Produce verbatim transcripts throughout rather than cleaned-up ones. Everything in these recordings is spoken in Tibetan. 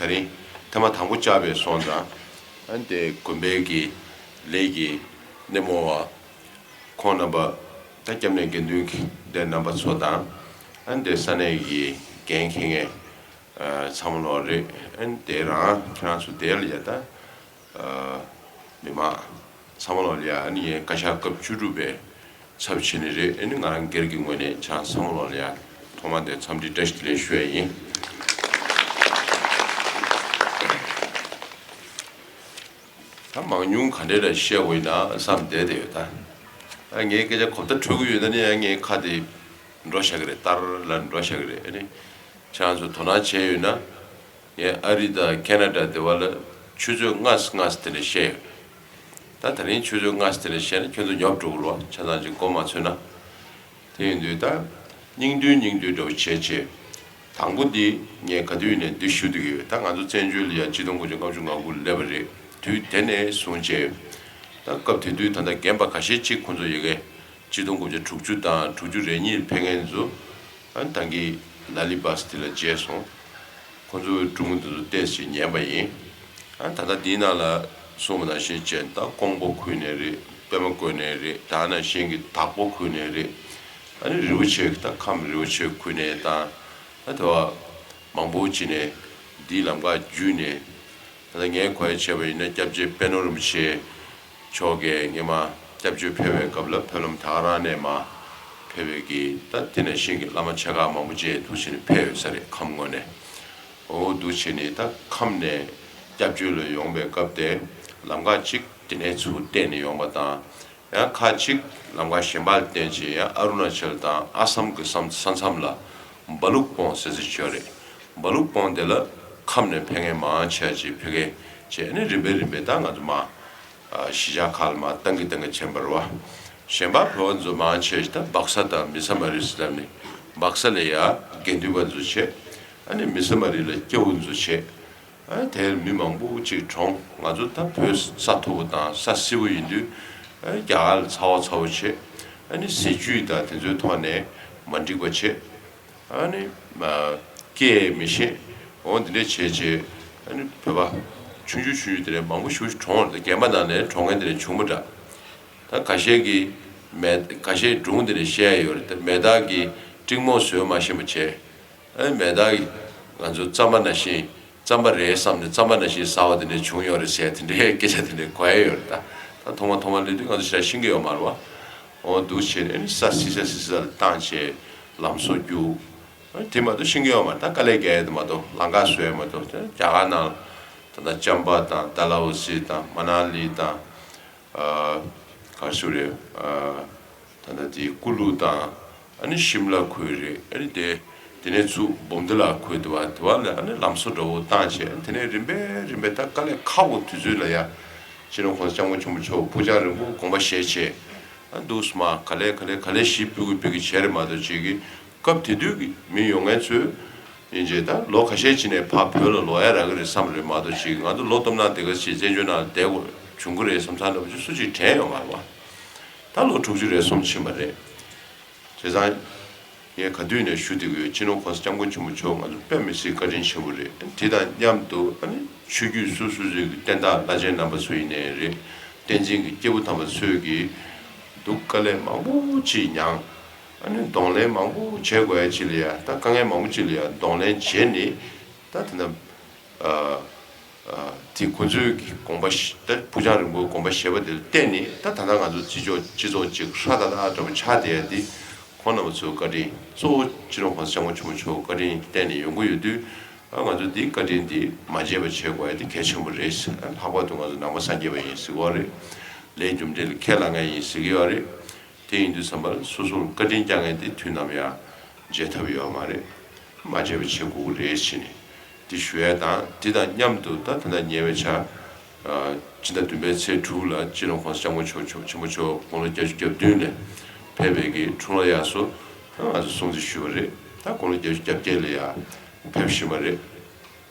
རིང་ཐེངས་མ་དང་པོ་བཅར་བའི་སོང་ཙང་། ཨ་ནི་དེ་དགོན་པའི་གི་ལས་ཀྱི་སྣེ་མོ་བ་ཁོང་རྣམ་པ། ད་སྐྱབས་གནས་དགེ་འདུན་གྱི་སྡེ་རྣམ་པ་ཚོ་དང་། ཨ་ནི་དེ་ས་གནས་ཀྱི་འགན་འཁྱེར་མཁན་ཚང་མ་ལོག་རེད། ཨ་ནི་དེ་རང་ཁྱེད་རང་ཚོ་དེ་ལ་ཡ་ད། མི་མང་ཚང་མ་ལོག་ལ་ཡ། ཨ་ནི་ངས་བཀའ་ཤག་སྐབས་བཅུ་དྲུག་པའི་ཚབ་བྱས་ནི་རེད། ཨ་ནི་ང་རང་སྒེར་གྱི་ངོས་ནས་ཁྱེད་རང་ཚང་མ་ལོག་ལ་ཡ་ཐོག་མ་དེ་འཚམས་འདྲི་བཀྲ་ཤིས་བདེ་ལེགས་ཞུ་ཡ་ཡིན། ད་མང་ཉུང་ག་འདྲས་ལ་བཤད་དགོས་ཡིན་ན་བསམ་བསྡད་དེ་ཡོད་ད། ཨ་ངའི་སྐད་ཆ་གོ་བརྡ་འཕྲོད་ཀྱི་ཡོད་ན་ནི་ཨ་ངའི་ཁ་དེ་འགྲོ་བཞག་གི་རེད། ལྟར་ལ་འགྲོ་བཞག་གི་རེད། ཨ་ནི་ཁྱེད་རང་ཚོ་དོ་སྣང་བྱས་ཡོད་ན། ངས་ཨ་རི་དང་ཁེ་ན་ཌ་དེ་བ་ལ་ཆུ་ཚོད་ལྔ་ཙམ་ལྔ་ཙམ་དེ་འདྲ་བཤད་ཡོད། ད་ད་རིང་ཆུ་ཚོད་ལྔ་ཙམ་དེ་འདྲ་བཤད་ན་ཁྱོད་ཚོ་ཉོབ་འགྲོ་གི་རེད་བ། ཆ་ཚང་ཅིག་མགོ་མ་ཚོས་ན། དེ་ཡིན་དུས་ད་སྙིང་བསྡུས་སྙིང་བསྡུས་འདྲ་བོ་བྱས་བྱས། དང་པོ་འདི་ངས་ག་དུས་ནས་འདི་ཞུ་འདོད་ཀྱི་ཡོད། ད་ང་ཚོ་བཙན་བྱོལ་ལ་ཡ་ཆིག་སྟོང་དགུ་བརྒྱ་ལྔ་བཅུ་ང་དགུ་སླེབས་པ་རེད། དུས་དེ་ནས་བཟུང་བྱས། ད་སྐབས་དེ་དུས་ད་ལྟ་རྒན་པ་ཁ་ཤས་ཅིག་ཁོང་ཚོ་ཡ་གི་ཆིག་སྟོང་དགུ་བརྒྱ་དྲུག་ཅུ་དང་དྲུག་ཅུ་རེ་གཉིས་ཕེབས་མཁན་ཚོ། ཨ་ནི་ད་གིན་ལ་ལི་བཱས་དེ་ལ་མཇལ་སོང་། ཁོང་ཚོའི་སྒྲུང་འདི་ཚོ་ཏོག་ཙམ་ཉན་པ་ཡིན། ཨ་ད་ལྟ་འདིའི་ནང་ལ་གསུངས་པ་ནང་བཞིན་བྱས་ད་ཀོང་པོ་ཁུལ་ནས་རེད། པད་མ་བཀོད་ནས་རེད། ད་ནང་བཞིན་གྱི་དྭགས་པོ་ཁུལ་ནས་རེད། ཨ་ནི་རི་བོ་ཆེ་ད་ཁམས་རི་བོ་ཆེ་ཁུལ་ནས་དང་། ཨ་དེ་བ་མང་པོ་ཅིག་ནས་འདིའི་ལམ་ཁ་བརྒྱུད་ནས། ད་ལྟ་ངས་གོ་ཡ་བྱས་པ་ཡིན་ན་སྐྱབས་རྗེ་པད་ནོར་རིན་པོ་ཆེ་མཆོག་གིས་སྔོན་མ་སྐྱབས་བཅོལ་ཕེབས་པའི་སྐབས་ལ་ཕེབས་ལམ་དེ་ག་རང་ནས་མར་ཕེབས་པའི་གི་ད་དེ་ནང་བཞིན་གྱི་བླ་མ་ཆེ་ཁག་མང་པོ་ཅིག་འདུག་བྱས་ནས་ཕེབས་ཡོད་ས་རེད། ཁམས་ངོས་ནས། འོ་འདུག་བྱས་ནས་ད་ཁམས་ནས་སྐྱབས་བཅོལ་ལ་ཡོང་པའི་སྐབས་དེ་ལམ་ཁ་གཅིག་དེ་ནས་ཚུར་བལྟས་ནས་ཡོང་པ་དང་། ཡང་ཁ་ཅིག་ལམ་ཁ་གཞན་པ་ལ་བརྟེན་བྱས་ཡང་ཨ་རུ་ན་ཅལ་དང་ཨ་སམ་གྱི་ས་མཚམས་ལ་སྦ་ལུག་སྤོང་ཟེར་ཟེར་ཡོད་རེད། སྦ་ལུག་སྤོང་དེ་ལ་ཁམས་ནས་ཕེབས་མཁན་མང་ཆེ་ཅིག་ཕེབས་མཁན་བྱས་ནས་རིམ་པས་རིམ་པས་ད་ང་ཚོ་མར་གཞིས་ཆགས་ཁག་ལ་མར་བཏང་གི་བཏང་གི་ཕྱིན་པ་རེད་བ། གཞན་པ་བོད་པ་ཚོ་མང་ཆེ་ཞིག་ད་སྦག་ས་དང་མི་ས་མ་རི་ཟེར་ལབ་ནས་སྦག་ས་ལ་ཡ་དགེ་འདུན་པ་ཚོ་བྱས། ཨ་ནི་མི་ས་མ་རི་ལ་སྐྱ་བོ་ཚོ་བྱས། ཨ་དེར་མི་མང་པོ་ཅིག་གྲོངས། ང་ཚོ་ད་བོད་ས་མཐོ་པོ་དང་ས་བསིལ་པོ་ཡིན་དུས། ཨ་རྒྱ་གར་ལ་ཚ་བ་ཚ་བོ་བྱས། ཨ་ནི་ཟས་བཅུད་དང་དེ་ཚོའི་ཐོག་ནས་མ་འགྲིག་པ་བྱས། ཨ་ནི་མ་སྐད་མི་ཤེས། འོ་འདི་འདྲ་བྱས་བྱས། ཨ་ནི་བོད་པ་ཆུང་ཆུང་ཆུང་ཆུང་དེ་འདྲ་མང་པོ་ཞེ་པོ་ཅིག་གྲོངས་རེད། རྒན་པ་ནང་ནས་གྲོངས་མཁན་དེ་འདྲ་བྱུང་མ་འདྲ། ད་ཁ་ཤས་ཀྱིས་མེ་ཁ་ཤས་སྒྲུང་དེ་འདྲ་བཤད་ཡོད་རེད། ད་མེ་སྟག་གིས་སྤྲིན་མོ་བཟོས་མ་ཤེས་པ་བྱས། ཨ་ནི་མེ་སྟག་གིས་ང་ཚོ་རྩམ་པ་ནང་བཞིན་རྩམ་པ་རེད་བསམ་ནས་རྩམ་པ་ནང་བཞིན་ཟ་བ་དེ་འདྲ་བྱུང་ཡོད་རེད་ཟེར་དེ་འདྲའི་སྐད་ཆ་དེ་འདྲ་གོ་ཡ་ཡོད་རེད། ད་ད་ཐོག་མ་ཐོག་མ་སླེབས་དུས་ང་ཚོ་ཞེ་དྲག་ཤེས་ཀྱི་ཡོད་མ་རེད་བ། འོ་འདུག་བྱས་ནས་ཨ་ནི་ས་བསིལ་ས་བསིལ་ས་ལ་བཏང་བྱས་ལམ་བཟོ་རྒྱུ། ཨ་ནི་དེ་མ་གཏོགས་ཤེས་ཀྱི་ཡོད་མ་རེད། ད་དཀའ་ལས་རྒྱག་ཡ་དེ་མ་གཏོགས་ལམ་ཁ་བཟོ་ཡ་མ་གཏོགས། ད་རྒྱ་གར་ནང་ད་ལྟ་ཅམ་པ་དང་ཌལ་ཧོ་སི་དང་མ་ན་ལི་དང་། ཨ་ག་རེ་ཟེར་དགོས་རེད། ཨ་ད་ལྟ་དེ་ཀུ་ལུ་དང་། ཨ་ནི་ཤིམ་ལ་ཁུལ་རེད། ཨ་ནི་དེ་དེ་ནས་ཚུར་འབུམ་ཏི་ལ་ཁུལ་དེ་བ་དེ་བ་ལ་ཨ་ནི་ལམ་བཟོ་འདྲ་བོ་བཏང་བྱས། དེ་ནས་རིམ་པས་རིམ་པས་ད་དཀའ་ལས་ཁག་པོ་དུས་ཚོད་ལ་ཡ། སྤྱི་ནོར་༸གོང་ས་༸སྐྱབས་མགོན་ཆེན་པོ་མཆོག་ཕུགས་རྒྱང་རིང་པོ་དགོངས་པ་བཞེས་བྱས། ཨ་འདུག་སེ་མར་ག་ལེ་ག་ལེ་ག་ལེ་གཞི་ཕུལ་གི་ཕུལ་གི་བྱས་རེད་མ་གཏོགས། ཅིག་གི་སྐབས་དེ་དུས་ཀྱི་མི་ཡོང་མཁན་ཚོས་ཡིན་བྱས་ད་ལོ་ཁ་ཤས་ཅིག་ནས་ཕར་བོད་ལ་ལོག་ཡ་རག་གི་རེད་བསམ་རེད་མ་གཏོགས། ཅིག་ང་ཚོ་ལོ་སྟོང་ཕྲག་དེ་ག་ཅིག་བཙན་བྱོལ་ནང་བསྡད་དགོས་བྱུང་གི་རེད་བསམ་ཚར་འདྲ་པོ་ཅིག་སུ་གཅིག་དྲན་ཡོད་མ་རེད་བ། ད་ལོ་དྲུག་ཅུ་རེ་གསུམ་ཕྱིན་པ་རེད། བྱས་ཙང་། ངས་ག་དུས་ནས་ཞུ་བསྡད་ཀྱི་ཡོད། སྤྱི་ནོར་༸གོང་ས་༸སྐྱབས་མགོན་ཆེན་པོ་མཆོག་ང་ཚོ་དཔེ་མི་སྲིད་བཀའ་དྲིན་ཆེན་པོ་རེད། དེ་དང་མཉམ་དུ་ཨ་ནི་ཆོས་བརྒྱུད་སོ་སོ་སོའི་གི་བསྟན་བདག་བླ་ཆེན་རྣམ་པ་ཚོ་ཡིན་ནའི་རེད། བསྟན་འཛིན་གྱི་སྐྱེས་བུ་དམ་པ་ཚོས་ཀྱི་སྡུག་དཀའ་ལས་མང་པོ་ཅིག་མྱངས། ཨ་ནི་གདོང་ལེན་མང་པོ་བྱེད་དགོས་ཡ་ཅིག་ལ་ཡ། ད་དཀའ་ངལ་མང་པོ་ཅིག་ལ་ཡ་གདོང་ལེན་བྱས་ནས། ད་དེ་འདྲ་ཨ་ཨ་དེ་ཁོ་ཚོའི་གི་དགོངས་པ་བཞེས། ད་ཕུགས་རྒྱང་རིང་པོའི་དགོངས་པ་བཞེས་པ་དེ་ལ་བརྟེན་ནས་ད་ད་ལྟ་ང་ཚོ་སྤྱི་ཚོགས་སྤྱི་ཚོགས་ཅིག་ཧྲ་ཏག་ཏག་འདྲ་པོ་ཆགས་བསྡད་ཡ་དེ། ཁོང་རྣམ་པ་ཚོའི་བཀའ་དྲིན། གཙོ་བོ་སྤྱི་ནོར་༸གོང་ས་༸སྐྱབས་མགོན་ཆེན་པོ་མཆོག་བཀའ་དྲིན་བརྟེན་ནས་ཡོང་གི་ཡོད་དུས། ཨ་ང་ཚོ་འདིའི་བཀའ་དྲིན་འདི་མ་བརྗེད་པ་བྱེད་དགོས་ཡ་དེ་གལ་ཆེན་པོ་རེད། ཨ་ལྷག་པར་དུ་ང་ཚོ་ནང་པ་སངས་རྒྱས་པ་ཡིན་ཟེར་གྱི་ཡོད་རེད། ལས་རྒྱུ་འབྲས་ལ་ཁས་བླངས་མཁན་ཡིན་ཟེར་གྱི་ཡོད་རེད། དེ་ཡིན་དུས་ཙམ་པར་སོ་སོར་བཀའ་དྲིན་བསྐྱངས་མཁན་དེ་དུས་ནམ་ཡང་བརྗེད་ཐབས་ཡོད་མ་རེད། མ་བརྗེད་པ་བྱེད་དགོས་ཀྱི་རེད་ཟེར་ནས་འདི་ཞུ་ཡ་དང་། འདི་དང་མཉམ་དུ་ད་ད་ལྟ་ཉེ་བའི་ཆར། ཨ་སྤྱི་ཟླ་བདུན་པའི་ཚེས་དྲུག་ལ་སྤྱི་ནོར་༸གོང་ས་༸སྐྱབས་མགོན་ཆེན་པོ་མཆོག་དགུང་ལོ་བརྒྱད་ཅུ་གྱ་བདུན་ལ་ཕེབས་པའི་གི་འཁྲུངས་ལྷ་དབྱར་གསོལ་ང་ཚོ་སྲུང་བརྩི་ཞུས་པ་རེད། ད་དགུང་ལོ་བརྒྱད་ཅུ་གྱ་བརྒྱད་ལ་ཡང་ཕེབས་བཞིན་པ་རེད།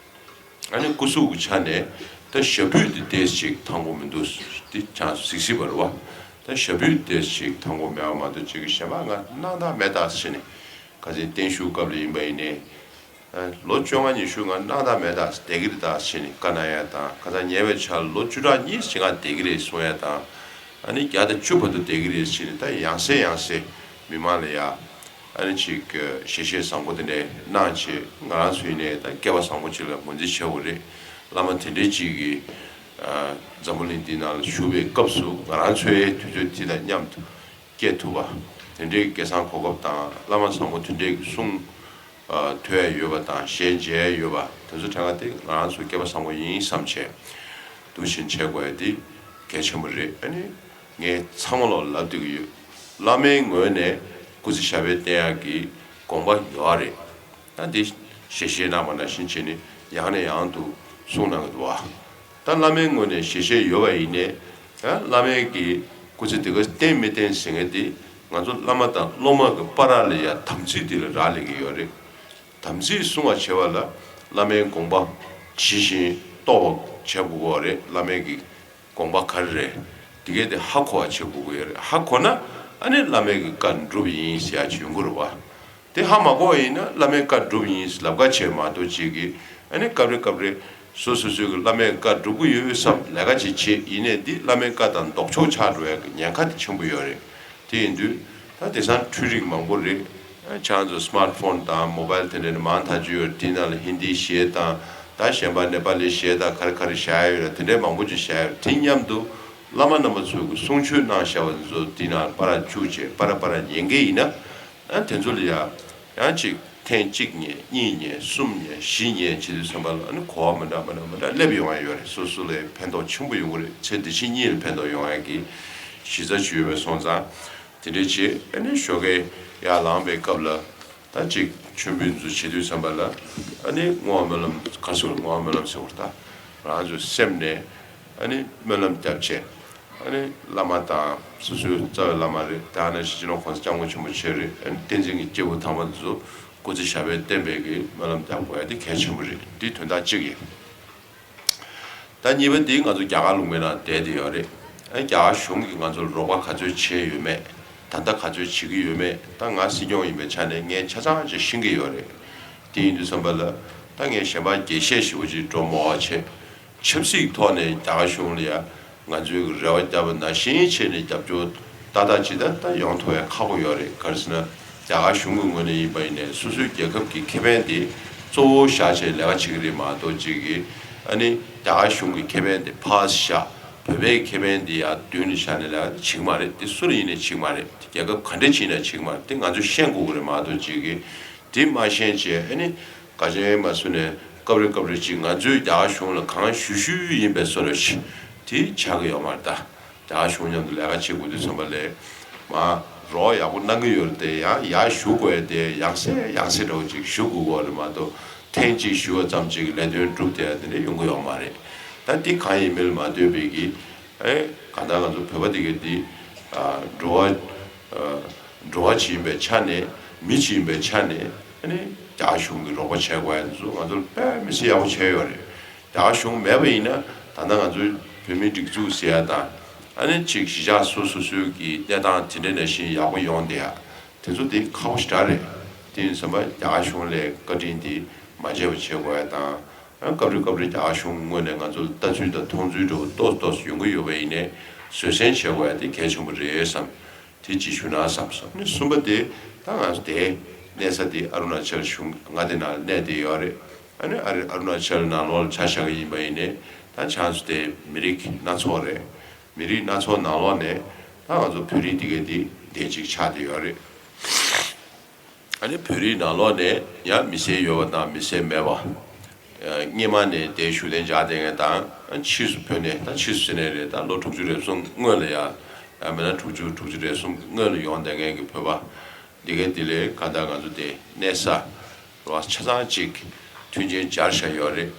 ཨ་ནི་སྐུ་གཟུགས་ཀྱི་ཆ་ནས་ད་ཞབས་པུས་འདི་ཏོག་ཙམ་ཅིག་ཐང་པོ་མི་འདུག། འདི་ཅང་གཟིགས་གཟིགས་པ་རེད་བ། ད་ཞབས་པུས་ཏོག་ཙམ་ཅིག་ཐང་པོ་མེད་པ་མ་གཏོགས། ཅིག་གི་གཞན་པ་ང་སྣང་དག་མེད་དག་ཟེར་ནས། ཁ་སང་བརྟན་བཞུགས་སྐབས་ལ་ཡིན་པ་ཡིན་ནའི། ལོ་བཅོ་ལྔ་ཉི་ཤུ་ང་གནང་དང་མེད་དང་བསྡད་ཀྱི་རེད་ད་ཟེར་ནས་བཀའ་གནང་ཡ་དང་། ཁ་སང་ཉེ་བའི་ཆར་ལོ་བཅུ་ཕྲག་གཉིས་ཅིག་ང་བསྡད་ཀྱི་རེད་གསུང་ཡ་དང་། ཨ་ནི་བརྒྱ་དང་བཅུ་བར་དུ་བསྡད་ཀྱི་རེད་ཟེར་ནས་ད་ཡང་སེ་ཡང་སེ་མི་མང་ལ་ཡ་ཨ་ནི་ཅིག་ཞལ་བཞེས་བཟང་པོ་དེ་འདྲ་གནང་བྱས། ང་རང་ཚོ་ཡིན་ནའི་ད་སྐལ་བ་བཟང་པོ་ཅིག་ལ་ངོས་འཛིན་བྱེད་དགོས་རེད། བླ་མ་དེ་འདྲའི་ཅིག་གིས་འཛམ་བུ་གླིང་འདི་ནང་ལ་བཞུགས་པའི་སྐབས་སུ་ང་རང་ཚོའི་དུས་ཚོད་དེ་དང་མཉམ་དུ་སྐྱེལ་ཐུབ་པ། དེ་འདྲའི་སྐལ་བཟང་གོ་སྐབས་དང་བླ་མ་བཟང་པོ་དེ་འདྲའི་གསུང་ཨ་ཐོས་ཡ་ཡོད་པ་དང་ཞལ་མཇལ་ཡ་ཡོད་པ་དེ་ཚོ་དྲན་ག་དེ་ང་རང་ཚོ་སྐལ་བ་བཟང་པོ་ཡིན་བསམ་བྱས་འདུག་བཞིན་བྱེད་དགོས་ཡ་དེ་གལ་ཆེན་པོ་རེད། ཨ་ནི་ངས་ཚང་མ་ལོག་ལབ་བསྡད་ཀྱི་ཡོད། བླ་མའི་ངོས་ནས་སྐུ་ཚེ་ཞབས་པད་བརྟན་ཡ་གི་དགོངས་པ་ཡོད་རེད། ད་འདི་ཞལ་བཞེས་གནང་བ་ནང་བཞིན་བྱས་ནས་ཡང་ནས་ཡང་དུ་གསུང་གནང་གི་འདུག་བ། ད་བླ་མའི་ངོས་ནས་ཞལ་བཞེས་ཡོད་པ་ཡིན་ནའི། ཡང་བླ་མའི་གི་སྐུ་ཚེ་དེ་ག་བརྟན་མི་བརྟན་ཟེར་མཁན་དེ་ང་ཚོ་བླ་མ་དང་སློབ་མ་གི་བར་ལ་ཡ་དམ་ཚིག་དེ་ལ་རག་ལས་ཀྱི་ཡོད་རེད། དམ་ཚིག་སྲུང་བ་བྱེད་པ་ལ་བླ་མའི་དགོངས་པ་ཇི་བཞིན་རྟོགས་པ་བྱེད་དགོས་ཀྱི་ཡོད་རེད། བླ་མའི་གི་དགོངས་པ་ག་རེ་རེད། དེ་གས་དེ་ཧ་གོ་བ་བྱེད་དགོས་ཀྱི་ཡོད་རེད། ཧ་གོ་ན་ཨ་ནི་བླ་མའི་གི་བཀའ་འགྲུབ་ཡིན་ཟེར་ཡ་ཅིག་ཡོང་གི་རེད་བ། དེ་ཧ་མ་གོ་བ་ཡིན་ན་བླ་མའི་བཀའ་སྒྲུབ་ཡིན་ལབ་ཁ་བྱས་མ་གཏོགས་ཅིག་གིས་ཨ་ནི་སྐབས་རེ་སྐབས་རེ་སོ་སོ་སོའི་གི་བླ་མའི་བཀའ་སྒྲུབ་ཀྱི་ཡོད་བསམ་ལས་ཀ་ཅིག་བྱེད་ཡིན་ནའི་འདི་བླ་མའི་བཀའ་དང་ལྡོག་ཕྱོགས་ཆགས་འགྲོ་ཡ་གི་ཉེན་ཁ་དེ་ཆེན་པོ་ཡོད་རེད། དེ་ཡིན་དུས་ད་དེང་སང་འཕྲུལ་རིག་མང་པོ་རེད། ཨ་ཆང་ཚོ་སི་མཱར་ཕོན་དང་མོ་བལ་དེ་འདྲ་ནི་མང་ཐག་ཆོད་ཡོད་རེད། དེ་ནང་ལ་ཧིན་དི་གཞས་དང་ད་གཞན་པ་ནེ་པ་ལི་གཞས་དང་ག་རེ་ག་རེ་བཞག་ཡ་ཡོད་རེད། དེ་འདྲའི་མང་པོ་ཅིག་བཞག་ཡ་ཡོད་རེད། དེ་མཉམ་དུ་བླ་མ་རྣམ་པ་ཚོས་གི་གསུང་ཆོས་གནང་བཞག་པ་ཚོ་དེ་ནང་ལ་པར་བཅུག་བྱས་པར་པར་ཉན་མཁན་ཡིན་ན། ཨ་དེ་ཚོ་ལ་ཡ་ཡང་ཅིག་ཐེངས་གཅིག་ཉན་གཉིས་ཉན་གསུམ་ཉན་བཞི་ཉན་བྱེད་དུས་ཙམ་པ་ལ་ཨ་ནི་གོ་བ་མི་འདྲ་མི་འདྲ་མི་འདྲ་སླེབས་ཡོང་ཡ་ཡོད་རེད། སོ་སོ་ལ་ཕན་ཐོགས་ཆེན་པོ་ཡོང་གི་རེད། ཚེ་འདི་ཕྱི་གཉིས་ལ་ཕན་ཐོགས་ཡོང་ཡ་གི་གཞི་རྩ་ཅིག་ཡོད་པ་སོང་ཙང་། དེ་འདྲའི་ཆེད་ཨ་ནི་ཞོགས་ཀས་ཡར་ལངས་པའི་སྐབས་ལ་ད་ཅིག་མཆོད་འབུལ་འཛུགས་བྱེད་དུས་ཙམ་པ་ལ་ཨ་ནི་བསྔོ་བ་སྨོན་ལམ་ག་ཚོད་བསྔོ་བ་སྨོན་ལམ་ཟེར་བ་ད་རང་ཚོའི་སེམས་ནས་ཨ་ནི་སྨོན་ལམ་བརྒྱབ་བྱས། ཨ་ནི་བླ་མ་དང་སོ་སོའི་རྩ་བའི་བླ་མ་རེད། ད་ནང་བཞིན་སྤྱི་ནོར་༸གོང་ས་༸སྐྱབས་མགོན་ཆེན་པོ་མཆོག་རེད། ཨ་ནི་བསྟན་འཛིན་གྱི་སྐྱེས་བུ་དམ་པ་ཚོ་སྐུ་ཚེ་ཞབས་པད་བརྟན་པའི་གི་སྨོན་ལམ་རྒྱག་དགོས་ཡ་དེ་གལ་ཆེན་པོ་རེད། འདི་དོན་དག་གཅིག་ཡིན། ད་གཉིས་པ་འདི་ང་ཚོ་རྒྱ་གར་ལུང་པའི་ནང་བསྡད་དེ་ཡོད་རེད། ཨ་ནི་རྒྱ་གར་གཞུང་གིས་ང་ཚོར་རོགས་པ་ག་ཚོད་བྱས་ཡོད་མེད། ད་ལྟ་ག་ཚོད་བྱེད་ཀྱི་ཡོད་མེད། ད་ང་སྲིད་སྐྱོང་ཡིན་པའི་ཆ་ནས་ངས་ཆ་ཚང་ཅིག་ཤེས་ཀྱི་ཡོད་རེད། དེ་ཡིན་དུས་ཙམ་པ་ལ་ད་ངས་གཞན་པ་རྒྱས་བཤད་ཞེ་པོ་ཅིག་འགྲོ་མ་བ་བྱས། ཆབ་སྲིད་ཐོག་ནས་རྒྱ་གར་གཞུང་ལ་ཡ་ང་ཚོའི་རེ་བ་བརྒྱབ་པ་ནང་བཞིན་བྱས་ནས་རྒྱབ་སྐྱོར་ཏག་ཏག་ཅིག་ད་ལྟ་ཡོང་ཐུབ་ཡ་ཁག་པོ་ཡོད་རེད། ག་རེ་ཟེར་ན་རྒྱ་གར་གཞུང་གི་ངོས་ནས་ཡིན་པ་ཡིན་ནའི་སོ་སོའི་རྒྱལ་ཁབ་ཀྱི་ཁེ་ཕན་དེ་གཙོ་བོ་བཞག་བྱས་ལས་ཀ་བྱེད་ཀྱི་རེད་མ་གཏོགས་ཅིག་གིས་ཨ་ནི་རྒྱ་གར་གཞུང་གི་ཁེ་ཕན་དེ་ཕར་བཞག་བོད་པའི་ཁེ་ཕན་དེ་ཡར་མདུན་ལ་བཞག་ནས་ལས་ཀ་དེ་བྱེད་ཀྱི་མ་རེད། དེ་སུ་ལ་ཡིན་ནའི་བྱེད་ཀྱི་མ་རེད། དེ་རྒྱལ་ཁབ་ག་འདྲ་ཅིག་ཡིན་ན་བྱེད་ཀྱི་མ་རེད། དེ་ང་ཚོས་ཤེས་དགོས་ཀྱི་རེད་མ་གཏོགས་ཅིག་གིས་དེ་མ་ཤེས་བྱས་ཨ་ནི་ག་ཅན་མ་སུ་ནས་སྐབས་རེ་སྐབས་རེ་ཅིག་ང་ཚོས་རྒྱ་གར་གཞུང་ལ་གང་ཞུ་ཞུ་ཡིན་པའི་བཟོ་འདྲ་ཞིག་དེ་ཆགས་ཀྱི་ཡོད་མ་རེད་ད། རྒྱ་གཞུང་མཉམ་དུ་ལས་ཀ་བྱེད་དགོས་དུས་ཙམ་པ་ལས་མ་རོགས་ཡག་པོ་གནང་གི་ཡོད་རེད་དེ། ཡང་ཡར་ཞུ་དགོས་དེ་ཡང་སེ་ཡང་སེ་འདྲ་བོ་ཅིག་ཞུ་དགོས་ཀྱི་རེད་མ་གཏོགས་ཐེངས་གཅིག་ཞུ་བ་ཙམ་ཅིག་ལས་དོན་འགྲུབ་བསྡད་ཡ་དེ་འདྲ་ཡོང་གི་ཡོད་མ་རེད། ད་འདི་གང་ཡིན་མིན་ལ་མ་ལྟོས་པའི་གི་ཨེ་གང་ལྟར་ང་ཚོ་བོད་པ་དེ་གའི་འདི་འགྲོ་བ་འགྲོ་བ་ཅིག་ཡིན་པའི་ཆ་ནས་མི་ཅིག་ཡིན་པའི་ཆ་ནས་ཨ་ནི་རྒྱ་གཞུང་གི་རོགས་པ་བྱས་དགོས་ཡ་དེ་ཚོ་ང་ཚོར་དཔེ་མི་སྲིད་ཡག་པོ་བྱས་ཡོད་རེད། རྒྱ་གར་གཞུང་མེད་པ་ཡིན་ན་ད་ལྟ་ང་ཚོའི་བོད་མིའི་སྒྲིག་འཛུགས་ཟེར་ཡ་དང་ཨ་ནི་ཅིག་གཞིས་ཆགས་སོ་སོ་སོའི་གི་གནས་སྟངས་དེ་འདྲ་ནང་བཞིན་ཡག་པོ་ཡོང་བསྡད་ཡ་དེ་ཚོ་དེ་ཁག་པོ་ཞེ་དྲག་རེད། དེ་ཡིན་ཙམ་པ་རྒྱ་གར་གཞུང་ལ་བཀའ་དྲིན་དེ་མ་བརྗེད་པ་བྱེད་དགོས་ཡ་དང་། ཨ་སྐབས་རེ་སྐབས་རེ་རྒྱ་གར་གཞུང་ངོས་ནས་ང་ཚོ་ལ་ལྟ་ཚུལ་དང་མཐོང་ཚུལ་འདྲ་བོ་ཏོག་ཙམ་ཏོག་ཙམ་ཡོང་གི་ཡོད་པ་ཡིན་ནའི་བཟོད་བསྲན་བྱེད་དགོས་ཡ་དེ་གལ་ཆེན་པོ་རེད་བསམ། དེ་གཅིག་ཞུ་ན་བསམ་སོང་། ཨ་ནི་གསུམ་པ་དེ་ད་ང་ཚོ་དེ་གནས་ས་དེ་ཨ་རུ་ན་ཅལ་གཞུང་མངའ་སྡེ་ནང་གནས་བསྡད་ཡོད་རེད། ཨ་ནི་ཨ་རི་ཨ་རུ་ན་ཅལ་ནང་ལོགས་ལ་ཆ་བཞག་གི་ཡིན་པ་ཡིན་ནའི་ད་ཆ་ཚོ་དེ་མི་རིགས་སྣ་ཚོགས་རེད། མི་རིགས་སྣ་ཚོགས་ནང་ལོགས་ནས་ད་ང་ཚོ་བོད་རིགས་དེ་ག་དེ་དེ་གཅིག་ཆགས་བསྡད་ཡོད་རེད། ཨ་ནི་བོད་རིགས་ནང་ལོགས་ནས་ཡང་མི་སེར་ཡོད་པ་དང་མི་སེར་མེད་པ། སྔོན་མ་ནས་དེ་བཞུགས་གདན་འཇགས་བསྡད་མཁན་དང་ཕྱིས་སུ་བོད་ནས་ད་ཕྱིས་སུ་ཟེར་ནའི་རེད། ད་ལོ་དྲུག་ཅུ་རེ་གསུམ་སྔོན་ལ་ཡ་ཡང་མིན་ན་དྲུག་ཅུ་དྲུག་ཅུ་རེ་གསུམ་སྔོན་ལ་ཡོང་བསྡད་མཁན་གྱི་བོད་པ་འདི་གའི་དེ་ལས་གང་ལྟར་ང་ཚོ་དེ་གནས་ས་རོ་ཆ་ཚང་གཅིག་མཐུན་རྐྱེན་སྦྱར་བཞག་ཡོད་རེད།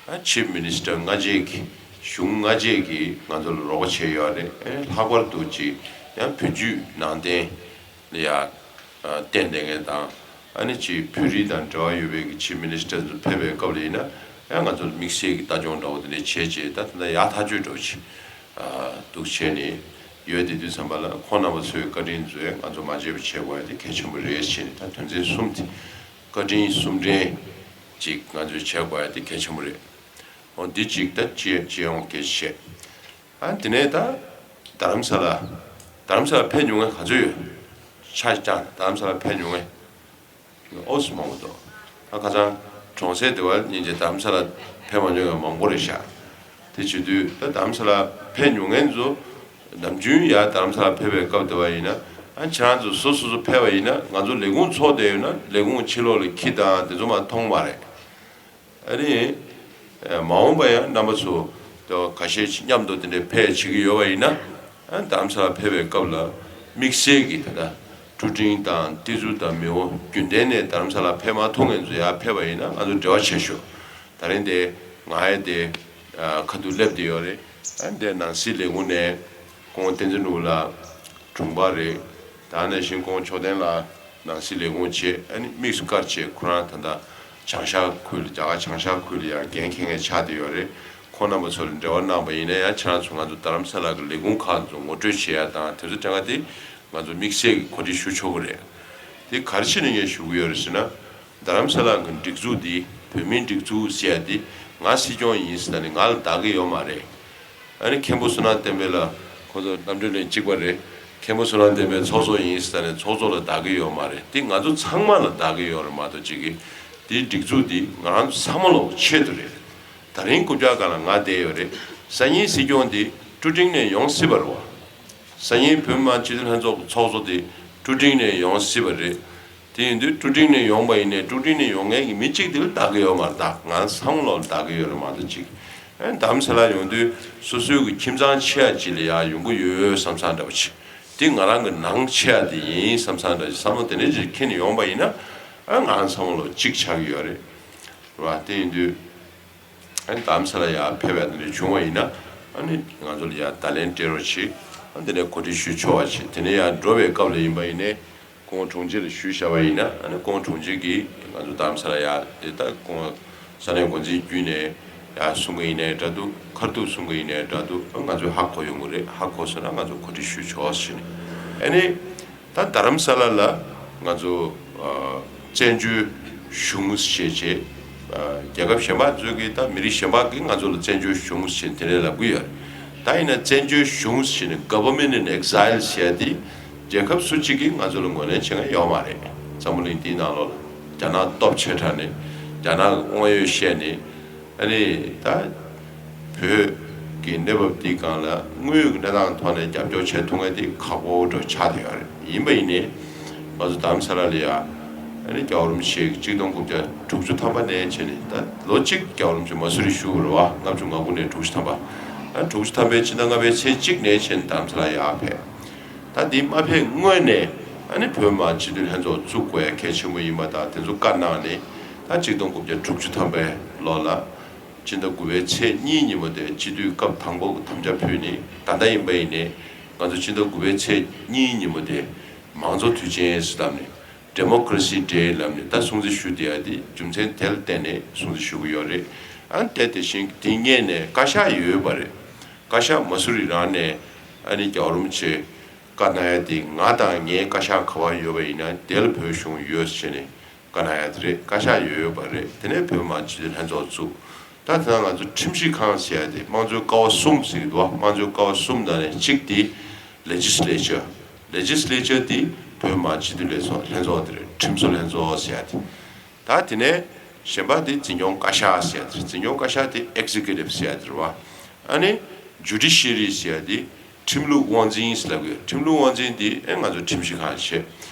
ཨ་ཆིབ་མི་ནི་སི་ཊར་སྔ་རྗེས་ཀྱི་གཞུང་སྔ་རྗེས་ཀྱིས་ང་ཚོ་ལ་རོགས་པ་བྱས་ཡོད་རེད། ཨ་ལྷག་པར་དུ་ཅིག་ཡང་བོད་བརྒྱུད་ནང་བསྟན་ལ་ཡ་བརྟེན་བསྡད་མཁན་དང་། ཨ་ནི་ཅིག་བོད་རིགས་དང་འབྲེལ་བ་ཡོད་པའི་གི་ཆིབ་མི་ནི་སི་ཊར་ཚོ་ཕེབས་པའི་སྐབས་ལ་ཡིན་ན་ཡང་ང་ཚོར་དམིགས་བསལ་གྱི་ལྟ་སྐྱོང་འདྲ་བོ་དེ་འདྲ་བྱས་རྗེས་ད་ད་ལྟ་ཡག་ཐག་ཆོད་འདྲ་བོ་ཅིག་འདུག་བྱས་ནས་ཡོད་དེ་དུས་ཙམ་པ་ལ་ཁོང་རྣམ་པ་ཚོའི་བཀའ་དྲིན་ཚོ་ང་ཚོ་མ་བརྗེད་པ་བྱེད་དགོས་ཡ་དེ་གལ་ཆེན་པོ་རེད་ཟེར་ནས། ད་དོན་ཚན་གསུམ་དེ་བཀའ་དྲིན་གསུམ་དྲན་ ཅིག་ང་ཚོས་བྱེད་དགོས་ཡ་དེ་གལ་ཆེན་པོ་རེད། འོ་འདི་གཅིག་ད་སྤྱི་སྤྱི་ཡོངས་གལ་ཆེ། ཨ་དེ་ནས་ད་རྡ་རམ་ས་ལ། རྡ་རམ་ས་ལ་ཕེབས་མྱོང་མཁན་ག་ཚོད་ཡོད། ཆ་བཞག་ན་རྡ་རམ་ས་ལ་ཕེབས་མྱོང་མཁན་ཨོ་སི་མང་པོ་འདུག་ད་ཁ་སང་གྲོང་གསེབ་དེ་བ་སྙིང་རྗེ་རྡ་རམ་ས་ལ་ཕེབས་མ་མྱོང་མཁན་མང་པོ་རེད་ཤག་དེ་བྱེད་དུས་ད་རྡ་རམ་ས་ལ་ཕེབས་མྱོང་མཁན་ཚོ་ནམ་རྒྱུན་ཡ་རྡ་རམ་ས་ལ་ཕེབས་པའི་སྐབས་དེ་བ་ཡིན་ན། ཨ་ཁྱེད་རང་ཚོ་སོ་སོ་སོ་ཕེབས་པ་ཡིན་ན་ང་ཚོ་ལས་ཁུངས་ཚོགས་བསྡད་ཡོད་ན་ལས་ཁུངས་ཕྱི་ལོགས་ལ་ཁྱི་དང་དེ་ཚོ་མ་མཐོང་མ་རེད། ཨ་ནི། མ་འོངས་པ་ཡང་རྣམ་པ་ཚོ་ཁ་ཤས་ཤིག་མཉམ་དུ་དེ་འདྲའི་ཕེབས་བྱེད་ཀྱི་ཡོད་པ་ཡིན་ན། རྡ་རམ་ས་ལ་ཕེབས་པའི་སྐབས་ལ་དམིགས་བསལ་གྱི་ད་ལྟ་ཀྲུ་ཀྲིང་དང་ཏི་ཙུ་དང་མེའོ་རྒྱུན་ལྡན་ནས་རྡ་རམ་ས་ལ་ཕེབས་མ་ཐུབ་མཁན་ཚོ་ཡར་ཕེབས་པ་ཡིན་ན་ང་ཚོ་འབྲེལ་བ་བྱེད་ཤོག་ད་རིང་དེ་ང་ཡང་དེ་ཁ་ཐུག་སླེབས་བསྡད་ཡོད་རེད། ཨ་ནི་དེ་ནང་སྲིད་ལས་ཁུངས་ནས་ཁོང་བསྟན་འཛིན་ནོར་བུ་ལགས་དྲུང་འཕར་རེད། ད་ནང་བཞིན་ཁོང་མཆོག་ལྡན་ལགས་ནང་སྲིད་ལས་ཁུངས་བྱས། ཨ་ནི་དམིགས་སུ་བཀར་བྱས་ཁོ་རང་ད་ལྟ་བྱང་ཤར་ཁུལ། རྒྱ་གར་བྱང་ཤར་ཁུལ་ལ་ཡང་འགན་འཁྱེར་མཁན་ཆགས་བསྡད་ཡོད་རེད། ཁོང་རྣམ་པ་ཚོ་ལ་འབྲེལ་བ་གནང་པ་ཡིན་ན་ཡང་ཁྱེད་རང་ཚོ་ང་ཚོ་རྡ་རམ་ས་ལ་གི་ལས་ཁུངས་ཁག་ཚོ་ངོ་སྤྲོད་བྱེད་ཡ་དང་དེ་ཚོ་དྲན་ག་དེ་ང་ཚོ་དམིགས་བསལ་གྱི་གོ་སྒྲིག་ཞུ་ཆོག་གི་རེད། དེ་ག་རེ་བྱས་ནས་ངས་ཞུ་གི་ཡོད་རེད་ཟེར་ན། རྡ་རམ་ས་ལ་གི་སྒྲིག་འཛུགས་འདི་བོད་མིའི་སྒྲིག་འཛུགས་ཟེར་ཡ་འདི་ང་སྲིད་སྐྱོང་ཡིན་ཟེར་ནས་ང་ལ་བདག་གི་ཡོད་མ་རེད། ཨ་ནི་མཁན་པོ་བསོད་ནམས་བསྟན་འཕེལ་ལགས་ཁོ་ཚོ་རྣམ་གྲོལ་གླིང་གཅིག་པ་རེད། མཁན་པོ་བསོད་ནམས་བསྟན་འཕེལ་ཚོགས་གཙོ་ཡིན་ཟེར་ནས་ཚོགས་གཙོ་ལ་བདག་གི་ཡོད་མ་རེད། འདི་ང་ཚོ་ཚང་མ་ལ་བདག་གི་ཡོད་རེད་མ་གཏོགས་གཅིག་གིས་འདིའི་སྒྲིག་འཛུགས་འདི་ང་རང་ཚོ་ཚང་མ་ལོག་ཆེད་དུ་རེད། ད་རིང་རྐུབ་བཀྱག་སྒང་ལ་ང་བསྡད་ཡོད་རེད། སང་ཉིན་སྲིད་སྐྱོང་འདི་ཀྲུ་ཀྲིང་ནས་ཡོང་སྲིད་པ་རེད་བ། སང་ཉིན་བོད་མི་མང་སྤྱི་འཐུས་ལྷན་ཚོགས་ཀྱི་ཚོགས་གཙོ་དེ་ཀྲུ་ཀྲིང་ནས་ཡོང་སྲིད་པ་རེད། དེ་ཡིན་དུས་ཀྲུ་ཀྲིང་ནས་ཡོང་པ་ཡིན་ནའི་ཀྲུ་ཀྲིང་ནས་ཡོང་མཁན་གྱི་མི་གཅིག་དེ་ལ་བདག་གི་ཡོད་མ་རེད། ད་ང་ཚང་མ་ལོག་ལ་བདག་གི་ཡོད་རེད་མ་གཏོགས་གཅིག་ཨ་རྡ་རམ་ས་ལ་ཡོང་དུས་སོ་སོའི་གི་ཁྱིམ་ཚང་ཆེ་ཡ་གཅིག་ལ་ཡ་ཡོང་གི་ཡོད་བསམ་བསམ་འདྲ་པོ་ཅིག་དེ་ང་རང་གི་ནང་ཆེ་ཡ་དེ་ཡིན་བསམ་བསམ་འདྲ་ཅིག་བསམ་བློ་དེ་འདྲ་ཅིག་འཁྱེར་ནས་ཡོང་པ་ཡིན་ན། ཨ་ང་ཚང་མ་ལོག་གཅིག་ཆགས་ཀྱི་ཡོད་རེད། རེད་བ། དེ་ཡིན་དུས། ཨ་ནི་རྡ་རམ་ས་ལ་ཡར་ཕེབས་པ་དེ་འདྲ་བྱུང་བ་ཡིན་ན། ཨ་ནི་ང་ཚོ་ལ་ཡར་བརྡ་ལན་སྤྲད་རོགས་བྱེད། ཨ་དེ་ནས་གོ་སྒྲིག་ཞུ་ཆོག་པ་བྱེད། དེ་ནས་ཡར་འགྲོ་བའི་སྐབས་ལ་ཡིན་པ་ཡིན་ནའི་ཁོང་དྲུང་ཆེ་ལ་ཞུས་བཞག་པ་ཡིན་ན། ཨ་ནི་ཁོང་དྲུང་ཆེ་གིས་ང་ཚོ་རྡ་རམ་ས་ལ་ཡར་དེ་ལྟ་ཁོང་ས་གནས་འགོ་འཛིན་བརྒྱུད་ནས་ཡར་གསུང་གི་ཡིན་ནའི་འདྲ་འདུག་ཁ་ཐུག་གསུང་གི་ཡིན་ནའི་འདྲ་འདུག་ཨ་ང་ཚོས་ཧ་གོ་ཡོང་གི་རེད། ཧ་གོ་སོང་ན་ང་ཚོ་གོ་སྒྲིག་ཞུ་ཆོག་ཟེར་ནས། ཨ་ནི། ད་རྡ་རམ་ས་ལ་ལ་ང་ཚོ་ཨ་བཙན་བྱོལ་གཞུང་ཞེས་བྱས། ཨ་རྒྱལ་ཁབ་གཞན་པ་ཚོས་ཀྱིས་ད་མི་རིགས་གཞན་པ་གིས་ང་ཚོ་ལ་བཙན་བྱོལ་གཞུང་ཞེས་དེ་འདྲ་ལབ་ཀྱི་ཡོད་རེད། ད་ཡིན་ན་བཙན་བྱོལ་གཞུང་ཞེས་ནས་Government in Exile ཞེས་དེ་རྒྱལ་ཁབ་སུ་གཅིག་གིས་ང་ཚོ་ལ་ངོས་ལེན་བྱེད་མཁན་ཡོད་མ་རེད། འཛམ་བུ་གླིང་འདིའི་ནང་ལོགས་ལ་རྒྱ་ནག་སྟོབས་ཆེ་དྲགས་ནས་རྒྱ་ནག་གི་དབང་ཡོད་བཤད་ནས། ཨ་ནི་ད་བོད་ཀྱི་གནས་བབ་འདིའི་སྒང་ལ་དངོས་ཡོད་ཀྱི་གནས་སྟངས་ཐོག་ནས་རྒྱབ་སྐྱོར་བྱེད་ཐུབ་མཁན་དེ་ཁག་པོ་འདྲ་ཆགས་བསྡད་ཡོད་རེད། ཡིན་པ་ཡིན་ནའི་ང་ཚོ་རྡ་རམ་ས་ལ་ལ་ཡ་ཨ་ནི་རྒྱལ་བ་རིན་པོ་ཆེ་གི་གཅིག་སྟོང་དགུ་བརྒྱ་དྲུག་ཅུ་ཐམ་པ་ནས་བྱས་ནས། ད་ལོ་གཅིག་རྒྱལ་བ་རིན་པོ་ཆེ་མ་སུ་རི་བཞུགས་པ་རེད་བ། ལྔ་བཅུ་ང་དགུ་ནས་དྲུག་ཅུ་ཐམ་པ། ཨ་དྲུག་ཅུ་ཐམ་པའི་ཕྱི་ཟླ་ལྔ་པའི་ཚེས་གཅིག་ནས་བྱས་ནས་རྡ་རམ་ས་ལ་ཡར་ཕེབས། ད་འདི་མ་ཕེབས་སྔོན་ནས་ཨ་ནི་བོད་མི་མང་སྤྱི་འཐུས་ལྷན་ཚོགས་བཙུགས་དགོས་ཡ་གལ་ཆེན་པོ་ཡིན་པ་དང་དེ་ཚོ་བཀའ་གནང་ནས། ད་གཅིག་སྟོང་དགུ་བརྒྱ་དྲུག་ཅུ་ཐམ་པའི་ལོ་ལ་སྤྱི་ཟླ་དགུ་པའི་ཚེས་གཉིས་ཉིན་མོ་དེ་སྤྱི་འཐུས་སྐབས་དང་པོ་དམ་བཅའ་ཕུལ་ནས། ད་ལྟ་ཡིན་པ་ཡིན་ནའི་ང་ཚོ་སྤྱི་ཟླ་དགུ་པའི་ཚེས་གཉིས་ཉིན་མོ་དེ་མང་གཙོ་དུས་ཆེན་ཟེར་ལབ་ནས། Democracy Day ལབ་ནས་ད་སྲུང་བརྩི་ཞུ་བསྡད་ཡ་དེ་རྒྱུ་མཚན་དེ་ལ་བརྟེན་ནས་སྲུང་བརྩི་ཞུ་གི་ཡོད་རེད། ཨ་ནི་དེ་དེ་བཞིན་དེ་སྔོན་ནས་བཀའ་ཤག་ཡོད་པ་རེད། བཀའ་ཤག་མ་སུ་རི་རང་ནས་ཨ་ནི་རྒྱལ་བ་རིན་པོ་ཆེ་བཀའ་གནང་ཡ་དེ་ང་དང་ངའི་བཀའ་ཤག་ག་པར་ཡོད་པ་ཡིན་ན་དེ་ལ་བོད་གཞུང་ཡོད་ཟེར་ནས་བཀའ་གནང་ཡ་དེ་རེད། བཀའ་ཤག་ཡོད་ཡོད་པ་རེད། དེ་ནས་བོད་མི་མང་སྤྱི་འཐུས་ལྷན་ཚོགས་བཙུགས། ད་དེ་ན་ང་ཚོ་ཁྲིམས་ཞིབ་ཁང་ཟེར་ཡ་དེ་དམངས་གཙོའི་ཀ་བ་གསུམ་ཟེར་གྱི་འདུག་བ། དམངས་གཙོའི་ཀ་བ་གསུམ་དང་ནས་གཅིག་དེ་Legislature། Legislature དེ་བོད་མི་མང་སྤྱི་འཐུས་ལྷན་ཚོགས་ལྷན་ཚོགས་དེ་རེད། ཁྲིམས་བཟོ་ལྷན་ཚོགས་ཟེར་ཡ་དེ། ད་དེ་ནས་གཞན་པ་དེ་འཛིན་སྐྱོང་བཀའ་ཤག་ཟེར་ཡ་དེ་རེད། འཛིན་སྐྱོང་བཀའ་ཤག་དེ་Executive ཟེར་ཡ་དེ་རེད་བ། ཨ་ནི་Judiciary ཟེར་ཡ་དེ་ཁྲིམས་ལུགས་དབང་འཛིན་ཟེར་ལབ་དགོས། ཁྲིམས་ལུགས་དབང་འཛིན་དེ་ཨེ་ང་ཚོ་ཁྲིམས་ཞིབ་ཁང་བྱས།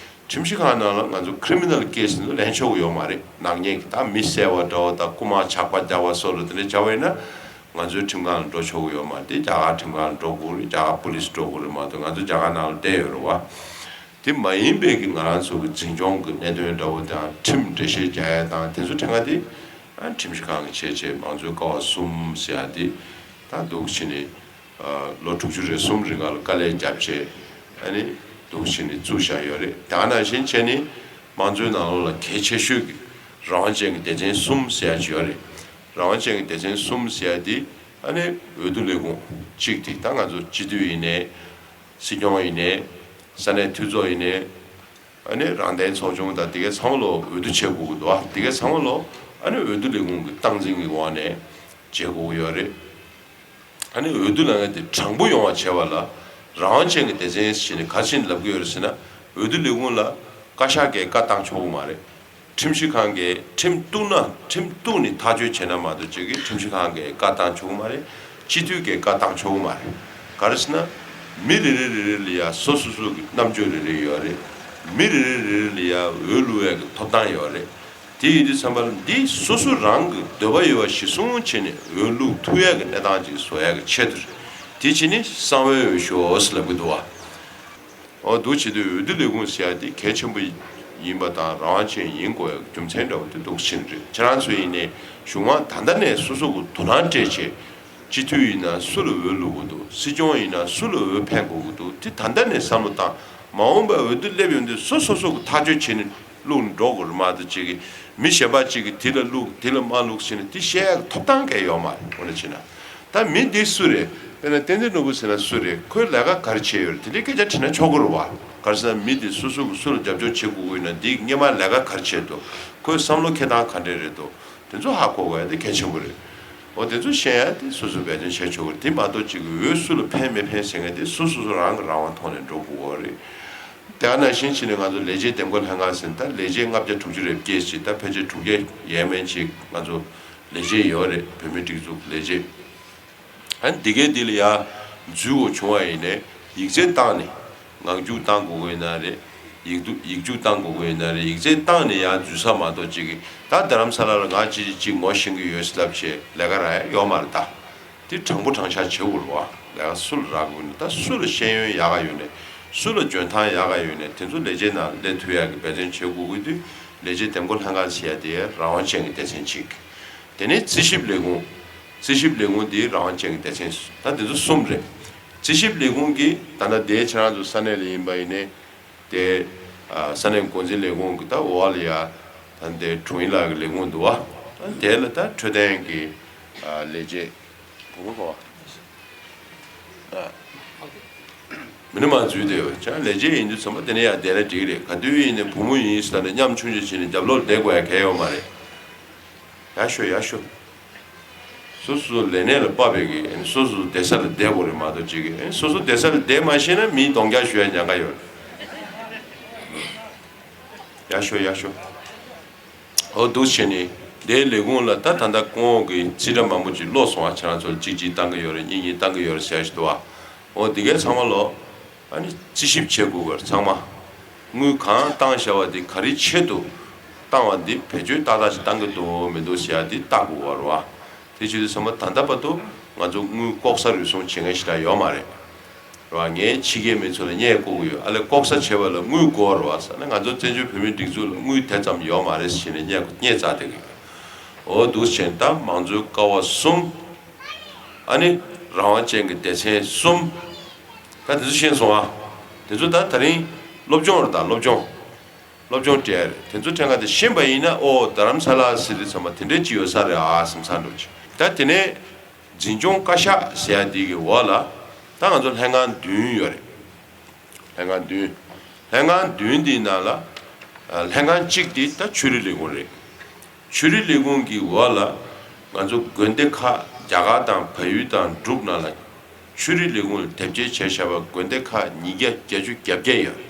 ཁྲིམས་ཞིབ་ཁང་ནང་ལ་ང་ཚོ་Criminal Case ནི་ལེན་ཆོག་གི་ཡོད་མ་རེད། ནག་ཉེས་ཀྱི་ད་མི་བསད་པ་འདྲ་བོ་དང་རྐུ་མ་ཇག་པ་རྒྱག་པ་སོགས་ལ་དེ་འདྲ་བྱ་བ་ཡིན་ན་ང་ཚོའི་ཁྲིམས་ཁང་ལ་འགྲོ་ཆོག་གི་ཡོད་མ་རེད། དེ་རྒྱ་གར་ཁྲིམས་ཁང་ལ་འགྲོ་དགོས་རེད། རྒྱ་གར་པུ་ལིས་འགྲོ་དགོས་རེད་མ་གཏོགས། ང་ཚོ་རྒྱ་གར་ནང་ལ་བསྡད་ཡོད་རེད་བ། དེ་མ་ཡིན་པའི་གི་ང་རང་ཚོ་གི་འཛིན་སྐྱོང་གི་གནད་དོན་འདྲ་བོ་དང་ཁྲིམས་འགྲེལ་བཤད་རྒྱག་ཡ་དང་དེ་ཚོ་ཕྲན་ག་དེ་ཨ་ཁྲིམས་ཞིབ་ཁང་གི་བྱས་བྱས་མང་གཙོའི་ཀ་བ་གསུམ་ཟེར་ཡ་དེ་ད་འདུག་བྱས་ནས་ལོ་དྲུག་ཅུ་རེ་གསུམ་རིང་ག་ལ་དཀའ་ལས་བརྒྱབ་བྱས་ཨ་ནི་འདུག་བྱས་ནས་བཙུགས་བཞག་ཡོད་རེད། དེ་ག་ནང་བཞིན་བྱས་ནས་དམངས་གཙོའི་ནང་ལོགས་ལ་གལ་ཆེ་ཤོས་ཀྱི་རང་དབང་ཅན་གྱི་སྡེ་ཚན་གསུམ་ཟེར་ཡ་ཅིག་ཡོད་རེད། རང་དབང་ཅན་གྱི་སྡེ་ཚན་གསུམ་ཟེར་ཡ་དེ་ཨ་ནི་འོས་བསྡུ་ལས་ཁུངས་གཅིག་དེ་ད་ང་ཚོ་སྤྱི་འཐུས་ཡིན་ནའི། སྲིད་སྐྱོང་ཡིན་ནའི། ས་གནས་འཐུས་ཚོགས་ཡིན་ནའི། ཨ་ནི་རང་བདེན་ཚོགས་ཆུང་དང་དེ་གའི་ཚང་མ་ལོ་འོས་བསྡུ་བྱེད་དགོས་ཀྱི་འདུག་ཨ། དེ་གའི་ཚང་མ་ལོ་ ཨ་ནི་འོས་བསྡུ་ལས་ཁུངས་ཀྱི་སྟངས་འཛིན་གྱི་འོག་ནས་བྱེད་དགོས་ཀྱི་ཡོད་རེད། ཨ་ནི་འོས་བསྡུ་ལས་ཁུངས་དེ་དྲང་པོ་ཡོང་བ་བྱེད་པ་ལ་རང་དབང་ཅན་གྱི་སྡེ་ཚན་ཞེས་ནས་ག་རེ་བྱས་ནས་ལབ་ཀྱི་ཡོད་རེད་ཟེར་ན། འོས་བསྡུ་ལས་ཁུངས་ལ་བཀའ་ཤག་གིས་བཀའ་བཏང་ཆོག་གི་མ་རེད། ཁྲིམས་ཞིབ་ཁང་གིས་ཁྲིམས་གཏུག་ན་ཁྲིམས་གཏུག་ནས་ཐག་གཅོད་བྱས་ན་མ་གཏོགས་ཅིག་གིས་ཁྲིམས་ཞིབ་ཁང་གིས་བཀའ་བཏང་ཆོག་གི་མ་རེད། སྤྱི་འཐུས་ཀྱིས་བཀའ་བཏང་ཆོག་གི་མ་རེད། ག་རེ་ཟེར་ན། མི་རེ་རེ་རེ་རེ་ལ་ཡ་སོ་སོ་སོ་གི་རྣམ་དཔྱོད་རེ་རེ་ཡོད་རེད། མི་རེ་རེ་རེ་རེ་ལ་ཡ་འོས་བླུག་ཡ་གི་ཐོབ་ཐང་ཡོད་རེད། དེ་ཡིན་དུས་ཙམ་པ་ལ་འདི་སོ་སོ་རང་གི་འདོད་པ་ཡོད་པ་གཞིར་བཟུང་བྱས་ནས་འོས་བླུག་ཐུབ་ཡ་གི་གནས་སྟངས་ཅིག་བཟོ་ཡ་གི་ཆེད་དུ་རེད། དེ་བྱས་ནས་གསང་བའི་འོས་ཤོག་ཟེར་ལབ་ཀྱི་འདུག་བ། འོ་འདུག་བྱེད་དུས་འོས་བསྡུ་ལས་ཁུངས་ཟེར་ཡ་དེ་གལ་ཆེན་པོ་ཡིན་པ་དང་རང་དབང་ཅན་ཡིན་དགོས་ཡ་རྒྱུ་མཚན་འདྲ་བོ་དེ་འདུག་ཕྱིན་རེད། ཁྱེད་རང་ཚོ་ཡིན་ནའི་གཞུང་དབང་ད་ལྟ་ནས་སོ་སོ་གི་དོ་སྣང་སྤྲད་བྱས། སྤྱི་འཐུས་ཡིན་ན་སུ་ལ་འོས་བླུག་དགོས་འདུག་སྲིད་སྐྱོང་ཡིན་ན་སུ་ལ་འོས་འཕེན་དགོས་ཀྱི་འདུག་དེ་ད་ལྟ་ནས་བསམ་བློ་བཏང་། མ་འོངས་པའི་འོས་བསྡུ་སླེབས་ཡོང་དུས་སོ་སོ་སོ་གི་ཐག་གཅོད་བྱས་ནས་བླུག་ནས་འགྲོ་དགོས་རེད་མ་གཏོགས་ཅིག་གིས་མི་གཞན་པ་ཅིག་གིས་དེ་ལ་བླུག་དེ་ལ་མ་བླུག་ཟེར་ནས་དེ་བཤད་ཡག་ཐོབ་ཐང་གང་ཡང་ཡོད་མ་རེད། འོ་ན་བྱས་ན། ད་མི་འདི་སུ་རེད། དཔེར་ན་བསྟན་འཛིན་ནོར་བུ་ཟེར་ན་སུ་རེད། ཁོས་ལས་ཀ་ག་རེ་བྱས་ཡོད་རེད། དེ་འདྲའི་སྐད་ཆ་དྲིས་ན་ཆོག་གི་རེད་བ། ག་རེ་ཟེར་ན་མི་འདི་སོ་སོ་གི་སུ་ལ་རྒྱབ་སྐྱོར་བྱེད་དགོས་ཀྱི་ཡོད་ན་འདི་སྔོན་མ་ལས་ཀ་ག་རེ་བྱས་འདུག་ཁོའི་བསམ་བློ་འཁྱེར་སྟངས་ག་འདྲས་རེད་འདུག་དེ་ཚོ་ཧ་གོ་དགོས་ཡ་དེ་གལ་ཆེན་པོ་རེད། འོ་དེ་ཚོ་ཤེས་ཡ་དེ་སོ་སོས་འབད་བརྩོན་བྱས་ཆོག་གི་རེད། དེ་མ་གཏོགས་ཅིག་གི་འོས་སུ་ལ་འཕེན་མི་འཕེན་ཟེར་མཁན་དེ་སོ་སོ་སོ་རང་གི་རང་དབང་ཐོག་ནས་འགྲོ་དགོས་ཀྱི་རེད། དེ་ག་ནང་བཞིན་བྱས་ནས་ང་ཚོ་ལས་བྱེད་འདེམས་བསྐོ་ལྷན་ཁང་ཟེར་ན་ད་ལས་བྱེད་ལྔ་བརྒྱ་དྲུག་ཅུ་རེ་བརྒྱད་ཅིག་ད་ཕལ་ཆེར་དྲུག་བརྒྱ་ཡས་མས་ཅིག་ང་ཚོ་ལས་བྱེད་ཡོད་རེད། བོད་མིའི་སྒྲིག་འཛུགས་ལས་བྱེད། ཨ་ནི་འདི་གའི་འདི་ལ་ཡ་འཛུལ་དགོས་བྱུང་བ་ཡིན་ནའི་ཡིག་ཚད་བཏང་ནས་ངག་རྒྱུགས་བཏང་དགོས་ཀྱི་ཡིན་ན་རེད། ཡིག་རྒྱུགས་ཡིག་རྒྱུགས་བཏང་དགོས་ཀྱི་ཡིན་ན་རེད། ཡིག་ཚད་བཏང་ནས་ཡ་འཛུལ་ས་མ་གཏོགས་ཅིག་གིས་ད་རྡ་རམ་ས་ལ་ལ་ང་ཅིག་ཅིག་ངོ་ཤེས་ཀྱི་ཡོད་ཟེར་ལབ་བྱས་ལས་ཀ་རག་ཡ་ཡོད་མ་རེད་ད། དེ་དྲང་པོ་དྲང་བཞག་བྱེད་དགོས་རེད་བ། ལས་ཀ་སུ་ལ་རག་དགོས་ནས་ད་སུ་ལ་ཤེས་ཡོན་ཡག་ག་ཡོད་ནས་སུ་ལ་འཇོན་ཐང་ཡག་ག་ཡོད་ནས་དེ་ཚོ་ལས་བྱེད་ནང་སླེབས་ཐུབ་ཡག་གི་འབད་བརྩོན་བྱེད་དགོས་ཀྱི་དུས་ལས་བྱེད་འདེམས་བསྐོ་ལྷན་ཁང་ཟེར་ཡ་དེ་རང་དབང་ཅན་གྱི་སྡེ་ཚན་གཅིག་དེ་ནས་རྩིས་ཞིབ་ལས་ཁུངས། རྩིས་ཞིབ་ལས་ཁུངས་དེ་རང་དབང་ཅན་གྱི་སྡེ་ཚན་ད་དེ་ཚོ་གསུམ་རེད། རྩིས་ཞིབ་ལས་ཁུངས་ཀྱིས་ད་ལྟ་དེ་ཁྱེད་རང་ཚོ་ས་གནས་ལ་ཡིན་པ་ཡིན་ནའི་དེ་ས་གནས་འགོ་འཛིན་ལས་ཁུངས་ཀྱི་ད་འོག་ལ་ཡ་ད་དེ་དྲུང་ཡིག་ལགས་ཀྱི་ལས་ཁུངས་འདུག་བ། དེ་ལ་ད་འཕྲོད་བསྟེན་གྱི་ལས་བྱེད། བུ་མོ་གོ་བ། མི་ནི་མ་འཛུལ་དེ་ཡོད་ཅང་ལས་བྱེད་ཡིན་དུས་ཚང་མ་དེ་ནས་ཡང་བསྡད་ན་འགྲིག་རེད། ག་དུས་ཡིན་ནས་བུ་མོ་ཡིན་ཟེར་ནས་མཉམ་ཆུང་ཆུང་བྱས་ནས་རྒྱབ་ལོགས་བསྡད་དགོས་ཡ་གལ་ཡོད་མ་རེད། ཡག་ཤོས་ཡག་ཤོས། སོ་སོ་ལས་གནས་ལ་དཔག་པའི་གི་སོ་སོ་བསྡད་ས་ལ་བསྡད་དགོས་རེད་མ་གཏོགས་ཅིག་གི་སོ་སོ་བསྡད་ས་ལ་བསྡད་མ་ཤེས་ན་མིས་གདོང་རྒྱག་ཞུ་ཡ་ཉེན་ཁ་ཡོད་རེད། ཡག་ཤོས་ཡག་ཤོས། འོ་འདུག་བྱས་ནས་དེའི་ལས་ཁུངས་ལ་ད་ད་ལྟ་སྐུ་ངོ་གི་རྩིས་ཁྲ་མང་པོ་ཅིག་ཀློག་སོང་བ། ཁྱེད་རང་ཚོར་གཅིག་གཅིག་བཏང་གི་ཡོད་རེད། གཉིས་གཉིས་བཏང་གི་ཡོད་རེད་ཟེར་ཞིག་འདུག་བ། འོ་འདི་གའི་ཚང་མ་ལོ། ཨ་ནི་རྩིས་ཞིབ་བྱེད་དགོས་པར་ཚང་མ། དངུལ་གང་བཏང་བཞག་པ་འདི་ག་རེའི་ཆེད་དུ་བཏང་བ་འདི་བེད་སྤྱོད་ཏག་ཏག་ཅིག་བཏང་གི་འདུག་མི་འདུག་ཟེར་ཡ་འདི་བལྟ་དགོས་པ་རེད་བ། དེ་བྱེད་དུས་ཚང་མ་ད་ལྟ་བར་དུ་ང་ཚོ་དངུལ་ལྐོག་ཟ་རུལ་སུངས་བྱེད་མཁན་ཞིག་ད་ཡོད་མ་རེད། རེད་བ། ངས་ཕྱི་རྒྱལ་མི་ཚོ་ལ་བརྙས་བཀོད་ཀྱི་ཡོད། ཨ་ལས་ལྐོག་ཟ་བྱས་པ་ལ་དངུལ་དགོས་རེད་བ་ཟེར་ན་ང་ཚོ་བཙན་བྱོལ་བོད་མིའི་སྒྲིག་འཛུགས་ལ་དངུལ་དེ་ཙམ་ཡོད་མ་རེད་ཟེར་ནས་བརྙས་བརྙས་བཙག་བསྡད་ཀྱི་ཡོད། འོ་འདུག་བྱས་ད་མང་གཙོའི་ཀ་བ་གསུམ། ཨ་ནི་རང་དབང་ཅན་གྱི་སྡེ་ཚན་གསུམ། ད་དེ་ཚོ་ཤེས་སོང་ཨ། དེ་ཚོ་ད་ད་རིང་སློབ་སྦྱོང་རེད་ད་སློབ་སྦྱོང་། སློབ་སྦྱོང་སྤྲད་རེད། དེ་ཚོ་ཕྲན་ཁ་དེ་ཤེས་པ་ཡིན་ན་ཨོ་རྡ་རམ་ས་ལ་ཟེར་དུས་ཚང་མ་དེ་འདྲའི་ཅིག་ཡོད་ས་རེད་ཨ་བསམ་ས་འགྲོ་ཅིག་ད་དེ་ནས་འཛིན་སྐྱོང་བཀའ་ཤག་ཟེར་ཡ་དེ་གི་འོག་ལ་ད་ང་ཚོ་ལྷན་ཁང་བདུན་ཡོད་རེད། ལྷན་ཁང་བདུན། ལྷན་ཁང་བདུན་དེའི་ནང་ལ་ལྷན་ཁང་གཅིག་དེ་ད་ཆོས་རིག་ལས་ཁུངས་རེད། ཆོས་རིག་ལས་ཁུངས་ཀྱི་འོག་ལ་ང་ཚོ་དགོན་སྡེ་ཁག་རྒྱ་གར་དང་བལ་ཡུལ་དང་འབྲུག་ནང་ལ་ཆོས་རིག་ལས་ཁུངས་ལ་དེབ་སྐྱེལ་བྱས་བཞག་པ་དགོན་སྡེ་ཁག་ཉིས་བརྒྱ་བརྒྱད་ཅུ་གྱ་བརྒྱད་ཡོད།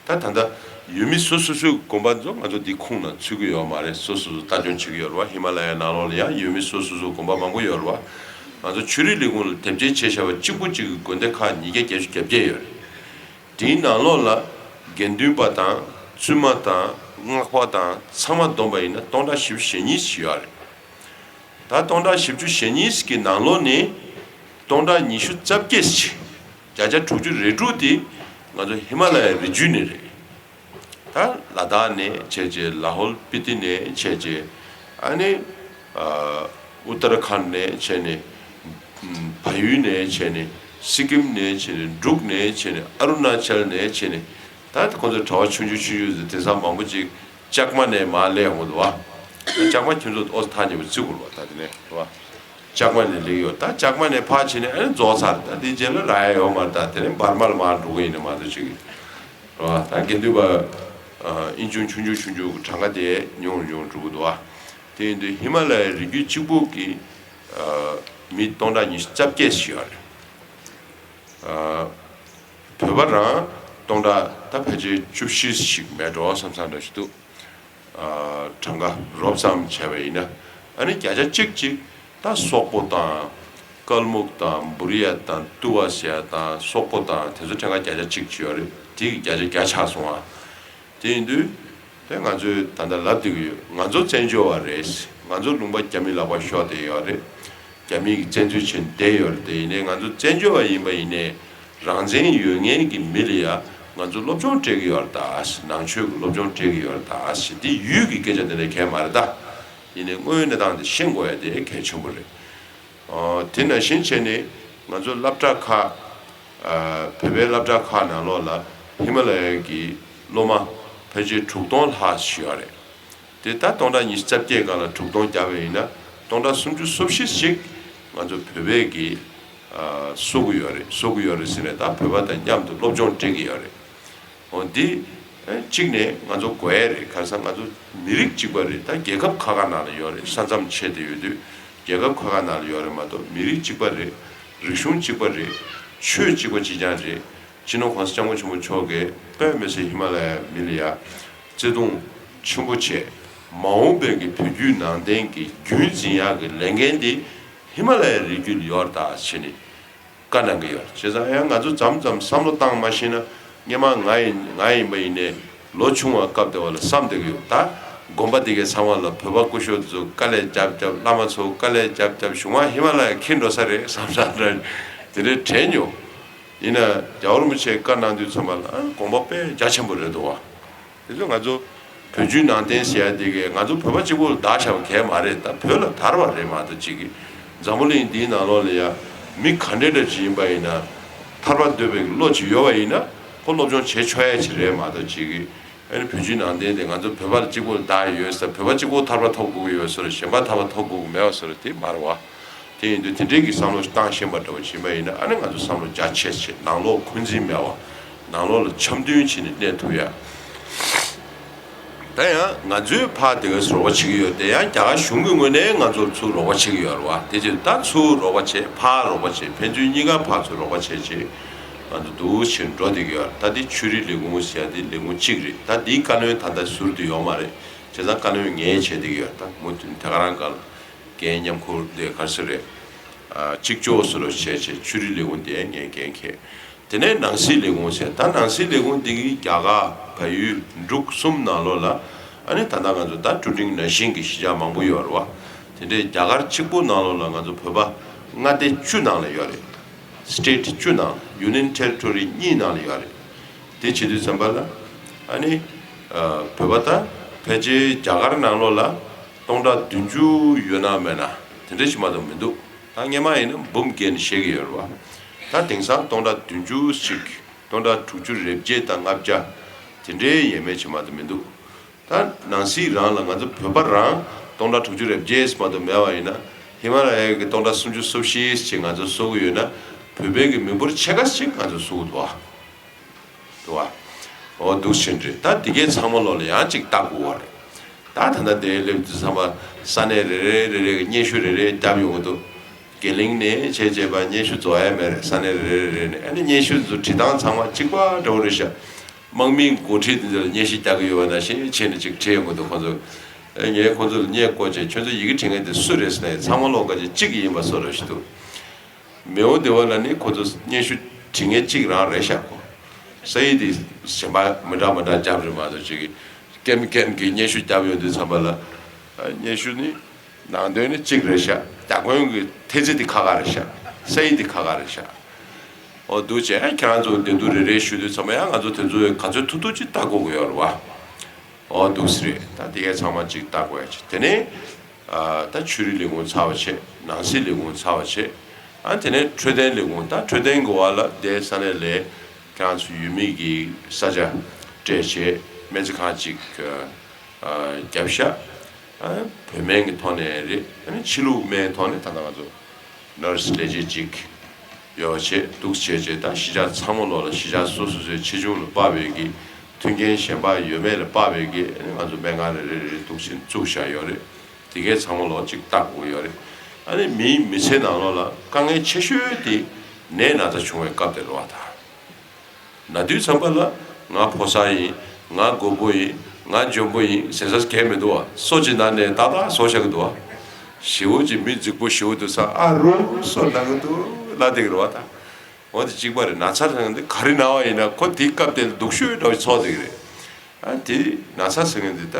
ད་ད་ལྟ་ཡུལ་མི་སོ་སོ་སོའི་དགོན་པ་ཚོ་ང་ཚོ་འདི་ཁོངས་ནང་ཚུད་ཀྱི་ཡོད་མ་རེད། སོ་སོ་སོ་ལྟ་སྐྱོང་བྱེད་ཀྱི་ཡོད་རེད་བ། ཧི་མ་ལ་ཡའི་ནང་ལོགས་ལ་ཡང་ཡུལ་མི་སོ་སོ་སོའི་དགོན་པ་མང་པོ་ཡོད་རེད་བ། ང་ཚོ་ཆོས་རིག་ལས་ཁུངས་ལ་དེབ་སྐྱེལ་བྱས་བཞག་པ་གཅིག་པུ་གཅིག་གི་དགོན་སྡེ་ཁག་ཉིས་བརྒྱ་བརྒྱད་ཅུ་གྱ་བརྒྱད་ཡོད་རེད། དེའི་ནང་ལོགས་ལ་དགེ་འདུན་པ་དང་བཙུན་མ་དང་སྔགས་པ་དང་ཚང་མ་བསྡོམས་པ་ཡིན་ན་སྟོང་ཕྲག་བཞི་བཅུ་ཞེ་གཉིས་ཤིག་ཡོད་རེད། ད་སྟོང་ཕྲག་བཞི་བཅུ་ཞེ་གཉིས་ཀྱི་ནང་ལོགས་ནས་སྟོང་ཕྲག་ཉི་ཤུ་རྩ་བརྒྱད་ཅིག་བརྒྱ་ཆ་དྲུག་ཅུ་རེ་དྲུག་དེ་ང་ཚོ་ཧི་མ་ལ་ཡའི་རི་རྒྱུད་ནས་རེད། ད་ལ་དྭགས་ནས་བྱས་རྗེས་ལ་ཧོལ་སྤི་ཏི་ནས་བྱས་རྗེས་ཨ་ནི་ཨ་ཨུ་ཏར་ཁཱན་ནས་བྱས་ནས་བལ་ཡུལ་ནས་བྱས་ནས་སི་ཀིམ་ནས་བྱས་ནས་འབྲུག་ནས་བྱས་ནས་ཨ་རུ་ན་ཅལ་ནས་བྱས་ནས་ད་ཁོ་ཚོ་གྲྭ་བ་ཆུང་ཆུང་ཆུང་ཆུང་ཚོ་དེང་སང་མང་པོ་ཅིག་ལྕགས་མ་ནས་མར་སླེབས་ཡོང་གི་འདུག་བ། ལྕགས་མ་ཁྱོད་ཚོ་ཨོ་ཐག་ཉེ་པོ་བརྩི་དགོས་རེད་བ། ད་དེ་ནས་རེད་བ། ལྕགས་མ་ནས་སླེབས་ཡོད། ད་ལྕགས་མ་ནས་ཕར་ཕྱིན་ནས་ཨ་ནི་རྫོགས་ཚར། ད་དེ་རྗེས་ལ་རག་ཡ་ཡོད་མ་རེད། ད་དེ་ནས་འབར་མ་ལ་མར་འགྲོ་གི་ཡིན་ནི་མ་གཏོགས་ཅིག་རེད་བ། ད་དགེ་འདུན་པ་ཨིན་ཆུང་ཆུང་ཆུང་ཆུང་ཆུང་གི་གྲངས་ཀ་དེ་ཉུང་རུ་ཉུང་རུ་འགྲོ་གི་འདུག་བ། དེ་ཡིན་དུས་ཧི་མ་ལ་ཡའི་རི་རྒྱུད་གཅིག་པུ་གི་ཨ་མི་སྟོང་ཕྲག་ཉི་ཤུ་རྩ་བརྒྱད་ཞིག་ཡོད་རེད། ཨ་བོད་པ་རང་སྟོང་ཕྲག་ད་ཕལ་ཆེར་བཅུ་བཞི་ཞིག་མེད་འགྲོ་བསམ་བསམ་འདྲ་ཞིག་འདུག་ཨ་གྲངས་ཀ་རོབ་ཙམ་བྱས་པ་ཡིན་ན། ཨ་ནི་བརྒྱ་ཆ་གཅིག་གཅིག་ད་སོག་པོ་དང་། ཀལ་མུག་དང་། འབུ་རི་ཡ་དང་། ཏུ་བ་ཟེར་ཡ་དང་། སོག་པོ་དང་། དེ་ཚོ་ཕྲན་ཁ་བརྒྱ་ཆ་གཅིག་ཅིག་ཡོད་རེད། དེ་གི་བརྒྱ་ཆ་བརྒྱ་ཆགས་སོང་ཨ། དེ་ཡིན་དུས་དེ་ང་ཚོས་ད་ལྟ་ལབ་བསྡད་ཀྱི་ཡོད། ང་ཚོ་བཙན་བྱོལ་བ་རེད། ང་ཚོ་ལུང་པ་རྒྱ་མི་ལག་པར་ཤོར་བསྡད་ཡོད་རེད། རྒྱ་མི་གིས་བཙན་འཛུལ་བྱས་བསྡད་ཡོད་རེད། དེ་ཡིན་ནའི་ང་ཚོ་བཙན་བྱོལ་བ་ཡིན་པ་ཡིན་ནའི་རང་བཙན་ཡོད་མཁན་གྱི་མི་ལ་ཡ་ང་ཚོ་སློབ་སྦྱོང་སྤྲད་ཀྱི་ཡོད་རེད་ད། ནང་ཆོས་ཀྱི་སློབ་སྦྱོང་སྤྲད་ཀྱི་ཡོད་རེད་ད། དེ་ཡུལ་གྱི་སྐད་ཆ་དེ་འདྲ་གང་ཡང་མ་རེད་ད། ཡིན་ནའི་དངོས་ཡོད་གནས་སྟངས་དེ་ཤེས་དགོས་ཡ་དེ་གལ་ཆེན་པོ་རེད། ཨོ། དེ་ནང་བཞིན་བྱས་ནས་ང་ཚོ་སློབ་གྲྭ་ཁག་ཨ་བོད་པའི་སློབ་གྲྭ་ཁག་ནང་ལོགས་ལ་ཧི་མ་ལ་ཡའི་གི་སློབ་མ་ཕལ་ཆེར་དྲུག་སྟོང་ལྷག་ཞིག་ཡོད་རེད། དེ་ད་སྟོང་ཕྲག་ཉི་ཤུ་རྩ་བརྒྱད་སྒང་ལ་དྲུག་སྟོང་བརྒྱབ་པ་ཡིན་ན་སྟོང་ཕྲག་སུམ་ཅུ་སོ་བཞི་ཞིག་ང་ཚོ་བོད་པས་གི་ཨ་གསོ་གི་ཡོད་རེད། གསོ་གི་ཡོད་རེད་ཟེར་ནས་ད་བོད་པ་དང་མཉམ་དུ་སློབ་སྦྱོང་སྤྲད་ཀྱི་ཡོད་རེད། འོ་འདི་ཨེ་གཅིག་ནས་ང་ཚོ་དགོས་ཡ་རེད། ག་རེ་ཟེར་ན་ང་ཚོ་མི་རིགས་གཅིག་པ་རེད། ད་རྒྱལ་ཁབ་ཁ་ཁ་ནང་ལ་ཡོད་རེད། ས་མཚམས་ཕྱེ་བསྡད་ཡོད་དུས་རྒྱལ་ཁབ་ཁ་ཁ་ནང་ལ་ཡོད་རེད་མ་གཏོགས་མི་རིགས་གཅིག་པ་རེད། རིག་གཞུང་གཅིག་པ་རེད། ཆོས་གཅིག་པ་གཅིག་རྐྱང་རེད། སྤྱི་ནོར་༸གོང་ས་༸སྐྱབས་མགོན་ཆེན་པོ་མཆོག་གིས་དཔེ་མི་སྲིད་ཧི་མ་ལ་ཡའི་མི་ལ་ཡ་བརྩེ་དུང་ཆེན་པོ་བྱས། མ་འོངས་པའི་གི་བོད་བརྒྱུད་ནང་བསྟན་གྱི་རྒྱུན་འཛིན་ཡག་གི་ལས་འགན་འདི་ཧི་མ་ལ་ཡའི་རི་རྒྱུད་ལ་ཡོད་རེད་ད་ཟེར་ནས་བཀའ་གནང་གི་ཡོད། བྱས་ཙང་ཡང་ང་ཚོ་མཚམས་མཚམས་བསམ་བློ་བཏང་མ་ཤེས་ན་སྔོན་མ་ང་ཡིན་ང་ཡིན་པ་ཡིན་ནའི་ལོ་ཆུང་བ་སྐབས་དེ་བ་ལ་བསམ་བསྡད་ཀྱི་ཡོད། ད་དགོན་པ་དེ་གའི་ཚང་མ་ལ་བོད་པ་སྐུ་ཞབས་དེ་ཚོ་དཀའ་ལས་རྒྱབ་རྒྱབ། བླ་མ་ཚོ་དཀའ་ལས་རྒྱབ་རྒྱབ། གཞུང་མ་ཧི་མ་ལ་ཡ་འཁྱེར་འགྲོ་ས་རེད་བསམ་ས་འདྲ་དེ་འདྲའི་དྲན་མྱོང་། ཡིན་ན་རྒྱལ་བ་རིན་པོ་ཆེས་བཀའ་གནང་དུས་ཚང་མ་ལ་ཨ་དགོངས་པ་དཔེ་རྒྱ་ཆེན་པོ་རེད་འདུག་བ། དེ་ཚོ་ང་ཚོ་བོད་བརྒྱུད་ནང་བསྟན་ཟེར་ཡ་དེ་གས་ང་ཚོ་བོད་པ་གཅིག་པོ་ལ་བདག་བཞག་པ་གས་མ་རེད། ད་བོད་ལ་དར་བ་རེད་མ་གཏོགས་གཅིག་གིས་འཛམ་བུ་གླིང་འདིའི་ནང་ལོགས་ལ་ཡ་མི་ག་འདྲ་འདྲ་ཅིག་ཡིན་པ་ཡིན་ན་ཐར་པ་འདོད་པའི་བློ་ཅིག་ཡོད་པ་ཡིན་ན་ཁོ་སློབ་སྦྱོང་བྱེད་ཆོག་ཡ་ཅིག་རེད་མ་གཏོགས་གཅིག་གིས་ཨ་ནི་བོད་བརྒྱུད་ནང་བསྟན་དེ་ང་ཚོ་བོད་པ་ལ་གཅིག་པོ་ལ་བདག་ཡོད་ས། བོད་པ་གཅིག་པོ་ཐར་པ་ཐོབ་དགོས་ཀྱི་ཡོད་ཟེར་ར། གཞན་པ་ཐར་པ་ཐོབ་དགོས་ཀྱི་མེད་པ་ཟེར་ར་དེ་མ་རེད་བ། དེ་ཡིན་དུས་དེ་འདྲའི་གི་བསམ་བློ་བཏང་ཤེས་པ་འདྲ་བོ་བྱེད་པ་ཡིན་ན་ཨ་ནི་ང་ཚོ་བསམ་བློ་རྒྱ་ཆེ་ཆེ། ནང་ལོགས་འཁོན་འཛིན་མེད་པ། ནང་ལོགས་ལ་འཆམ་མཐུན་བྱས་ནས་གནས་ཐུབ་ཡ། ད་ཡང་ང་ཚོས་ཕར་དེ་ག་རོགས་པ་བྱེད་ཀྱི་ཡོད་དེ། ཡང་རྒྱ་གར་གཞུང་གི་ངོས་ནས་ང་ཚོར་ཚུར་རོགས་པ་བྱེད་ཀྱི་ཡོད་རེད་བ། དེ་ཕྱིར་ད་ཚུར་རོགས་པ་བྱེད། ཕར་རོགས་པ་བྱེད། ཕན་ཚུན་གཉིས་ཀ་ཕར་ཚུར་རོགས་པ་བྱེད་བྱེད་ང་ཚོ་འདུག་བྱས་འགྲོ་བསྡད་ཀྱི་ཡོད་རེད། ད་དེ་ཆོས་རིག་ལས་ཁུངས་ཟེར་ཡ་དེ་ལས་ཁུངས་གཅིག་རེད། ད་དེའི་བཀའ་བློན་ད་ལྟ་ཟུར་དུ་ཡོད་མ་རེད། བྱས་ཙང་བཀའ་བློན་ངས་བྱས་བསྡད་ཀྱི་ཡོད། ད་མུ་མཐུད་ད་ག་རང་ག་ལ། འགན་མཉམ་འཁུར་དེ་ག་རེ་ཟེར་རེད། ཨ་གཅིག་ལྕོགས་སུ་རུ་བྱས་བྱས་ཆོས་རིག་ལས་ཁུངས་དེ་ངས་འགན་འཁྱེར། དེ་ནས་ནང་སྲིད་ལས་ཁུངས་ཟེར། ད་ནང་སྲིད་ལས་ཁུངས་འདི་གིས་རྒྱ་གར་བལ་ཡུལ་འབྲུག་གསུམ་ནང་ལོགས་ལ་ཨ་ནི་ད་ལྟ་ང་ཚོ་ད་འབྲུག་འབྲིང་ནང་བཞིན་གྱི་གཞིས་ཆགས་མང་པོ་ཡོད་རེད་བ། དེ་འདྲའི་རྒྱ་གར་གཅིག་པུ་ནང་ལོགས་ལ་ང་ཚོ་བོད་པ་མངའ་སྡེ་བཅུ་ནང་ལ་ཡོད་རེད། སི་ཊེ་ཊི་བཅུ་ནང་ལ། ཡུ་ནི་ཡན་ཊེ་རི་ཊོ་རི་གཉིས་ནང་ལ་ཡོད་རེད། དེ་བྱེད་དུས་ཙམ་པ་ལ་ཨ་ནི་ཨ་བོད་པ་ད་ཕལ་ཆེར་རྒྱ་གར་ནང་ལོགས་ལ་སྟོང་ཕྲག་བདུན་ཅུ་ཡོད་ན་མེད་ན་དེ་འདྲ་ཞིག་མ་གཏོགས་མི་འདུག་ད་སྔོན་མ་ཡིན་ན་འབུམ་བརྒལ་ནས་བཤད་ཀྱི་ཡོད་རེད་བ། ད་དེང་སང་སྟོང་ཕྲག་བདུན་ཅུ་ཞིག་སྟོང་ཕྲག་དྲུག་ཅུ་རེ་བརྒྱད་དང་ལྔ་བརྒྱ་དེ་འདྲའི་ཡས་མས་ཅིག་མ་གཏོགས་མི་འདུག་ད་ནང་སྲིད་རང་ལ་ང་ཚོ་བོད་པ་རང་སྟོང་ཕྲག་དྲུག་ཅུ་རེ་བརྒྱད་མ་གཏོགས་མེད་པ་ཡིན་ན་ཧི་མ་ལ་ཡའི་གི་སྟོང་ཕྲག་སུམ་ཅུ་སོ་བཞི་ཞིག་ང་ཚོ་གསོ་གི་ཡོད་ན་བོད་པའི་གི་མི་འབོར་ཕྱེད་ཀ་ཞིག་ང་ཚོ་གསོ་གི་འདུག་བ། འདུག་བ། འོ་འདུག་ཕྱིན་རེད། ད་འདི་གའི་ཚང་མ་ལོག་ལ་ཡང་ཅིག་ལྟ་དགོས་བ་རེད། ད་ད་ལྟ་དེ་སླེབས་དུས་ཚང་མ་ས་གནས་རེ་རེ་རེ་རེ་གི་སྙན་ཞུ་རེ་རེ་བརྒྱབ་ཡོང་གི་འདུག་དགེ་ལིང་ནས་བྱས་བྱས་པ་སྙན་ཞུ་རྫོགས་ཡ་མེད་རེད། ས་གནས་རེ་རེ་རེ་ནས་ཨ་ནི་སྙན་ཞུ་ཚོ་བྲིས་སྟངས་ཚང་མ་གཅིག་པ་འདྲ་བོ་རེད་ཤག་དམག་མིའི་འགོ་ཁྲིད་འདི་ཚོ་ལ་སྙན་ཞུ་རྒྱག་གི་ཡོད་པ་ནང་བཞིན་བྱས་ནས་ཅིག་བྲིས་ཡོང་གི་འདུག་ཁོང་ཚོ་ཨེ་ངས་ཁོང་ཚོ་ལ་སྙན་སྐོར་བྱས། ཁྱོད་ཚོ་ཡི་གེ་འབྲི་མཁན་དེ་སུ་རེད་ཟེར་ན་ཚང་མ་ལོག་ག་ཅིག་གཅིག་ཡིན་པ་བཟོ་འདྲ་ཞིག་འདུག་མེའོ་སྡེ་བ་ལ་ནི་ཁོ་ཚོ་སྙན་ཞུ་བྲིས་མཁན་གཅིག་རང་རེད་ཤག་ཁོ། ས་ཡིག་དེ་གཞན་པ་མི་འདྲ་མི་འདྲ་རྒྱབ་རེད་མ་གཏོགས་ཅིག་གིས་ཀེམ་ཀེམ་གྱིས་སྙན་ཞུ་རྒྱབ་ཡོང་དུས་ཙམ་པ་ལ་སྙན་ཞུ་ནི་ནང་དོན་ནི་གཅིག་རེད་ཤག་རྒྱ་གོན་གྱི་ཐེལ་ཙེ་དེ་ཁག་ཁག་རེད་ཤག་ས་ཡིག་དེ་ཁག་ཁག་རེད་ཤག་འོ་འདུག་བྱས་ཁྱེད་རང་ཚོ་བདེ་སྡུག་རེ་རེ་ཞུ་དུས་ཙམ་པ་ཡང་ང་ཚོ་དེ་ཚོ་ག་ཚོད་ཐུབ་ཐུབ་ཅིག་ལྟ་དགོས་ཀྱི་ཡོད་རེད་བ། འོ་འདུག་སེ་རེད། ད་དེ་གས་ཚང་མ་གཅིག་ལྟ་དགོས་ཡ་ཅིག་དེ་ནས་ཨ་ད་ཆོས་རིག་ལས་ཁུངས་ཚར་བ་བྱས། ནང་སྲིད་ལས་ཁུངས་ཚར་བ་བྱས། ཨ་དེ་ནས་འཕྲོད་བསྟེན་ལས་ཁུངས། ད་འཕྲོད་བསྟེན་གྱི་བར་ལ་དེ་ས་གནས་ལ་ཁྱེད་རང་ཚོ་ཡུལ་མི་གི་ས་ཆ་སྤྲད་བྱས་སྨན་རྩིས་ཁང་གཅིག་ཨ་བརྒྱབ་ཤག་ཨ་བོད་སྨན་གྱི་ཐོག་ནས་རེད། ཨ་ནི་ཕྱི་ལུགས་སྨན་ཐོག་ནས་ད་ལྟ་ང་ཚོ་ནར་སི་ལས་བྱེད་ཅིག་ཡོད་བྱས་འདུག་བྱས་བྱས། ད་གཞིས་ཆགས་ཚང་མ་ལོག་ལ་གཞིས་ཆགས་སོ་སོ་སོའི་ཆེ་ཆུང་ལ་དཔག་པའི་གི་མཐུན་རྐྱེན་གཞན་པ་ཡོད་མེད་ལ་དཔག་པའི་གི་ཨ་ནི་ང་ཚོ་སྨན་ཁང་རེ་རེ་རེ་འདུག་བྱས་བཙུགས་བཞག་ཡོད་རེད། དེ་གའི་ཚང་མ་ལོ་གཅིག་བལྟ་དགོས་ཡོད་རེད། ཨ་ནི་མིའི་མི་ཚེ་ནང་ལོགས་ལ་དཀའ་ངལ་ཆེ་ཤོས་དེ་ནད་ན་ཚ་བྱུང་བའི་སྐབས་དེ་རེད་བ་ད། ན་དུས་ཙམ་པ་ལ་ང་ཕོ་གསར་ཡིན། ང་མགོ་པོ་ཡིན། ང་འཇོན་པོ་ཡིན་ཟེར་ས་གང་ཡང་མི་འདུག་བ། སོ་གཅིག་ན་ནས་ཏག་ཏག་བཟོ་བཞག་གི་འདུག་བ། ཞེ་བོ་གཅིག་མི་རྫིག་པོ་ཞེ་བོ་འདུག་ས། ཨ་རོ་སོ་ན་གི་འདུག་ལབ་བསྡད་ཀྱི་རེད་བ་ད། འོ་དེ་གཅིག་པ་རེད། ན་ཚ་ཟེར་མཁན་དེ་ག་རེ་ན་བ་ཡིན་ན་ཁོ་དེའི་སྐབས་དེ་ལ་སྡུག་ཤོས་འདྲ་བོ་ཚོར་བསྡད་ཀྱི་རེད། ཨ་དེ་ན་ཚ་ཟེར་མཁན་དེ་ད་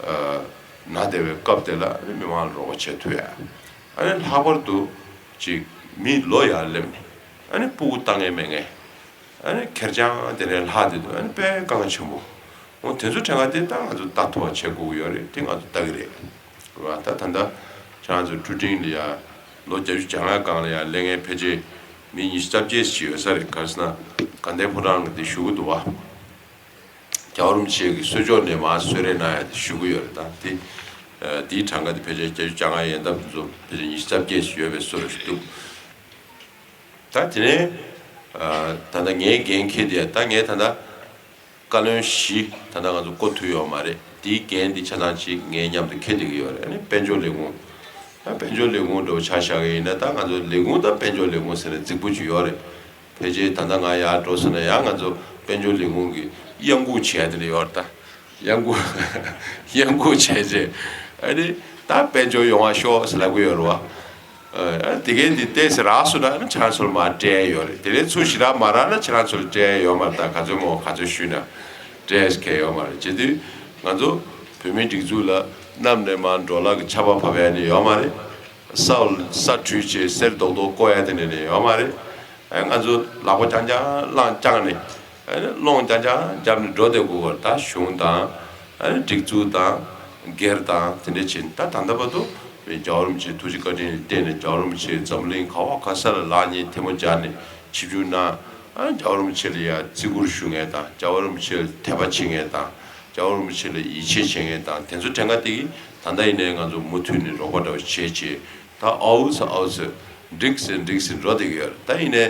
ཨ་ན་བསྡད་པའི་སྐབས་དེ་ལ་ཨ་ནི་མི་མང་ལ་རོགས་པ་བྱེད་ཐུབ་ཡ། ཨ་ནི་ལྷག་པར་དུ་ཅིག་མི་ལོ་ཡར་སླེབས་ནས་ཨ་ནི་སྤུ་གུ་ལྟ་མཁན་མེད་མཁན། ཨ་ནི་ཁེར་རྐྱང་དེ་ནས་ལྷག་དེ་འདུག་ཨ་ནི་དཔེ་དཀའ་ངལ་ཆེན་པོ། འོ་དེ་ཚོ་དྲན་ཁ་དེ་ད་ང་ཚོ་ལྟ་ཐུབ་པ་བྱེད་དགོས་ཀྱི་ཡོད་རེད། དེ་ང་ཚོ་ལྟ་གི་རེད། རེད་བ། ད་ད་ལྟ་ཁྱེད་རང་ཚོ་ཀྲུ་ཀྲིང་ལ་ཡ་ལོ་བརྒྱད་ཅུ་གྱ་ལྔ་སྒང་ལ་ཡ་སླེབས་མཁན་ཕལ་ཆེར་མི་ཉི་ཤུ་རྩ་བརྒྱད་ཅིག་ཡོད་ས་རེད། ག་རེ་ཟེར་ན་དགའ་ལྡན་ཕོ་བྲང་གི་དེ་བཞུགས་ཀྱི་འདུག་བ། རྒྱལ་བ་རིན་པོ་ཆེ་གི་གསོལ་ལྕོག་ནས་མར་གསོལ་རས་གནང་ཡ་དེ་བཞུགས་ཀྱི་ཡོད་རེད། ད་དེ་ཨ་དེའི་གྲངས་ཀ་དེ་ཕལ་ཆེར་བརྒྱད་ཅུ་གྱ་ལྔ་ཡན་འདབ་ཚོ་ཕལ་ཆེར་ཉི་ཤུ་རྩ་བརྒྱད་ཅིག་ཡོད་པའི་བཟོ་འདྲ་ཞིག་འདུག་ད་དེ་ནས་ཨ་ད་ལྟ་ངའི་འགན་འཁྱེར་དེ་ད་ངས་ད་ལྟ་བཀའ་བློན་བཞི་ད་ལྟ་ང་ཚོ་བསྐོ་ཐུབ་ཡོད་མ་རེད། དེའི་འགན་དེ་ཆ་ཚང་ཅིག་ངའི་མཉམ་དུ་འཁྱེར་བསྡད་ཀྱི་ཡོད་རེད། ཨ་ནི་དཔལ་འབྱོར་ལས་ཁུངས། ད་དཔལ་འབྱོར་ལས་ཁུངས་འདྲ་བོ་ཆ་བཞག་གི་ཡིན་ན་ད་ང་ཚོ་ལས་ཁུངས་ད་དཔལ་འབྱོར་ལས་ཁུངས་ཟེར་ནས་རྫིག་པོ་ཅིག་ཡོད་རེད། ཕལ་ཆེར་ད་ལྟ་ང་ཡར་འགྲོ་སོང་ན་ཡང་ང་ཚོ་དཔལ་འབྱོར་ལས་ཁུངས་ཀྱི་གཡང་འགུག་བྱས་དེ་འདྲ་ཡོད་རེད་ད། གཡང་འགུག་གཡང་འགུག་བྱས་རྗེས་ཨ་ནི་ད་དཔལ་འབྱོར་ཡོང་བ་ཤོག་ཟེར་ལབ་ཀྱི་ཡོད་རེད་བ། ཨ་དེ་གས་འདི་ཏོག་ཙམ་རག་སོང་ན་ཨ་ནི་ཁྱེད་རང་ཚོར་མར་སྤྲད་ཡོད་རེད། དེ་ནས་ཚུར་ཞེ་དྲག་མ་རག་ན་ཁྱེད་རང་ཚོར་སྤྲད་ཡོད་མ་རེད། ད་ག་ཚོད་མོ་ག་ཚོད་ཞུས་ན་སྤྲད་ཡས་གང་ཡོད་མ་རེད། བྱེད་དུས་ང་ཚོ་བོད་མིའི་སྒྲིག་འཛུགས་ལ་གནམ་ནས་མར་འབྲོག་ལྷ་གི་ཆར་པ་བབས་ཡ་ནི་ཡོད་མ་རེད། ས་ས་བྲུས་བྱས་གསེར་རྡོག་རྡོག་བརྐོ་ཡ་དེ་འདྲ་ནི་ཡོད་མ་རེད། ཨ་ང་ཚོ་ལག་པ་རྐྱང་རྐྱང་བླངས་བརྐྱངས་ནས། ཨ་ནི་སློང་རྐྱང་རྐྱང་བརྒྱབ་ནས་འགྲོ་བསྡད་དགོས་པར་ད་གཞུང་དང་། ཨ་ནི་སྒྲིག་འཛུགས་དང་། སྒེར་དང་དེ་འདྲ་བྱས་ནས་ད་ད་ལྟ་བར་དུ་རྒྱལ་བ་རིན་པོ་ཆེའི་ཐུགས་རྗེ་བཀའ་དྲིན་ལ་བརྟེན་ནས་རྒྱལ་བ་རིན་པོ་ཆེ་འཛམ་གླིང་ག་བ་ག་ས་ལ་ལག་གཉིས་ཐལ་མོ་སྦྱར་ནས་ཆིབས་བསྒྱུར་གནང་། ཨ་རྒྱལ་བ་རིན་པོ་ཆེ་ལ་ཡ་བརྩི་བཀུར་ཞུ་མཁན་དང་རྒྱལ་བ་རིན་པོ་ཆེ་ལ་དད་པ་བྱེད་མཁན་དང་རྒྱལ་བ་རིན་པོ་ཆེ་ལ་ཡིད་ཆེས་བྱེད་མཁན་དང་དེ་ཚོ་གྲངས་ཀ་དེ་གིས་ད་ལྟ་ཡིན་ནའི་ང་ཚོ་མུ་མཐུད་ནས་རོགས་པ་འདྲ་བ་བྱེད་བྱེད། ད་ཨའུ་ཙི་ཨའུ་ཙི། འགྲིག་ཟིན་འགྲིག་ཟིན་འགྲོ་བསྡད་ཀྱི་ཡོད་རེད། ད་ཡིན་ནའི་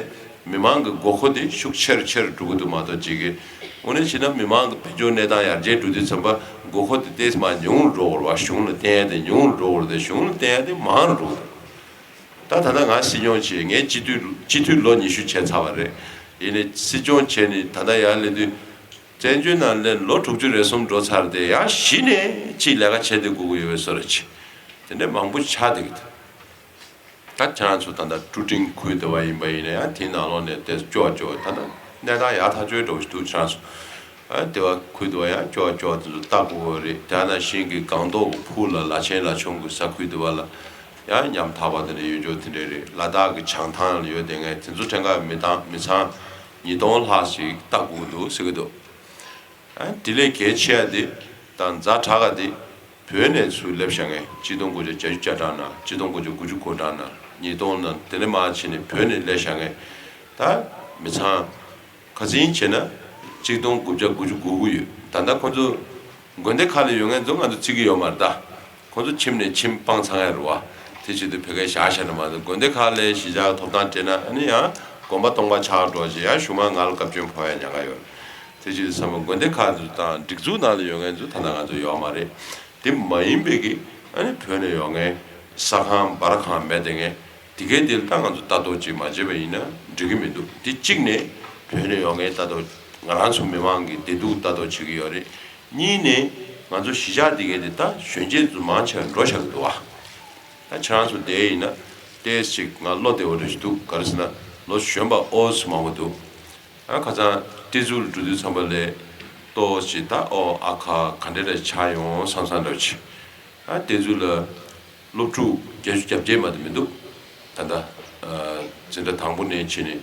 མི་མང་གི་དགོས་མཁོ་དེ་ཤུགས་ཆེ་རུ་ཆེ་རུ་འགྲོ་གི་འདུག་མ་གཏོགས་ཅིག་གི་དངོས་གནས་བྱས་ན་མི་མང་གི་དཔལ་འབྱོར་གནས་སྟངས་ཡར་རྒྱས་འགྲོ་དུས་ཙམ་པ་དགོས་མཁོ་དེ་ཏོག་ཙམ་མར་ཉུང་རུ་འགྲོ་གི་རེད་བ། གཞུང་ལ་བརྟེན་ཡ་དེ་ཉུང་རུ་འགྲོ་གི་རེད་དེ་གཞུང་ལ་བརྟེན་ཡ་དེ་མང་རུ་འགྲོ་གི་འདུག་ད་ད་ལྟ་ང་སྲིད་སྐྱོང་བྱས། ངས་སྤྱི་འཐུས་སྤྱི་འཐུས་ལོ་ཉི་ཤུ་བྱས་ཚར་བ་རེད། ཡིན་ནའི་སྲིད་སྐྱོང་བྱས་ནས་ད་ལྟ་ཡར་སླེབས་དུས་བཙན་བྱོལ་ནང་སླེབས་ལོ་དྲུག་ཅུ་རེ་གསུམ་འགྲོ་ཚར་ཏེ་ཡང་གཞི་ནས་ཅིག་ལས་ཀ་བྱེད་བསྡད་དགོས་ཀྱི་ཡོད་པའི་བཟོ་འདྲ་ཅིག་དེ་འདྲ་མང་པོ་ཆགས་བསྡད་ཀྱི་འདུག་ད་ཁྱེད་རང་ཚོ་ད་ལྟ་ཀྲུ་ཀྲིང་ཁུལ་དེ་བ་ཡིན་པ་ཡིན་ན་ཡང་དེའི་ནང་ལོགས་ནས་དེ་སྐྱོ་བ་སྐྱོ་བ་ད་ལྟ་གནས་སྟངས་ཡག་ཐག་ཆོད་འགྲོ་བཞིན་འདུག་ཁྱེད་རང་ཚོ་ཨ་དེ་བ་ཁུལ་དེ་བ་ཡང་སྐྱོ་བ་སྐྱོ་བ་དེ་ཚོ་ལྟ་དགོས་ཀྱི་རེད། དེ་ནང་བཞིན་གྱི་སྒང་ཏོག་གི་ཕུག་ལ་ལ་ཆེན་ལ་ཆུང་གི་ས་ཁུལ་དེ་བ་ལ་ཡང་ཉམ་ཐག་པ་དེ་འདྲ་ཡོད་འཇོག་དེ་འདྲ་རེད། ལ་དྭགས་ཀྱི་བྱང་ཐང་ལ་ཡོད་དེ་ངས་དེ་ཚོ་གྲངས་ཀ་མི་ཐང་མི་ཚང་ཉིས་སྟོང་ལྷག་ཞིག་ལྟ་དགོས་ཀྱི་འདུག་ཟེར་གྱི་འདུག་ཨ་དེ་ལས་གལ་ཆེ་བ་དེ་དང་ཛ་དྲག་ག་དེ་བོད་ནས་ཚུར་སླེབས་བཞག་མཁན་གཅིག་སྟོང་དགུ་བརྒྱ་བརྒྱད་ཅུ་གྱ་གྲངས་ནང་གཅིག་སྟོང་དགུ་བརྒྱ་དགུ་བཅུ་གོ་གྲངས་ནང་ཉིས་སྟོང་ནང་དེ་ནས་མར་ཕྱིན་ནས་བོད་ནས་སླེབས་བཞག་མཁན་ད་མི་ཚང་ཁ་སང་བྱས་ན་གཅིག་སྟོང་དགུ་བརྒྱ་དགུ་བཅུ་གོ་དགུ་ཡོད། ད་ལྟ་ཁོ་ཚོ་དགོན་སྡེ་ཁག་ལ་ཡོད་མཁན་ཚོ་ང་ཚོ་བརྩི་གི་ཡོད་མ་རེད་ད། ཁོ་ཚོ་ཁྱིམ་ནས་ཁྱིམ་སྤང་ཚར་ཡ་རེད་བ། དེ་བྱེད་དུས་ཕ་གིར་བཞག་བཞག་ན་མ་གཏོགས་དགོན་སྡེ་ཁག་ལ་གཞིས་ཆགས་ཐོབ་ཐང་སྤྲད་ན་ཨ་ནི་ཡང་དགོན་པ་སྟོང་པ་ཆགས་འགྲོ་བྱས་ཡང་གཞུག་མ་ང་ལ་བཀའ་བཀྱོན་ཕོག་ཡ་ཉེན་ཁ་ཡོད་རེད། དེ་བྱེད་དུས་ཚང་མ་དགོན་སྡེ་ཁག་ཚོ་དང་སྒྲིག་འཛུགས་ནང་ལ་ཡོད་མཁན་ཚོ་ད་ལྟ་ང་ཚོ་ཡོད་མ་རེད། དེ་མ་ཡིན་པའི་གི་ཨ་ནི་བོད་ནས་ཡོང་མཁན་ཟ་ཁང་སྦར་ཁང་མེད་དེ་མཁན་དེ་གའི་དེ་ལ་ད་ང་ཚོ་ལྟ་རྟོག་ཅིག་མ་བྱས་པ་ཡིན་ན་འགྲིག་གི་མི་འདུག་དེ་གཅིག་ནས་བོད་ནས་ཡོང་མཁན་ལྟ་རྟོག་ང་རང་ཚོ་མི་མང་གི་བདེ་སྡུག་ལྟ་རྟོག་བྱེད་ཀྱི་ཡོད་རེད། གཉིས་ནས་ང་ཚོ་གཞིས་ཆགས་འདི་གའི་དེ་ད་གཞོན་སྐྱེས་ཚོ་མང་ཆེ་བ་འགྲོ་བཞག་གི་འདུག་བ། ད་ཁྱེད་རང་ཚོ་དེ་ཡིན་ན་ཏོག་ཙམ་ཅིག་ང་བློ་བདེ་བོ་འདྲ་ཞིག་འདུག་ག་རེ་ཟེར་ན་ལོ་གཞོན་པ་ཨོ་ཙི་མང་པོ་འདུག་ཨ་ཁ་སང་སྤྲེལ་ཟུར་ལ་འགྲོ་དུས་ཙམ་པ་ལས་ཏོག་ཙམ་ཅིག་ད་ཨོ་ཨ་ཁ་ག་འདྲ་འདྲ་ཆགས་ཡོང་བསམ་བསམ་འདྲ་བོ་ཅིག་ཨ་སྤྲེལ་ཟུར་ལ་སློབ་ཕྲུག་བརྒྱད་ཅུ་གྱ་བརྒྱད་མ་གཏོགས་མི་འདུག་ད་ལྟ་ཨ་འཛིན་གྲྭ་དང་པོ་ནས་ཕྱིན་ནས་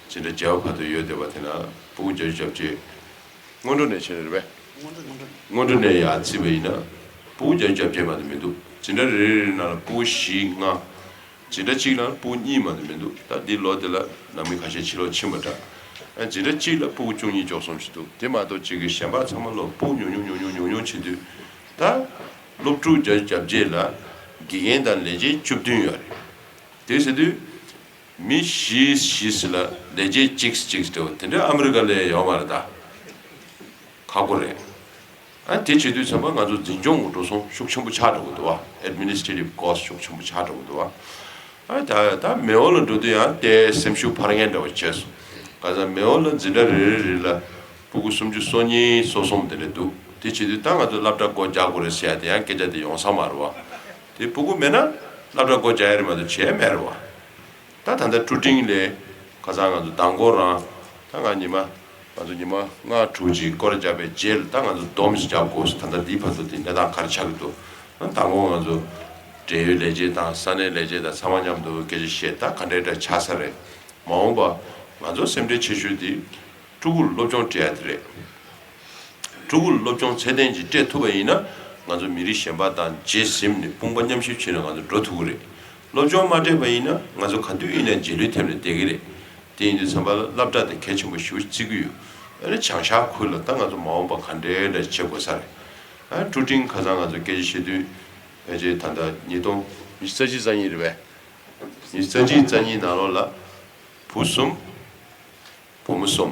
འཛིན་གྲྭ་བརྒྱད་པ་བར་དུ་ཡོད་བསྡད་པ་དེ་ན་སྤུ་གུ་བརྒྱད་ཅུ་གྱ་བརྒྱད། སྔོན་འགྲོ་ནས་བྱས་ནས་རེད་པས། སྔོན་འགྲོ་སྔོན་འགྲོ། སྔོན་འགྲོ་ནས་ཡར་བརྩིས་པ་ཡིན་ན། སྤུ་གུ་བརྒྱ་ཆ་བརྒྱ་བརྒྱད་མ་གཏོགས་མི་འདུག་འཛིན་གྲྭ་རེ་རེ་རེ་ནང་ལ་སྤུ་གུ་བཞི་ལྔ། འཛིན་གྲྭ་གཅིག་ལ་སྤུ་གུ་གཉིས་མ་གཏོགས་མི་འདུག་ད་འདི་ལོ་འདི་ལ་ནང་མི་ཁ་ཤས་ཕྱིར་ལོག་ཕྱིན་པ་འདྲ། ཨ་འཛིན་གྲྭ་གཅིག་ལ་སྤུ་གུ་བཅུ་གཉིས་བཅུ་གསུམ་ཞིག་འདུག་དེ་མ་གཏོགས་གཅིག་གི་གཞན་པ་ཚང་མ་ལོ་སྤུ་གུ་ཉུང་ཉུང་ཉུང་ཉུང་ཉུང་ཉུང་བྱེད་དུས། ད་སློབ་ཕྲུག་བརྒྱ་ཆ་བརྒྱ་བརྒྱད་ལ་དགེ་རྒན་དང་ལས་བྱེད་བཅུ་བདུན་ཡོད་རེད། དེ་ཟེར་དུས། མི་བཞི་བཞི་ཟེར་ལ་ལས་བྱེད་གཅིག་གཅིག་འདྲ་བོ་དེ་འདྲ་ཨ་མི་རི་ཀ་ལ་ཡོད་མ་རེད་ད། ཁག་པོ་རེད། ཨ་དེ་བྱེད་དུས་ཙམ་པ་ང་ཚོ་འཛིན་སྐྱོང་གི་འགྲོ་སོང་ཤུགས་ཆེན་པོ་ཆགས་འགྲོ་གི་འདུག་བ། ཨེཌ་མི་ནི་སི་ཊྲེ་ཊིབ་ཀོ་སི་ཊི་ཤུགས་ཆེན་པོ་ཆགས་འགྲོ་གི་འདུག་བ། ཨ་ད་ད་མེའོ་ལ་འགྲོ་དུས་ཡང་དེ་སེམས་ཤུགས་འཕར་མཁན་འདྲ་བ་བྱས་སོང་། ག་ས་མེའོ་ལ་འཛིན་གྲྭ་རེ་རེ་རེ་ལ་སྤུ་གུ་སུམ་ཅུ་སོ་གཉིས་སོ་གསུམ་དེ་འདྲ་འདུག་དེ་བྱེད་དུས་ད་ང་ཚོ་སློབ་གྲྭ་སྒོ་རྒྱག་དགོས་རེད་ཟེར་ཡ་དེ་ཡང་སྐད་ཆ་དེ་ཡོང་ས་མ་རེད་བ། དེ་སྤུ་གུ་མེད་ན་སློབ་གྲྭ་སྒོ་རྒྱག་ཡ་རེད་མ་གཏོགས་བྱས་མེད་རེད་བ། ད་ད་ལྟ་ཀྲུ་ཀྲིང་ལས་ཁ་སང་ང་ཚོ་མདང་དགོང་རང་ད་ང་ཉི་མ་ང་ཚོ་ཉི་མ་ལྔ་དྲུག་ཅིག་སྐོར་ར་བརྒྱབ་པའི་རྗེས་ལ་ད་ང་ཚོ་སྡོམ་ཞིག་རྒྱག་དགོས་སུ་ད་ལྟ་འདིའི་བར་དུ་དེ་གནས་སྟངས་ག་རེ་ཆགས་ཀྱི་འདུག་ཨ་མདང་དགོང་ང་ཚོ་འབྲེལ་ཡོད་ལས་བྱེད་དང་ས་གནས་ལས་བྱེད་དང་ཚང་མ་མཉམ་དུ་སྐད་ཆ་བཤད་ད་ག་འདྲའི་འདྲ་ཆགས་ས་རེད། མ་འོངས་པ་ང་ཚོ་སེམས་ཁྲལ་ཆེ་ཤོས་དེ་ཕྲུ་གུར་སློབ་སྦྱོང་སྤྲད་ཡ་དེ་རེད། ཕྲུ་གུར་སློབ་སྦྱོང་ཚད་ལྡན་ཅིག་སྤྲད་ཐུབ་པ་ཡིན་ན་ང་ཚོ་མི་རིགས་གཞན་པ་དང་རྗེས་ཟིན་ནས་དཔུང་པ་མཉམ་གཤིབ་བྱས་ནས་ང་ཚོ་འགྲོ་ཐུབ་ཀྱི་རེད། སློབ་སྦྱོང་མ་སྤྲད་པ་ཡིན་ན་ང་ཚོ་ག་དུས་ཡིན་ན་རྗེས་ལུས་ཐེབས་ནས་བསྡད་ཀྱི་རེད། དེ་ཡིན་དུས་ཙམ་པ་ལ་སློབ་གྲྭ་དེ་གལ་ཆེན་པོ་ཞེ་པོ་བརྩི་གི་ཡོད། ཨ་ནི་བྱང་ཤར་ཁུལ་ལ་ད་ང་ཚོ་མ་འོངས་པ་ག་འདྲའི་འདྲ་བྱེད་དགོས་ས་རེད། ཨ་ཀྲུ་ཀྲིང་ཁ་སང་ང་ཚོ་སྐད་ཆ་བཤད་དུས་ཕལ་ཆེར་ད་ལྟ་ཉིས་སྟོང་ཉི་ཤུ་རྩ་གཅིག་རྩ་གཉིས་རེད་པས། ཉི་ཤུ་རྩ་གཅིག་རྩ་གཉིས་ནང་ལོགས་ལ་བུ་གསུམ། བུ་མོ་གསུམ།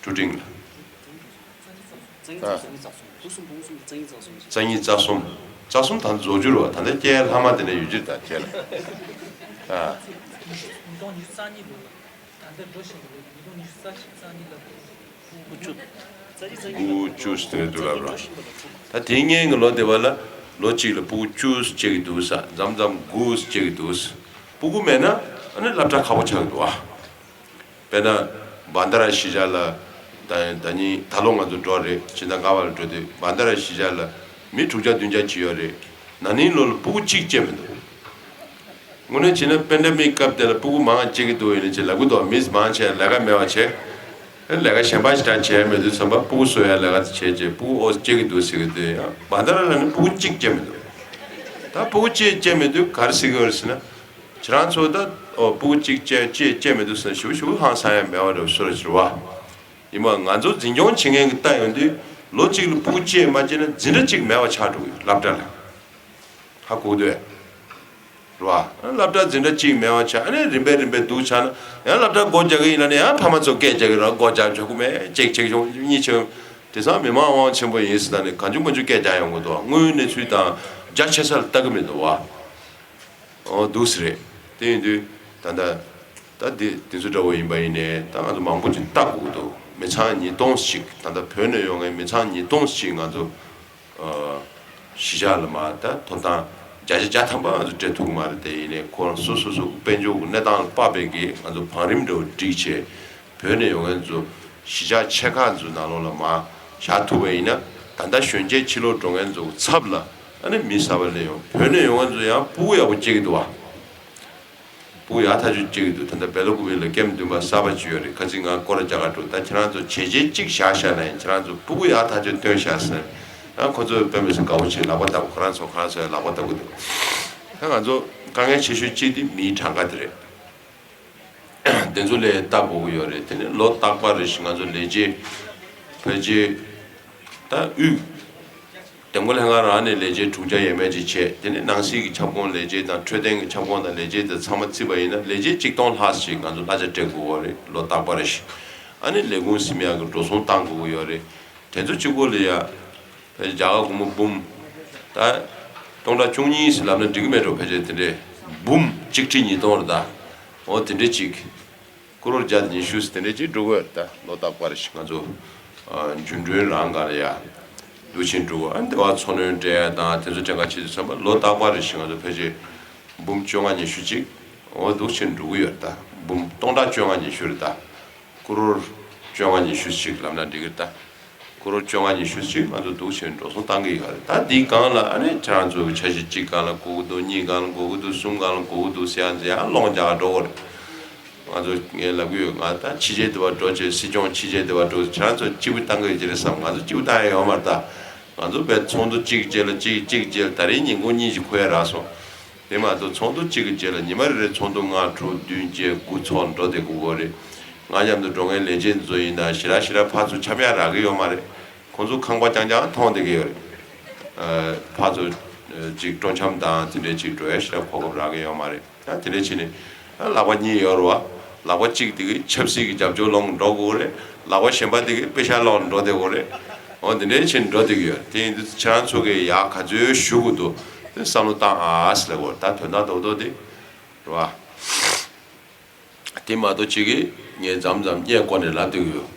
ཀྲུ་ཀྲིང་ལ། རྩ་གཉིས་རྩ་གསུམ། རྩ་གཉིས་རྩ་གསུམ། རྩ་གསུམ་ད་རྫོགས་རྒྱུ་རེད་བ། ད་ལྟ་སྐྱེས་ལྷག་མ་དེ་འདྲ་ཡོད་རྒྱུ་རེད་ད་ཁྱེད་ལ། ཨ། ཉིས་སྟོང་ཉི་ཤུ་རྩ་གཉིས་ལོ་ལ་ད་ལྟ་འགྲོ་བཞིན་པ་ལོ་ཉིས་སྟོང་ཉི་ཤུ་རྩ་གཅིག་རྩ་གཉིས་ལ་བུ་བཅུ། བུ་བཅུ་ཟེར་འདུག་ལབ་ར། ད་དེའི་སྔོན་གྱི་ལོ་དེ་བ་ལ་ལོ་གཅིག་ལ་སྤུ་གུ་བཅུ་སྐྱེ་གི་འདུག་ས། མཚམས་མཚམས་དགུ་སྐྱེ་གི་འདུག་ས། སྤུ་གུ་མེད་ན་ཨ་ནི་སློབ་གྲྭ་ཁག་པོ་ཆགས་ཀྱི་འདུག་ཨ། དཔེར་ན་བན་ད་ར་གཞིས་ཆགས་ལ་ད་ད་ནི་ད་ལོ་ང་ཚོ་འགྲོ་རེད། ཕྱི་ཟླ་ལྔ་པ་ལ་འགྲོ་དུས་བན་ད་ར་གཞིས་ཆགས་ལ་མི་དྲུག་བརྒྱ་བདུན་བརྒྱ་ཅིག་ཡོད་རེད། ན་ནིང་ལོ་ལ་སྤུ་གུ་གཅིག་སྐྱེས་མི་འདུག་དངོས་གནས་བྱས་ན་པེན་ཌེ་མིག་སྐབས་དེ་ལ་སྤུ་གུ་མང་སྐྱེ་གི་འདུག་ཡིན་ནའི་ཅེས་ལབ་གི་འདུག་མི་མང་ཆེ་ལས་ཀ་མེད་པ་བྱས། ལས་ཀ་གཞན་པ་ཞིག་ད་བྱས་མེད་དུས་ཙམ་པ་སྤུ་གུ་གསོ་ཡ་ལས་ཀ་དེ་བྱས་རྗེས་སྤུ་གུ་ཨོ་སྐྱེ་གི་འདུག་ཟེར་གི་འདུག་ཡང་བན་ད་ར་ལ་ནི་སྤུ་གུ་གཅིག་སྐྱེ་མི་འདུག་ད་སྤུ་གུ་གཅིག་སྐྱེ་མི་འདུག་ག་རེ་ཟེར་གི་ཡོད་རེད་ཟེར་ན། ཁྱེད་རང་ཚོ་ད་ཨོ་སྤུ་གུ་གཅིག་སྐྱེ་གཅིག་སྐྱེ་མི་འདུག་ཟེར་ན་ཞུ་ཞུ་ཧང་སང་ཡ་མེད་པ་འདྲ་བོ་བཟོ་ར་ཕྱིར་བ། ཡིན་པ་ང་ཚོ་འཛིན་སྐྱོང་བྱེད་མཁན་གྱི་ལྟ་ཡོང་དུས་ལོ་གཅིག་ལ་སྤུ་གུ་གཅིག་མ་སྐྱེས་ན་འཛིན་གྲྭ་གཅིག་མེད་པ་ཆགས་འགྲོ་གི་ཡོད་སློབ་གྲྭ་ལ། ཧ་གོ་འདོད། རེད་བ། སློབ་གྲྭ་འཛིན་གྲྭ་གཅིག་མེད་པ་ཆགས་ཨ་ནི་རིམ་པས་རིམ་པས་སྡུག་ཆགས་ན་ཡང་སློབ་གྲྭ་སྒོ་རྒྱག་གི་ཡིན་ན་ནི་ཡང་ཕ་མ་ཚོ་སྐད་རྒྱག་གི་རེད། སྒོ་རྒྱག་ཆོག་གི་མེད་གཅིག་ཆེ་ཆུང་གཉིས་ཆེ་དེང་སང་མི་མང་དབང་ཆེན་པོ་ཡིན་ཟེར་ད་ནི་གང་བྱུང་མང་བྱུང་སྐད་རྒྱག་ཡོང་གི་འདུག་དངོས་ཡོད་གནས་ཚུལ་དང་རྒྱ་ཆེ་ས་ལ་ལྟ་གི་མི་འདུག་བ། ཨོ་འདུག་སེ་རེད། དེ་ཡིན་དུས་ད་ལྟ་ད་འདི་དེ་ཚོ་འདྲ་བོ་ཡིན་པ་ཡིན་ནའི་ད་ང་ཚོ་མང་པོ་ཅིག་ལྟ་དགོས་ཀྱི་འདུག་མི་ཚང་ཉིས་སྟོང་ཞིག་ད་ལྟ་བོད་ནས་ཡོང་མཁན་མི་ཚང་ཉིས་སྟོང་ཞིག་ང་ཚོ་ཨ་གཞིས་ཆགས་ལ་མར་ད་ཐོབ་ཐང་བརྒྱ་ཆ་བརྒྱ་ཐམ་པ་ང་ཚོ་སྤྲད་ཐུབ་ཀྱི་མ་རེད། དེ་ཡིན་ནའི་ཁོ་རང་སོ་སོ་སོ་དཔལ་འབྱོར་གྱི་གནས་སྟངས་ལ་དཔག་པའི་གི་ང་ཚོ་བང་རིམ་འདྲ་བོ་བསྒྲིགས་བྱས་བོད་ནས་ཡོང་མཁན་ཚོ་གཞིས་ཆགས་ཆེ་ཁག་ཚོའི་ནང་ལོགས་ལ་མར་བཞག་ཐུབ་པ་ཡིན་ན་ད་ལྟ་གཞོན་སྐྱེས་ཕྱི་ལོགས་འགྲོ་མཁན་ཚོ་ཚབ་ལ་ཨ་ནི་མི་གསར་པ་སླེབས་ཡོང་། བོད་ནས་ཡོང་མཁན་ཚོ་ཡང་སྤུ་གུ་ཡག་པོ་སྐྱེ་གི་འདུག་བ། སྤུ་གུ་ཡག་ཐག་ཆོད་སྐྱེ་གི་འདུག་ད་ལྟ་སྦེ་ལ་ཀུ་བེ་ལ་ཀེམ་བདུན་པ་གསར་པ་ཅིག་ཡོད་རེད། ཁ་ཚིག་ང་སྐོར་ར་རྒྱག་ག་འགྲོ། ད་ཁྱེད་རང་ཚོ་བྱས་རྗེས་གཅིག་བཞག་བཞག་ན་ཡང་ཁྱེད་རང་ཚོ་སྤུ་གུ་ཡག་ཐག་ཆོད་སྟོན་བཞག་ཟེར། ཨ་ཁོ་ཚོ་དཔེ་མི་སྲིད་དགའ་པོ་བྱེད། ལག་པ་བརྡབ། ཁོ་རང་ཚོ་ཁོ་རང་ཚོ་ཡང་ལག་པ་བརྡབ་གི་འདུག་ད་ང་ཚོ་དཀའ་ངལ་ཆེ་ཤོས་གཅིག་དེ་མིའི་གྲངས་ཀ་དེ་རེད། དེ་ཚོ་ལ་ལྟ་དགོས་ཀྱི་ཡོད་རེད། དེ་ནི་ལོ་རྟག་པར་རེ་བཞིན་ང་ཚོ་ལས་བྱེད་ཕལ་ཆེར་ད་དབུས་འདེམས་བསྐོ་ལྷན་ཁང་རང་ནས་ལས་བྱེད་དྲུག་བརྒྱ་ཡས་མས་ཅིག་བྱས། དེ་ནི་ནང་སྲིད་ཀྱི་ཁྱབ་ཁོངས་ལས་བྱེད་དང་འཕྲོད་བསྟེན་གྱི་ཁྱབ་ཁོངས་དང་ལས་བྱེད་དེ་ཚང་མ་བརྩིས་པ་ཡིན་ན་ལས་བྱེད་གཅིག་སྟོང་ལྷག་ཞིག་ང་ཚོ་གླ་ཆ་སྤྲད་དགོས་ཀྱི་ཡོད་རེད། ལོ་རྟག་པར་རེ་བཞིན་ཨ་ནི་ལས་ཁུངས་ཟིན་ཡག་གི་འགྲོ་སོང་བཏང་དགོས་ཀྱི་ཡོད་རེད། དེ་ཚོ་གཅིག་པོ་ལ་ཡ། ཕལ་ཆེར་རྒྱ་གར་སྒོར་མོ་འབུམ། ད། སྟོང་ཕྲག་བཅུ་གཉིས་ཟེར་ལབ་ན་འགྲིག་གི་མེད་འགྲོ། ཕལ་ཆེར་དེ་འདྲས། འབུམ་གཅིག་ཁྲི་ཉིས་སྟོང་རེད་ད། འོ་དེ་འདྲས་ཅིག་ཀོ་རོར་བརྒྱ་དང་ཉི་ཤུ་ཟེར་དེ་འདྲས་ཅིག་འགྲོ་གི་ཡོད་རེད་ད། ལོ་རྟག་པར་ཞིག་ང་ཚོ། ཨ། འགྲོ་གྲོན་རང་སྒང་ལ་ཡ། འདུག་ཕྱིན་འགྲོ་གི། ཨ་འདི་བ་འཚོ་སྣོན་སྤྲད་ཡ་དང་དེ་ཚོ་སྤྲད་ག་བྱེད་དུས་ཙམ་པ་ལོ་རྟག་པར་ཞིག་ང་ཚོ་ཕལ་ཆེར། འབུམ་བཅོ་ལྔ་ཉི་ཤུ་ཅིག་འོ་འདུག་ཕྱིན་འགྲོ་གི་ཡོད་རེད་ད། འབུམ་སྟོང་ཕྲག་བཅོ་ལྔ་ཉི་ཤུ་རེད་ད། ཀོ་རོར་བཅོ་ལྔ་ཉི་ཤུ་ཞིག་ལབ་ན་འགྲིག་གི་རེད་ད། ཀོ་རོར་བཅོ་ལྔ་ཉི་ཤུ་ཞིག་ང་ཚོ་འདུག་བྱས་འགྲོ་སོང་བཏང་གི་ཡོད་རེད་ད། འདིའི་སྒང་ལ་ཨ་ནི་ཁྱེད་རང་ཚོ་གི་འཆར་གཞི་གཅིག་སྒང་ལ་དགོས་ཀྱི་འདུག་གཉིས་སྒང་ལ་དགོས་ཀྱི་འདུག་གསུམ་སྒང་ལ་དགོས་ཀྱི་འདུག་ཟེར་ཡང་ཟེར་ཡང་སློང་རྒྱག་ག་འགྲོ་གི་རེད། ང་ཚོ་ངས་ལབ་ཀྱི་ཡོད། ང་ད་ཕྱི་རྒྱལ་དུ་བ་འགྲོ་བྱས་སྲིད་སྐྱོང་ཕྱི་རྒྱལ་དུ་བ་འགྲོ་ཁྱེད་རང་ཚོ་སྐྱིད་པོ་བཏང་གི་ཡོད་ཀྱི་རེད་བསམ། ང་ཚོ་སྐྱིད་པོ་བཏང་ཡ་ཡོད་མ་རེད་ད། ང་ཚོ་བས་ཚོགས་འདུ་གཅིག་རྗེས་ལ་གཅིག་གཅིག་རྗེས་ལ་ད་རེས་ཉིན་གུང་གཉིས་ཀྱི་ཁོ་ཡ་རག་སོང་། དེ་མ་གཏོགས་ཚོགས་འདུ་གཅིག་གི་རྗེས་ལ་ཉི་མ་རེ་རེ་ཚོགས་འདུ་ལྔ་དྲུག་བདུན་བརྒྱད་དགུ་ཚོགས་འགྲོ་བསྡད་དགོས་ཀྱི་རེད། ང་མཉམ་དུ་འགྲོ་མཁན་ལས་བྱེད་འདི་ཚོ་ཡིན་ན་ཞེ་དྲག་ཞེ་དྲག་ཕར་ཚུར་འཆམ་ཡག་རག་གི་ཡོད་མ་རེད། ཁོང་ཚོ་ཁང་པ་རྐྱང་རྐྱང་མཐོང་བསྡད་ཀྱི་ཡོད་རེད། ཨ། ཕར་ཚུར་ཅིག་སྤྲོ་འཆམ་དང་དེ་འདྲས་ཅིག་འགྲོ་ཡ་ཞེ་དྲག་གོ་སྐབས་རག་གི་ཡོད་མ་རེད། ད་དེ་འདྲས་བྱས་ནས་ཨ་ལག་པ་གཉིས་ཡོད་རེད་བ། ལག་པ་གཅིག་དེ་གིས་ཆབ་སྲིད་ཀྱི་རྒྱབ་སྐྱོར་སློང་འགྲོ་དགོས་རེད། ལག་པ་གཞན་པ་དེ་གིས་པེ་ཤག་སློང་འགྲོ་བསྡད་དགོས་རེད། འོ་དེ་འདྲའི་ཆེད་འགྲོ་བསྡད་ཀྱི་ཡོད། དེ་ཡིན་དུས་ཁྱེད་རང་ཚོ་གིས་ཡག་ག་ཚོད་ཞུ་དགོས་འདུག་དེ་བསམ་བློ་བཏང་ཨ་ཟེར་ལབ་དགོས་རེད། ད་དོན་དག་རྡོག་རྡོག་དེ་རེད་བ། དེ་མ་གཏོགས་གཅིག་གིས་ངས་མཚམས་མཚམས་བརྙས་བཀོལ་ནས་ལབ་བསྡད་ཀྱི་ཡོད།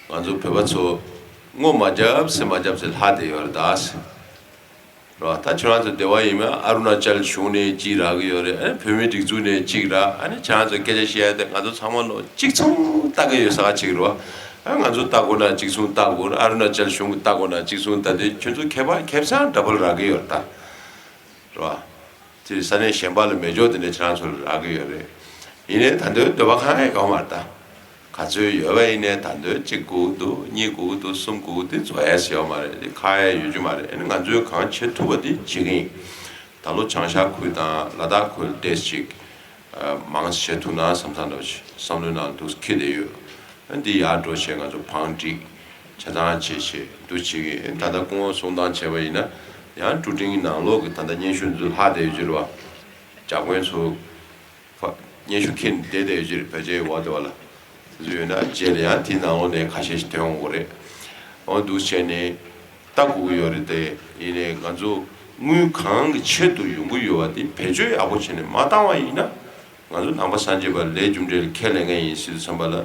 ང་ཚོ་བོད་པ་ཚོ་སྔོ་མ་རྒྱབ་ཚེ་མ་རྒྱབ་ཚེ་ལྷག་བསྡད་ཡོད་རེད་ད་ཟེར། རེད་བ། ད་ཁྱོད་རང་ཚོ་སྡེ་བ་ཡིན་མིན་ཨ་རུ་ན་ཅལ་གཞུང་ནས་གཅིག་རག་གི་ཡོད་རེད། ཨ་ནི་བོད་མིའི་སྒྲིག་འཛུགས་ནས་གཅིག་རག་ཨ་ནི་ཁྱེད་རང་ཚོ་སྐད་ཆ་བཤད་ཡ་དེ་ང་ཚོ་ཚང་མ་ལོ་གཅིག་མཚུངས་ལྟ་གི་ཡོད་ས་གཅིག་རེད་བ། ཨ་ང་ཚོ་ལྟ་དགོས་ན་གཅིག་མཚུངས་ལྟ་དགོས་རེད། ཨ་རུ་ན་ཅལ་གཞུང་གི་ལྟ་དགོས་ན་གཅིག་མཚུངས་ལྟ་དུས་ཁྱོད་ཚོ་ཁྱད་པར་ཁེ་བཟང་འདྲ་པོ་རག་གི་ཡོད་རེད་ད། རེད་བ། དེ་ས་གནས་གཞན་པ་ལ་མེད་ཅོག་དེ་འདྲ་ཁྱེད་རང་ཚོ་ལ་རག་གི་ཡོད་རེད། ཡིན་ནའི་ད་དུང་འདོད་པ་གང་ཡང་ཡོད་མ་རེད་ད། ག་ཚོད་ཡོད་པ་ཡིན་ནའི་ད་དུང་གཅིག་དགོས་ཀྱི་འདུག་གཉིས་དགོས་ཀྱི་འདུག་གསུམ་དགོས་ཀྱི་འདུག་རྫོགས་ཡས་ཡོད་མ་རེད། དེ་ཁག་ཡས་ཡོད་རྒྱུ་མ་རེད། ཨ་ནི་ང་ཚོས་གང་བྱེད་ཐུབ་པ་དེ་བྱེད་ཀྱི་ཡིན། ད་ལོ་བྱང་ཤར་ཁུལ་དང་ལ་དྭགས་ཁུལ་ཏོག་ཙམ་ཅིག་མང་ཙམ་བྱེད་ཐུབ་ན་བསམ་བསམ་འདྲ་བོ་ཞིག་བསམ་བློའི་ནང་འདུག་འཁྱེར་བསྡད་ཡོད། འདི་ཡར་འགྲོ་བྱས་ང་ཚོ་བང་སྒྲིག་ཆ་ཚང་བྱས་བྱས་འདུག་བྱེད་ཀྱི་ཡིན། ད་ལྟ་སྐུ་ངོ་གསུང་སྟངས་བྱས་པ་ཡིན་ན་ཡང་ཀྲུ་ཀྲིང་གི་ནང་ལོགས་ཀྱི་ད་ལྟ་སྙན་ཞུ་འདི་ལྷག་བསྡད་ཡོད་ཀྱི་རེད་བ། ཇག་དཔོན་ཚོ་ཕ་སྙན་ཞུ་འཁྱེར་ནས་བསྡད་བསྡད་ཡོད་ཀྱི་རེད། བོད་ཆས་འོག་དེ་བ་ལ། དེ་ཚོ་ཡོད་ན་རྗེས་ལ་ཡང་དེའི་ནང་ལོགས་ནས་ཁ་ཤས་ཤིག་ཐོན་འོང་གི་རེད། འོ་འདུག་བྱས་ནས་ལྟ་དགོས་ཀྱི་ཡོད་རེད་དེ། ཡིན་ནའི་ང་ཚོ་དངུལ་གང་གི་ཆེད་དུ་ཡོང་གི་ཡོད་པ་དེ་བེད་སྤྱོད་ཡག་པོ་བྱས་ནས་མ་བཏང་བ་ཡིན་ན། ང་ཚོ་ནང་པ་སངས་རྒྱས་པ་ལས་རྒྱུ་འབྲས་ལ་ཁས་ལེན་མཁན་ཡིན་ཟེར་དུས་ཙམ་པ་ལ་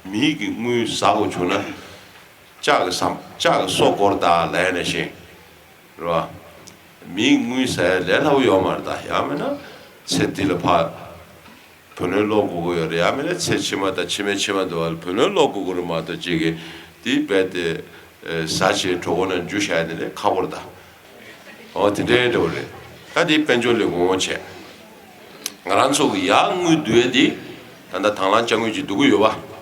མི་གི་དངུལ་ཟ་དགོས་བྱུང་ན་ལྕགས་ཀྱི་ཟམ་ལྕགས་ཀྱི་སོ་སྐོར་དང་ལབ་ཡ་ནང་བཞིན་རེད་བ། མིའི་དངུལ་ཟ་ཡ་ལས་སླ་པོ་ཡོད་མ་རེད་ད། ཡང་མིན་ན་ཚེ་འདི་ལ་ཕར་བུ་ལོན་སློག་དགོས་ཀྱི་ཡོད་རེད། ཡང་མིན་ན་ཚེ་ཕྱི་མ་དང་ཕྱི་མའི་ཕྱི་མ་འདི་བ་ལ་བུ་ལོན་སློག་དགོས་ཀྱི་རེད་མ་གཏོགས་ཅིག་གིས་དེ་རྦད་དེ་ཟ་བྱས་གྲོད་ཁོག་ནང་འཇུ་བཞག་ཡ་དེ་ལས་ཁག་པོ་རེད་ད། འོ་དེ་འདྲའི་འདྲ་བོ་རེད། ད་དེ་དཔལ་འབྱོར་ལས་ཁུངས་བྱས། ང་རང་ཚོ་གི་ཡར་དངུལ་བསྡུ་ཡས་དེ་ད་ལྟ་དང་བླངས་དཔྱ་དངུལ་ཅིག་བསྡུ་གི་ཡོད་པ།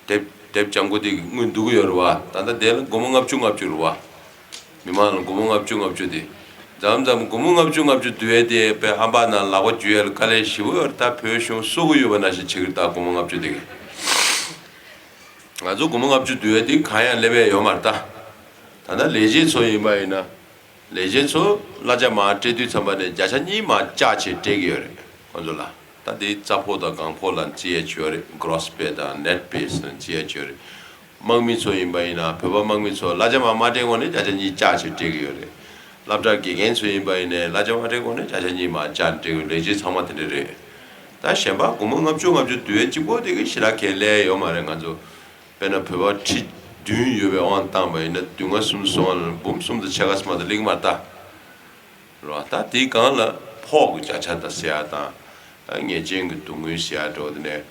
དེབ་དེབ་ལྗང་ཁུ་དེ་གི་དངུལ་བསྡུ་གི་ཡོད་རེད་བ། ད་ལྟ་དེ་ལ་སྒོར་མོ་ལྔ་བཅུ་ལྔ་བཅུ་རེད་བ། མི་མང་ལ་སྒོར་མོ་ལྔ་བཅུ་ལྔ་བཅུ་དེ། མཚམས་མཚམས་སྒོར་མོ་ལྔ་བཅུ་ལྔ་བཅུ་བསྡུ་ཡས་དེ་དཔེ་ཧམ་པ་ནང་ལག་པ་འཇུ་ཡས་ལ་དཀའ་ལས་ཞེ་པོ་ཡོད་རེད། ད་བོད་གཞུང་གསོ་གི་ཡོད་པ་ནང་བཞིན་བྱེད་ཀྱི་རེད། ད་སྒོར་མོ་ལྔ་བཅུ་དེ་གི། ང་ཚོ་སྒོར་མོ་ལྔ་བཅུ་བསྡུ་ཡས་དེ་གང་ཡང་སླེབས་ཡས་ཡོད་མ་རེད་ད། ད་ལྟ་ལས་བྱེད་ཚོ་ཡིན་པ་ཡིན་ན། ལས་བྱེད་ཚོ་གླ་ཆ་མར་སྤྲད་དུས་ཙམ་པ་ནས་བརྒྱ་ཆ་གཉིས་མར་བཅག་བྱས་སྤྲད་ཀྱི་ཡོད་རེད་ཁོང་ཚོ་ལ། ད་དེ་རྩ་ཕོགས་དང་གང་ཕོགས་ལ་བརྩི་ཡས་ཅིག་ཡོད་རེད། gross pay་དང་net pay་ཟེར་ནས་བརྩི་ཡས་ཅིག་ཡོད་རེད། དམག་མི་ཚོ་ཡིན་པ་ཡིན་ན་བོད་པ་དམག་མི་ཚོ་གླ་ཆ་མར་མ་སྤྲད་གོང་ནས་བརྒྱ་ཆ་གཉིས་བཅག་བྱས་སྤྲད་ཀྱི་ཡོད་རེད། སློབ་གྲྭ་དགེ་རྒན་ཚོ་ཡིན་པ་ཡིན་ནའི་གླ་ཆ་མ་སྤྲད་གོང་ནས་བརྒྱ་ཆ་གཉིས་མར་བཅག་ནས་སྤྲད་ཀྱི་ཡོད། ལས་བྱེད་ཚང་མ་དེ་འདྲ་རེད། ད་གཞན་པ་སྒོར་མོ་ལྔ་བཅུ་ལྔ་བཅུ་བསྡུ་ཡས་གཅིག་པོ་དེ་གི་ཞེ་དྲག་གས་སླེབས་ཡོད་མ་རེད་ང་ཚོ། དཔེར་ན་བོད་པ་ཁྲི་བདུན་ཡོད་པའི་དབང་བཏང་བ་ཡིན་ན་བདུན་ལྔ་གསུམ་སོང་བ་ལ་འབུམ་གསུམ་དང་ཕྱེད་ཀ་ཙམ་མ་གཏོགས་སླེབས་ཀྱི་མ་རེད་ད། རེད་བ། ད་དེའི་སྒང་ལ་ཕོགས་ཀྱི་བརྒྱ་ཆ་དང་ཟེར་ཡ་དང་། ཨ་ངེས་ཅན་གྱི་སྡུག་བསྔལ་ཟེར་ཡ་འདྲ་བོ་དེ་ནས་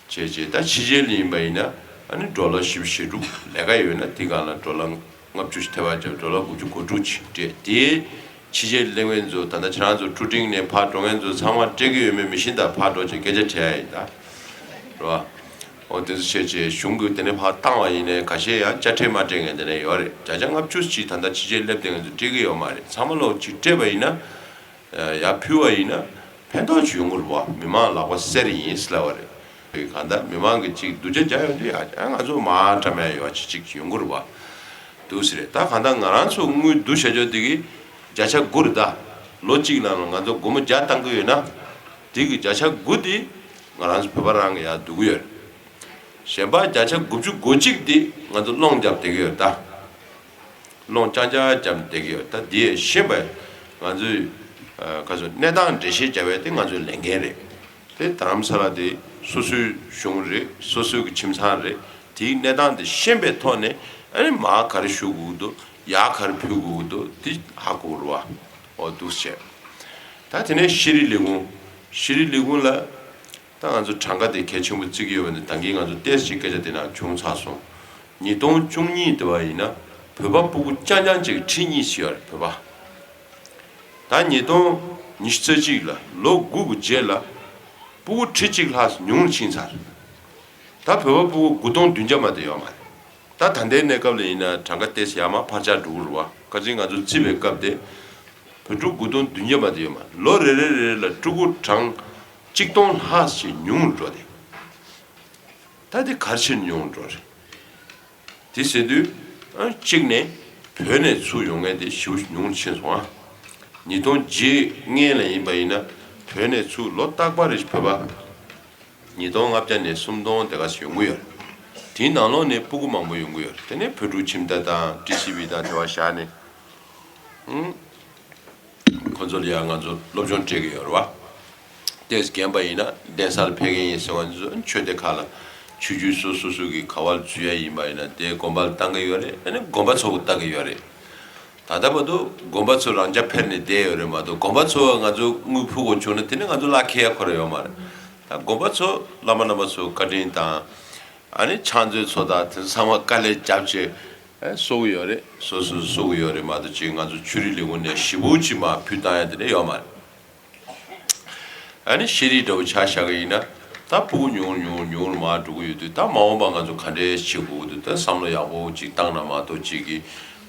བྱས་བྱས། ད་ཕྱི་རྒྱལ་ལ་ཡིན་པ་ཡིན་ན་ཨ་ནི་ཌོ་ལར་བཞི་བཅུ་ཞེ་དྲུག་ལས་ཀ་ཡོད་ན་དེའི་སྒང་ལ་ཌོ་ལར་ལྔ་བཅུ་ཞིག་ཐེབས་པ་བྱས་ཌོ་ལར་དགུ་བཅུ་གོ་དྲུག་ཅིག་སྤྲད་དེ། ཕྱི་རྒྱལ་སླེབས་མཁན་ཚོ་ད་ལྟ་ཁྱེད་རང་ཚོ་ཀྲུ་ཀྲིང་ནས་ཕར་འགྲོ་མཁན་ཚོ་ཚང་མ་སྤྲད་ཀྱི་ཡོད་མེད་མི་ཤེས། ད་ཕར་འགྲོ་བྱས་སྐད་ཆ་དྲི་ཡ་ཡིན་ད། རེད་བ། འོ་དེ་ཚོ་བྱས་བྱས་གཞུང་གིས་དེ་ནས་ཕར་བཏང་བ་ཡིན་ནའི་ཁ་ཤས་ཡང་དཔྱ་ཁྲལ་མ་སྤྲད་མཁན་དེ་འདྲ་ཡོད་རེད། བརྒྱ་ཆ་ལྔ་བཅུ་ཅིག་ད་ལྟ་ཕྱི་རྒྱལ་སླེབས་བསྡད་མཁན་ཚོ་སྤྲད་ཀྱི་ཡོད་མ་རེད། ཚང་མ་ལོག་ཅིག་སྤྲད་པ་ཡིན་ན་ཡར་ཕུལ་བ་ཡིན་ན་ཕན་ཐོགས་ཅིག་ཡོང་གི་རེད་བ། མི་མང་ལག་པ་གསེར་ཡིན་ཟེར་ལབ་པ་རེད། གང་ལྟར་མི་མང་གིས་ཅིག་སྡུག་ཅག་རྒྱག་ཡོང་དུས་ཡ་ང་ཚོ་མར་འགྲམ་ཡ་ཡོད་ཅིག་ཅིག་ཡོང་གི་རེད་བ། འདུག་ཟེར་རེད། ད་གང་ལྟར་ང་རང་ཚོ་དངུལ་བསྡུ་བྱ་ཆོག་དེ་གི་བརྒྱ་ཆ་དགུ་རེད་ད། ལོ་གཅིག་ནང་ལ་ང་ཚོ་སྒོར་མོ་བརྒྱ་བཏང་གི་ཡོད་ན། དེ་གི་བརྒྱ་ཆ་དགུ་དེ་ང་རང་ཚོ་བོད་པ་རང་གི་ཡར་བསྡུ་གི་ཡོད་རེད། གཞན་པ་བརྒྱ་ཆ་དགུ་བཅུ་གོ་གཅིག་དེ་ང་ཚོ་སློང་བརྒྱབ་བསྡད་ཀྱི་ཡོད་རེད་ད། སློང་རྐྱང་རྐྱང་བརྒྱབ་བསྡད་ཀྱི་ཡོད་རེད། ད་དེ་ཤེས་པ་ང་ཚོས་ཁ་སོ་གནས་སྟངས་འགྲེལ་བཤད་བརྒྱབ་པ་དེ་ང་ཚོའི་ལས་འགན་རེད། དེ་རྡ་རམ་ས་ལ་དེ་སོ་སོའི་གཞུང་རེད། སོ་སོའི་གི་ཁྱིམ་ཚང་རེད། དེའི་གནས་སྟངས་དེ་ཤེས་པའི་ཐོག་ནས་ཨ་ནི་མར་ག་རེ་ཞུ་དགོས་ཀྱི་འདུག་ཡར་ག་རེ་ཕུལ་དགོས་ཀྱི་འདུག་དེ་ཧ་གོ་རུ་བ། འོ་འདུག་བྱས། ད་དེ་ནས་ཤེས་རིག་ལས་ཁུངས། ཤེས་རིག་ལས་ཁུངས་ལ་ད་ང་ཚོ་གྲངས་ཀ་དེ་གལ་ཆེན་པོ་བརྩི་གི་ཡོད་པ་ནི་ད་གིན་ང་ཚོ་ཏོག་ཙམ་སྐད་ཆ་དེ་ནང་བྱུང་ཚར་སོང་། ཉིས་སྟོང་བཅུ་གཉིས་དེ་བ་ཡིན་ན་བོད་པ་ཕྲུ་གུ་རྐྱང་རྐྱང་གཅིག་ཁྲི་གཉིས་ཤིག་ཡོད་རེད་བོད་པ། ད་ཉིས་སྟོང་ཉི་ཤུ་རྩ་གཅིག་ལ་ལོ་དགུ་གི་རྗེས་ལ་ཕྲུ་གུ་ཁྲི་གཅིག་ལྷག་ཉུང་རུ་ཕྱིན་ཚར། ད་བོད་པ་ཕྲུ་གུ་དགུ་སྟོང་བདུན་བརྒྱ་མ་གཏོགས་ཡོད་མ་རེད། ད་ད་ལྟའི་གནས་སྐབས་ལ་ཡིན་ན་གྲངས་ཀ་ཏོག་ཙམ་ཡར་མར་འཕར་ཆག་འགྲོ་གི་རེད་བ། ཁ་སང་ང་ཚོ་བརྩིས་པའི་སྐབས་དེ་བོད་ཕྲུག་དགུ་སྟོང་བདུན་བརྒྱ་མ་གཏོགས་ཡོད་མ་རེད། ལོ་རེ་རེ་རེ་རེ་ལ་ཕྲུ་གུ་གྲངས་གཅིག་སྟོང་ལྷག་ཞིག་ཉུང་རུ་འགྲོ་དེ། ད་དེ་ག་རེ་བྱས་ནས་ཉུང་རུ་འགྲོ་རེད། དེ་ཟེར་དུས་ཨ་གཅིག་ནས་བོད་ནས་ཚུར་ཡོང་མཁན་དེ་ཞེ་པོ་ཉུང་རུ་ཕྱིན་སོང་ཨ། ཉིས་སྟོང་བརྒྱད་སྔོན་ལ་ཡིན་པ་ཡིན་ན་བོད་ནས་ཚུར་ལོ་རྟག་པར་རེ་བཞིན་བོད་པ་ཉིས་སྟོང་ལྔ་བརྒྱ་ནས་སུམ་སྟོང་དེ་ག་ཞིག་ཡོང་གི་ཡོད་རེད། དེའི་ནང་ལོགས་ནས་སྤུ་གུ་མང་པོ་ཡོང་གི་ཡོད་རེད། དེ་ནས་བོད་ཕྲུག་ཁྱིམ་བདག་དང་ཀྲི་སི་བི་དང་དེ་བ་བཞག་ནས། ཨང་། ཁོ་ཚོ་ལ་ཡང་ང་ཚོ་སློབ་སྦྱོང་སྤྲད་ཀྱི་ཡོད་རེད་བ། ཏེས་རྒན་པ་ཡིན་ན་གདན་ས་ལ་ཕེབས་མཁན་ཡིན་ཟེར་བ་ཚོ་ཆོས་སྡེ་ཁག་ལ་ཆོས་བརྒྱུད་སོ་སོ་སོ་གི་ག་བ་ལ་འཛུལ་ཡ་ཡིན་པ་ཡིན་ན་དེ་དགོན་པ་ལ་བཏང་གི་ཡོད་རེད། ཨ་ནི་དགོན་པ་ཚོ་ལ་བཏང་གི་ཡོད་རེད། ད་ལྟ་བར་དུ་དགོན་པ་ཚོ་རང་འཇགས་ཕེབས་ནས་བསྡད་ཡོད་རེད་མ་གཏོགས། དགོན་པ་ཚོ་ང་ཚོ་དངུལ་ཕུལ་དགོས་བྱུང་ན་དེ་ནི་ང་ཚོ་གླ་འཁེལ་ཡ་ཁོ་རང་ཡོད་མ་རེད། ད་དགོན་པ་ཚོ་བླ་མ་རྣམ་པ་ཚོ་བཀའ་དྲིན་དང་། ཨ་ནི་ཕྱག་མཛོད་ཚོ་དང་དེ་ཚོ་ཚང་མ་དཀའ་ལས་བརྒྱབ་བྱས་ཨ་གསོ་གི་ཡོད་རེད། སོ་སོས་གསོ་གི་ཡོད་རེད་མ་གཏོགས། ཅིག་ང་ཚོ་ཆོས་རིག་ལས་ཁུངས་ནས་ཞེ་པོ་ཅིག་མར་ཕུལ་བཏང་ཡ་དེ་འདྲ་ཡོད་མ་རེད། ཨ་ནི་ཤེས་རིག་འདྲ་བོ་ཆ་བཞག་གི་ཡིན་ན། ད་སྤུ་གུ་ཉུང་ཉུང་ཉུང་རུ་མར་འགྲོ་གི་ཡོད་དུས། ད་མ་འོངས་པ་ང་ཚོ་ག་འདྲས་བྱེད་དགོས་ཀྱི་འདུག་ད་བསམ་བློ་ཡག་པོ་ཅིག་བཏང་ན་མ་གཏོགས། ཅིག་གིས་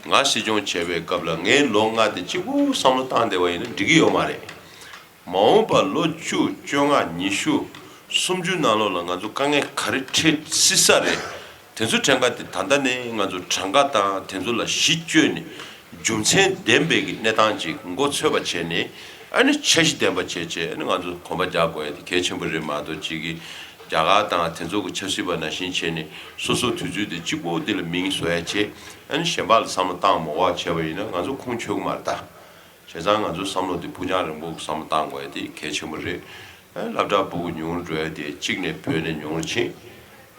ང་སྲིད་སྐྱོང་བྱས་པའི་སྐབས་ལ་ངའི་ལོ་ལྔ་དེ་གཅིག་པུ་བསམ་བློ་བཏང་བསྡད་པ་ཡིན་ན་འགྲིག་གི་ཡོད་མ་རེད། མ་འོངས་པ་ལོ་བཅུ་བཅོ་ལྔ་ཉི་ཤུ་སུམ་ཅུ་ནང་ལོགས་ལ་ང་ཚོ་དཀའ་ངལ་ག་རེ་འཕྲད་སྲིད་ས་རེད། དེ་ཚོ་གྲངས་ཀ་དེ་ད་ལྟ་ནས་ང་ཚོ་གྲངས་ཀ་དང་དེ་ཚོ་ལ་གཞི་བཅོལ་ནས། རྒྱུ་མཚན་ལྡན་པའི་གི་གནས་སྟངས་ཅིག་མགོ་ཚོད་པ་བྱས་ནས། ཨ་ནི་འཆར་གཞི་ལྡན་པ་བྱས་བྱས། ཨ་ནི་ང་ཚོ་གོམ་པ་རྒྱག་དགོས་ཡ་དེ་གལ་ཆེན་པོ་རེད་མ་གཏོགས། ཅིག་གིས་རྒྱ་གར་དང་དེ་ཚོ་གི་ཆབ་སྲིད་པ་ནང་བཞིན་བྱས་ནས་སོ་སོ་དུས་ཚོད་དེ་གཅིག་པོ་དེ་ལ་མིང་བཟོ་ཡ་བྱས། ཨ་ནི་གཞན་པ་ལ་བསམ་བློ་བཏང་མ་དགོས་པ་བྱས་པ་ཡིན་ན་ང་ཚོ་ཁུངས་འཁྱོལ་གི་མ་རེད་ད། བྱས་ཙང་ང་ཚོའི་བསམ་བློ་དེ་ཕུགས་རྒྱང་རིང་པོ་བསམ་བློ་བཏང་དགོས་ཡ་དེ་གལ་ཆེན་པོ་རེད། ཨ་སློབ་གྲྭ་སྤུ་གུ་ཉུང་རུ་འགྲོ་ཡ་དེ་གཅིག་ནས་བོད་ནས་ཉུང་རུ་ཕྱིན།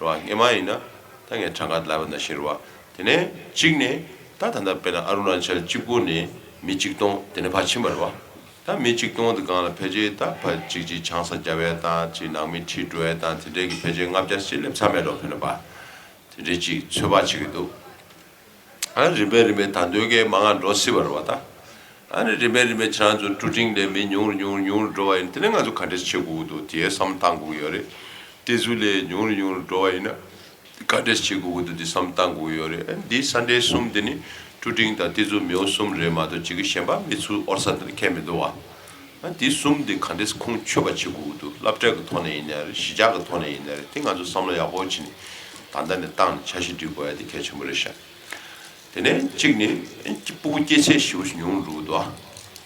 རེད་བ། སྔོན་མ་ཡིན་ན་ད་ངས་གྲངས་ཀ་ལབ་པ་ནང་བཞིན་རེད་བ། དེ་ནས་གཅིག་ནས་ད་ད་ལྟ་དཔེར་ན་ཨ་རུ་ན་ཅལ་གཅིག་པུ་ནས་མི་གཅིག་སྟོང་དེ་ནས་ཕར་ཕྱིན་པ་རེད་བ། ད་མི་གཅིག་སྟོང་དེ་སྒང་ལ་ཕལ་ཆེར་ད་ཕར་གཅིག་གཅིག་ཆང་ས་རྒྱབ་ཡ་དང་། གཅིག་ནང་མི་ཁྲིད་འགྲོ་ཡ་དང་། དེ་འདྲས་ཀྱི་ཕལ་ཆེར་ལྔ་བརྒྱ་ཞིག་སླེབས་ཚར་མེད་འགྲོ། ཕན་པ་དེ་འདྲས་ཅིག་ཚོད་དཔག་བྱེད་ཀྱི་འདུག་ཨ་རིམ་པས་རིམ་པས་ད་དུང་གི་མང་ང་འགྲོ་སྲིད་པ་རེད་བ་ད། ཨ་ནི་རིམ་པས་རིམ་པས་ཁྱེད་རང་ཚོ་ཀྲུ་ཀྲིང་ལས་མི་ཉུང་རུ་ཉུང་རུ་ཉུང་རུ་འགྲོ་བ་ཡིན། དེ་ནས་ང་ཚོ་ག་འདྲས་བྱེད་དགོས་ཀྱི་འདུག་དེའི་བསམ་བློ་བཏང་དགོས་ཀྱི་ཡོད་རེད། ཏི་ཛུ་ལས་ཉུང་རུ་ཉུང་རུ་འགྲོ་བ་ཡིན་ན་ག་འདྲས་བྱེད་དགོས་ཀྱི་འདུག་དེ་བསམ་བློ་བཏང་དགོས་ཀྱི་ཡོད་རེད། ཨ་ནི་འདིའི་ས་འབྲེལ་གསུམ་དེ་ནི་ཀྲུ་ཀྲིང་དང་ཏི་ཛུ་མེའོ་གསུམ་རེད་མ་གཏོགས། ཅིག་གི་གཞན་པ་མི་ཚུར་ཨོར་ས་དེ་ལ་ཁྱད་མི་འདུག་བ། ཨ་འདི་གསུམ་འདི་ག་འདྲས་ཁུངས་འཁྱོལ་བ་བྱེད་དགོས་ཀྱི་འདུག་སློབ་གྲྭ་གི་ཐོག་ནས་ཡིན་ནའི་རེད། གཞིས་ཆགས་ཀྱི་ཐོག་ནས་ཡིན་ནའི་རེད། དེ་ང་ཚོ་བསམ་བློ་ཡག་པོ་བྱས་ནས་ད་ལྟ་ནས་བཏང་ནས་འཆར་གཞི་སྒྲིག་དགོས་ཡ་དེ་གལ་ཆེན་པོ་རེད་ཤག་དེ་ནས་གཅིག་ནི་སྤུ་གུ་སྐྱེ་ཚད་ཞེ་པོ་ཞིག་ཉུང་རུ་འགྲོ་གི་འདུག་ཨ།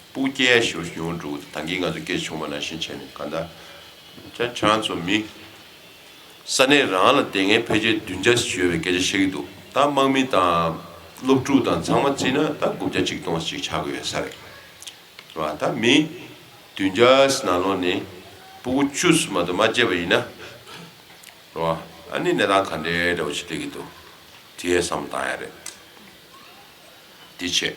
སྤུ་གུ་སྐྱེ་ཡ་ཞེ་པོ་ཞིག་ཉུང་རུ་འགྲོ་གི་འདུག་ད་གིན་ང་ཚོ་སྐད་ཆ་བྱུང་བ་ནང་བཞིན་བྱས་ནས། གང་ལྟར་ཁྱེད་ཁྱེད་རང་ཚོ་མི་ས་གནས་རང་ལ་བསྡད་མཁན་ཕལ་ཆེར་བདུན་བརྒྱ་ཞིག་ཡོད་པའི་སྐད་ཆ་བཤད་ཀྱི་འདུག་ད་དམག་མི་དང་སློབ་ཕྲུག་དང་ཚང་མ་བརྩིས་ན་ད་དགུ་བརྒྱ་གཅིག་སྟོང་ཞིག་ཆགས་ཀྱི་ཡོད་ས་རེད། རེད་བ། ད་མི་བདུན་བརྒྱ་ནང་ལོགས་ནས་སྤུ་གུ་བཅུ་ཙམ་མ་གཏོགས་མ་སྐྱེས་པ་ཡིན་ན། རེད་བ། ཨ་ནི་གནས་སྟངས་ག་འདྲའི་འདྲ་བོ་ཞིག་སླེབས་ཀྱི་འདུག་དེའི་བསམ་བློ་བཏང་ཡ་རེད། དེ་བྱས།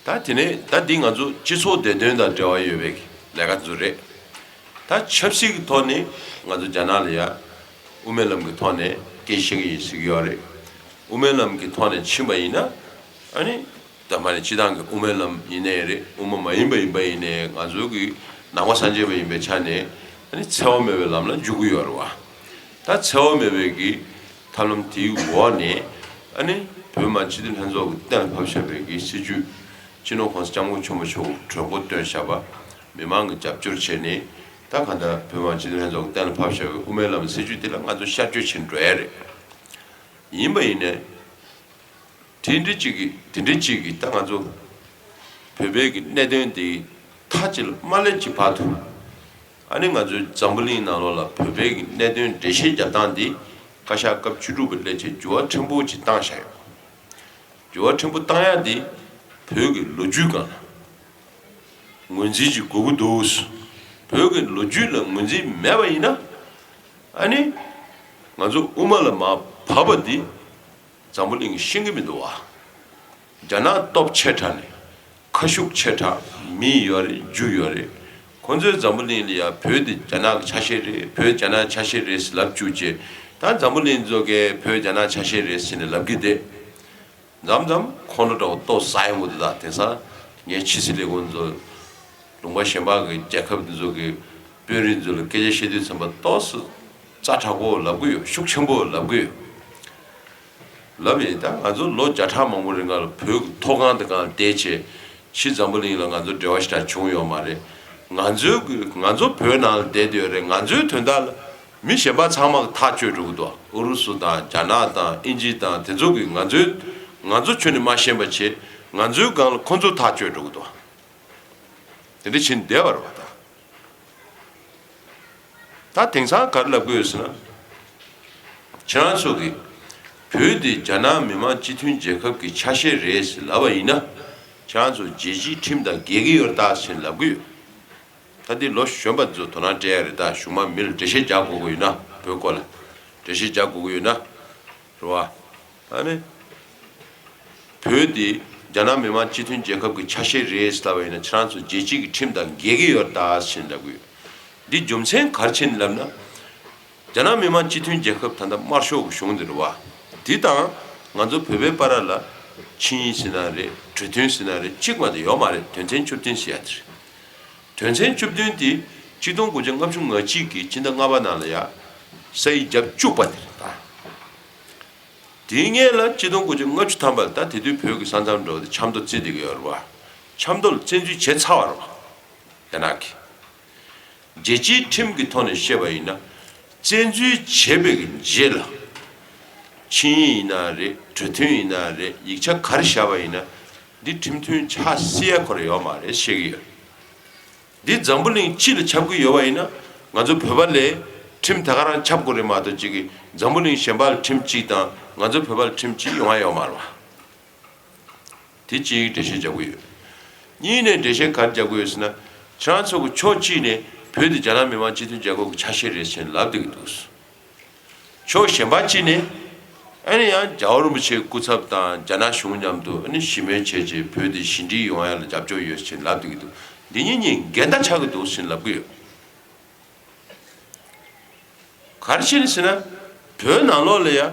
ད་དེ་ནས་ད་འདི་ང་ཚོ་སྤྱི་ཚོགས་བདེ་དོན་དང་འབྲེལ་བ་ཡོད་པའི་ལས་ཀ་ཚོ་རེད། ད་ཆབ་སྲིད་ཀྱི་ཐོག་ནས་ང་ཚོ་རྒྱ་ནག་ལ་ཡ་དབུ་མའི་ལམ་གྱི་ཐོག་ནས་སྐད་ཆ་བཤད་ཀྱི་ཡིན་ཟེར་གྱི་ཡོད་རེད། དབུ་མའི་ལམ་གྱི་ཐོག་ནས་ཕྱིན་པ་ཡིན་ན། ཨ་ནི་ད་མ་ནས་སྤྱི་བཏང་གི་དབུ་མའི་ལམ་ཡིན་ནའི་རེད། དབུ་མ་མ་ཡིན་པ་ཡིན་པ་ཡིན་ནའི་ང་ཚོ་གི་ནང་པ་སངས་རྒྱས་པ་ཡིན་པའི་ཆ་ནས། ཨ་ནི་འཚེ་བ་མེད་པའི་ལམ་ལ་འཇུག་གི་ཡོད་རེད་བ། ད་འཚེ་བ་མེད་པའི་གི་ཐབས་ལམ་དེའི་འོག་ནས། ཨ་ནི་བོད་མི་མང་སྤྱི་འཐུས་ལྷན་ཚོགས་ཀྱིས་གཏན་ལ་ཕབ་བཞག་པའི་གི་སྲིད་བྱུས། སྤྱི་ནོར་༸གོང་ས་༸སྐྱབས་མགོན་ཆེན་པོ་མཆོག་གིས་གྲོས་འགོ་བཏོན་བཞག་པ། མི་མང་གིས་རྒྱབ་སྐྱོར་བྱས་ནས། ད་གང་ལྟར་བོད་མི་མང་སྤྱི་འཐུས་ལྷན་ཚོགས་ཀྱིས་གཏན་ལ་ཕབ་བཞག་པའི་དབུ་མའི་ལམ་སྲིད་བྱུས་དེ་ལ་ང་ཚོ་ཤར་བསྐྱོད་བྱེད་འགྲོ་ཡ་རེད། ཡིན་པ་ཡིན་ནའི། དེ་འདྲ་གཅིག་གིས་དེ་འདྲ་གཅིག་གིས་ད་ང་ཚོ་བོད་པའི་གི་གནད་དོན་དེ་མཐའ་གཅིག་ལ་མ་སླེབས་ཀྱི་བར་དུ། ཨ་ནི་ང་ཚོའི་འཛམ་བུ་གླིང་ནང་ལོགས་ལ་བོད་པའི་གི་གནད་དོན་འགྲེལ་བཤད་རྒྱག་སྟངས་འདི་བཀའ་ཤག་སྐབས་བཅུ་དྲུག་པ་སླེབས་བྱས་འགྱུར་བ་ཕྲན་བུ་ཅིག་བཏང་བཞག་ཡོད། འགྱུར་བ་ཕྲན་བུ་བཏང་ཡག་འདི་བོད་ཀྱི་ལོ་རྒྱུས་སྒང་ལ་ངོས་འཛིན་ཅིག་དགོས་ཀྱི་འདུག་བོད་ཀྱི་ལོ་རྒྱུས་ལ་ངོས་འཛིན་མེད་པ་ཡིན་ན། ཨ་ནི་ང་ཚོ་དབུ་མ་ལ་མར་བབས་པ་འདི་འཛམ་བུ་གླིང་གིས་ཤེས་ཀྱི་མི་འདུག་བ། རྒྱ་ནག་སྟོབས་ཆེ་དྲགས་ནས་ཁ་ཤུགས་ཆེ་དྲགས། མི་ཡོད་རེད། རྒྱུ་ཡོད་རེད། ཁོ་ཚོས་འཛམ་བུ་གླིང་ལ་ཡ་བོད་འདི་རྒྱ་ནག་གི་ཆ་ཤས་རེད། བོད་རྒྱ་ནག་ཆ་ཤས་རེད་ཟེར་ལབ་བཅུག་བྱས། ད་འཛམ་བུ་གླིང་ཚོ་གས་བོད་རྒྱ་ནག་ཆ་ཤས་རེད་ཟེར་ནས་ལབ་ཀྱི་བསྡད། མཚམས་མཚམས་ཁོང་ཁྲོ་འདྲ་བོ་ཏོག་ཙམ་ཟ་ཡོང་གི་འདུག་ད་དེང་སང་ངས་ཕྱི་སྲིད་ལས་ཁུངས་ཚོ། ལུང་པ་གཞན་པ་གི་རྒྱལ་ཁབ་འདི་ཚོ་གི་དཔོན་རིགས་ཚོ་ལ་སྐད་ཆ་བཤད་དུས་ཙམ་པ་ཏོག་ཙམ་རྩ་དྲག་པོ་ལབ་ཀྱི་ཡོད། ཤུགས་ཆེན་པོ་ལབ་ཀྱི་ཡོད། ལབ་ཡིན། ད་ང་ཚོ་ལོ་བརྒྱ་ཕྲག་མང་པོ་རིང་ལ་བོད་ཀྱི་མཐོ་སྒང་དེ་སྒང་ལ་བསྡད་བྱས། ཕྱི་འཛམ་བུ་གླིང་ལ་ང་ཚོ་འབྲེལ་བ་ཞེ་དྲག་བྱུང་ཡོད་མ་རེད། ང་ཚོའི་གི་ང་ཚོ་བོད་ནང་ལ་བསྡད་ཡོད་རེད། ང་ཚོའི་དོན་དག་ལ་མི་གཞན་པ་ཚང་མ་གིས་ཐག་གཅོད་འགྲོ་གི་འདུག་ཨུ་རུ་སུ་དང་རྒྱ་ནག་དང་དབྱིན་ཇི་དང་དེ་ཚོ་གིས་ང་ཚོའི་ང་ཚོ་ཁྱོན་ནས་མ་ཤེས་པ་བྱས། ང་ཚོའི་སྒང་ལ་ཁོ་ཚོས་ཐག་གཅོད་འགྲོ་གི་འདུག་དེ་འདྲ་བྱས་ནས་བསྡད་པ་རེད་བ་ད། ད་དེང་སང་ག་རེ་ལབ་ཀྱི་ཡོད་ཟེར་ན། ཁྱེད་རང་ཚོ་གིས་ བོད་དེ་རྒྱ་ནག་མི་དམངས་སྤྱི་མཐུན་རྒྱལ་ཁབ་ཀྱི་ཆ་ཤས་རེད་ཟེར་ལབ་པ་ཡིན་ན། ཁྱེད་རང་ཚོ་རྒྱལ་སྤྱིའི་ཁྲིམས་དང་འགལ་གྱི་ཡོད་རེད་ད་ཟེར་ལབ་གི་ཡོད། ད་འདི་ལོ་གཞོན་པ་ཚོ་དོ་སྣང་སྤྲད་ཡ་རེད་ད། གཞུག་མ་མི་ལ་འགྲེལ་བཤད་རྒྱག་དགོས་ཀྱི་ཡོད་ན། བོད་སྐོར་ལ་འགྲེལ་བཤད་རྒྱག་དགོས་ཀྱི་ཡོད་ན། རེད་བ། ཨ་ནི། བོད་དེ་རྒྱ་ནག་མི་དམངས་སྤྱི་མཐུན་རྒྱལ་ཁབ་ཀྱི་ཆ་ཤས་རེད་ཟེར་ལབ་པ་ཡིན་ན། ཁྱེད་རང་ཚོ་རྒྱལ་སྤྱི་གི་ཁྲིམས་དང་འགལ་གྱི་ཡོད་རེད་ད་ཟེར་ལབ་གི་ཡོད། འདི་རྒྱུ་མཚན་ག་རེ་བྱས་ནས་ལབ་ན། རྒྱ་ནག་མི་དམངས་སྤྱི་མཐུན་རྒྱལ་ཁབ་ད་ལྟ་དམར་ཤོག་གི་གཞུང་འདི་རེད་བ། འདི་དང་ང་ཚོ་བོད་པའི་བར་ལ་ཆིངས་ཡིག་ཟེར་ན་རེད། གྲོས་མཐུན་ཟེར་ན་རེད། གཅིག་མ་གཏོགས་ཡོད་མ་རེད། དོན་ཚན་བཅུ་བདུན་ཟེར་ཡ་དེ་རེད། དོན་ཚན་བཅུ་བདུན་དེ་གཅིག་སྟོང་དགུ་བརྒྱ་ལྔ་བཅུ་ང་གཅིག་གི་སྤྱི་ཟླ་ལྔ་པ་ནང་ལ་ཡ་ས་ཡིག་བརྒྱབ་བཅུག་པ་དེ་རེད་ད། དེའི་སྔོན་ལ་གཅིག་སྟོང་དགུ་བརྒྱ་ལྔ་བཅུ་ཐམ་པ་ལ་ད་དེ་དུས་བོད་ཀྱི་ས་མཚམས་འགྲོ་དེ་ཆབ་མདོ་བརྩི་བསྡད་ཀྱི་ཡོད་རེད་བ། ཆབ་མདོ་ལ་བཙན་འཛུལ་བྱས་ཚར་བ་རེད་བ། རྒྱ་ནག་གིས། རྒྱལ་སྤྱིའི་ཁྲིམས་ཀྱི་ཐོག་ནས་བཤད་པ་ཡིན་ན། བཙན་འཛུལ་བྱས་པའི་རྗེས་ལ། ཆིངས་ཡིག་ཡིན་ན་རེད། གྲོས་མཐུན་ཡིན་ན་རེད། ཡིག་ཆ་ག་རེ་བཞག་པ་ཡིན་ན། འདི་ཁྲིམས་མཐུན་ཆགས་སྲིད་ཡ་ཁོ་རང་ཡོད་མ་རེད་བཤད་ཀྱི་ཡོད། འདི་འཛམ་བུ་གླིང་སྤྱི་ལ་ཁྱབ་ཀྱི་ཡོད་པ་ཡིན་ན། ང་ཚོ་བོད་པ་ལ་ཁྲིམས་ད་ག་རང་ཁྱབ་དགོས་རེད་མ་གཏོགས། གཅིག་གིས་འཛམ་བུ་གླིང་གཞན་པ་ལ་ཁྲིམས་གཅིག་དང་ང་ཚོ་བོད་པ་ལ་ཁྲིམས་གཅིག་ཡོང་ཡ་ཡོད་མ་རེད་བ། དེ་གཅིག་འགྲེལ་བཤད་རྒྱག་གི་ཡོད། གཉིས་ནས་འགྲེལ་བཤད་ག་རེ་རྒྱག་གི་ཡོད་ཟེར་ན། ཁྱེད་རང་ཚོ་གི་ཕྱོགས་གཅིག་ནས་བོད་དེ་རྒྱ་ནག་མི་དམངས་སྤྱི་མཐུན་རྒྱལ་ཁབ་ཀྱི་ཆ་ཤས་རེད་ཟེར་ལབ་བསྡད་ཀྱི་འདུག། ཕྱོགས་གཞན་པ་གཅིག་ནས། ཨ་ནི་ཡང་རྒྱལ་བ་རིན་པོ་ཆེའི་སྐུ་ཚབ་དང་རྒྱ་ནག་གཞུང་མཉམ་དུ་ཨ་ནི་ཞི་མོལ་བྱས་རྗེས་བོད་དེ་ཞི་འགྲིག་ཡོང་ཡ་ལ་རྒྱབ་སྐྱོར་ཡོད་ཟེར་ལབ་བསྡད་ཀྱི་འདུག། འདི་གཉིས་གཉིས་འགལ་ཟླ་ཆགས་ཀྱི་འདུག་ཟེར་ལབ་ཀྱི་ཡོད། ག་རེ་བྱས་ནས་ཟེར་ན། བོད་ནང་ལོགས་ལ་ཡ།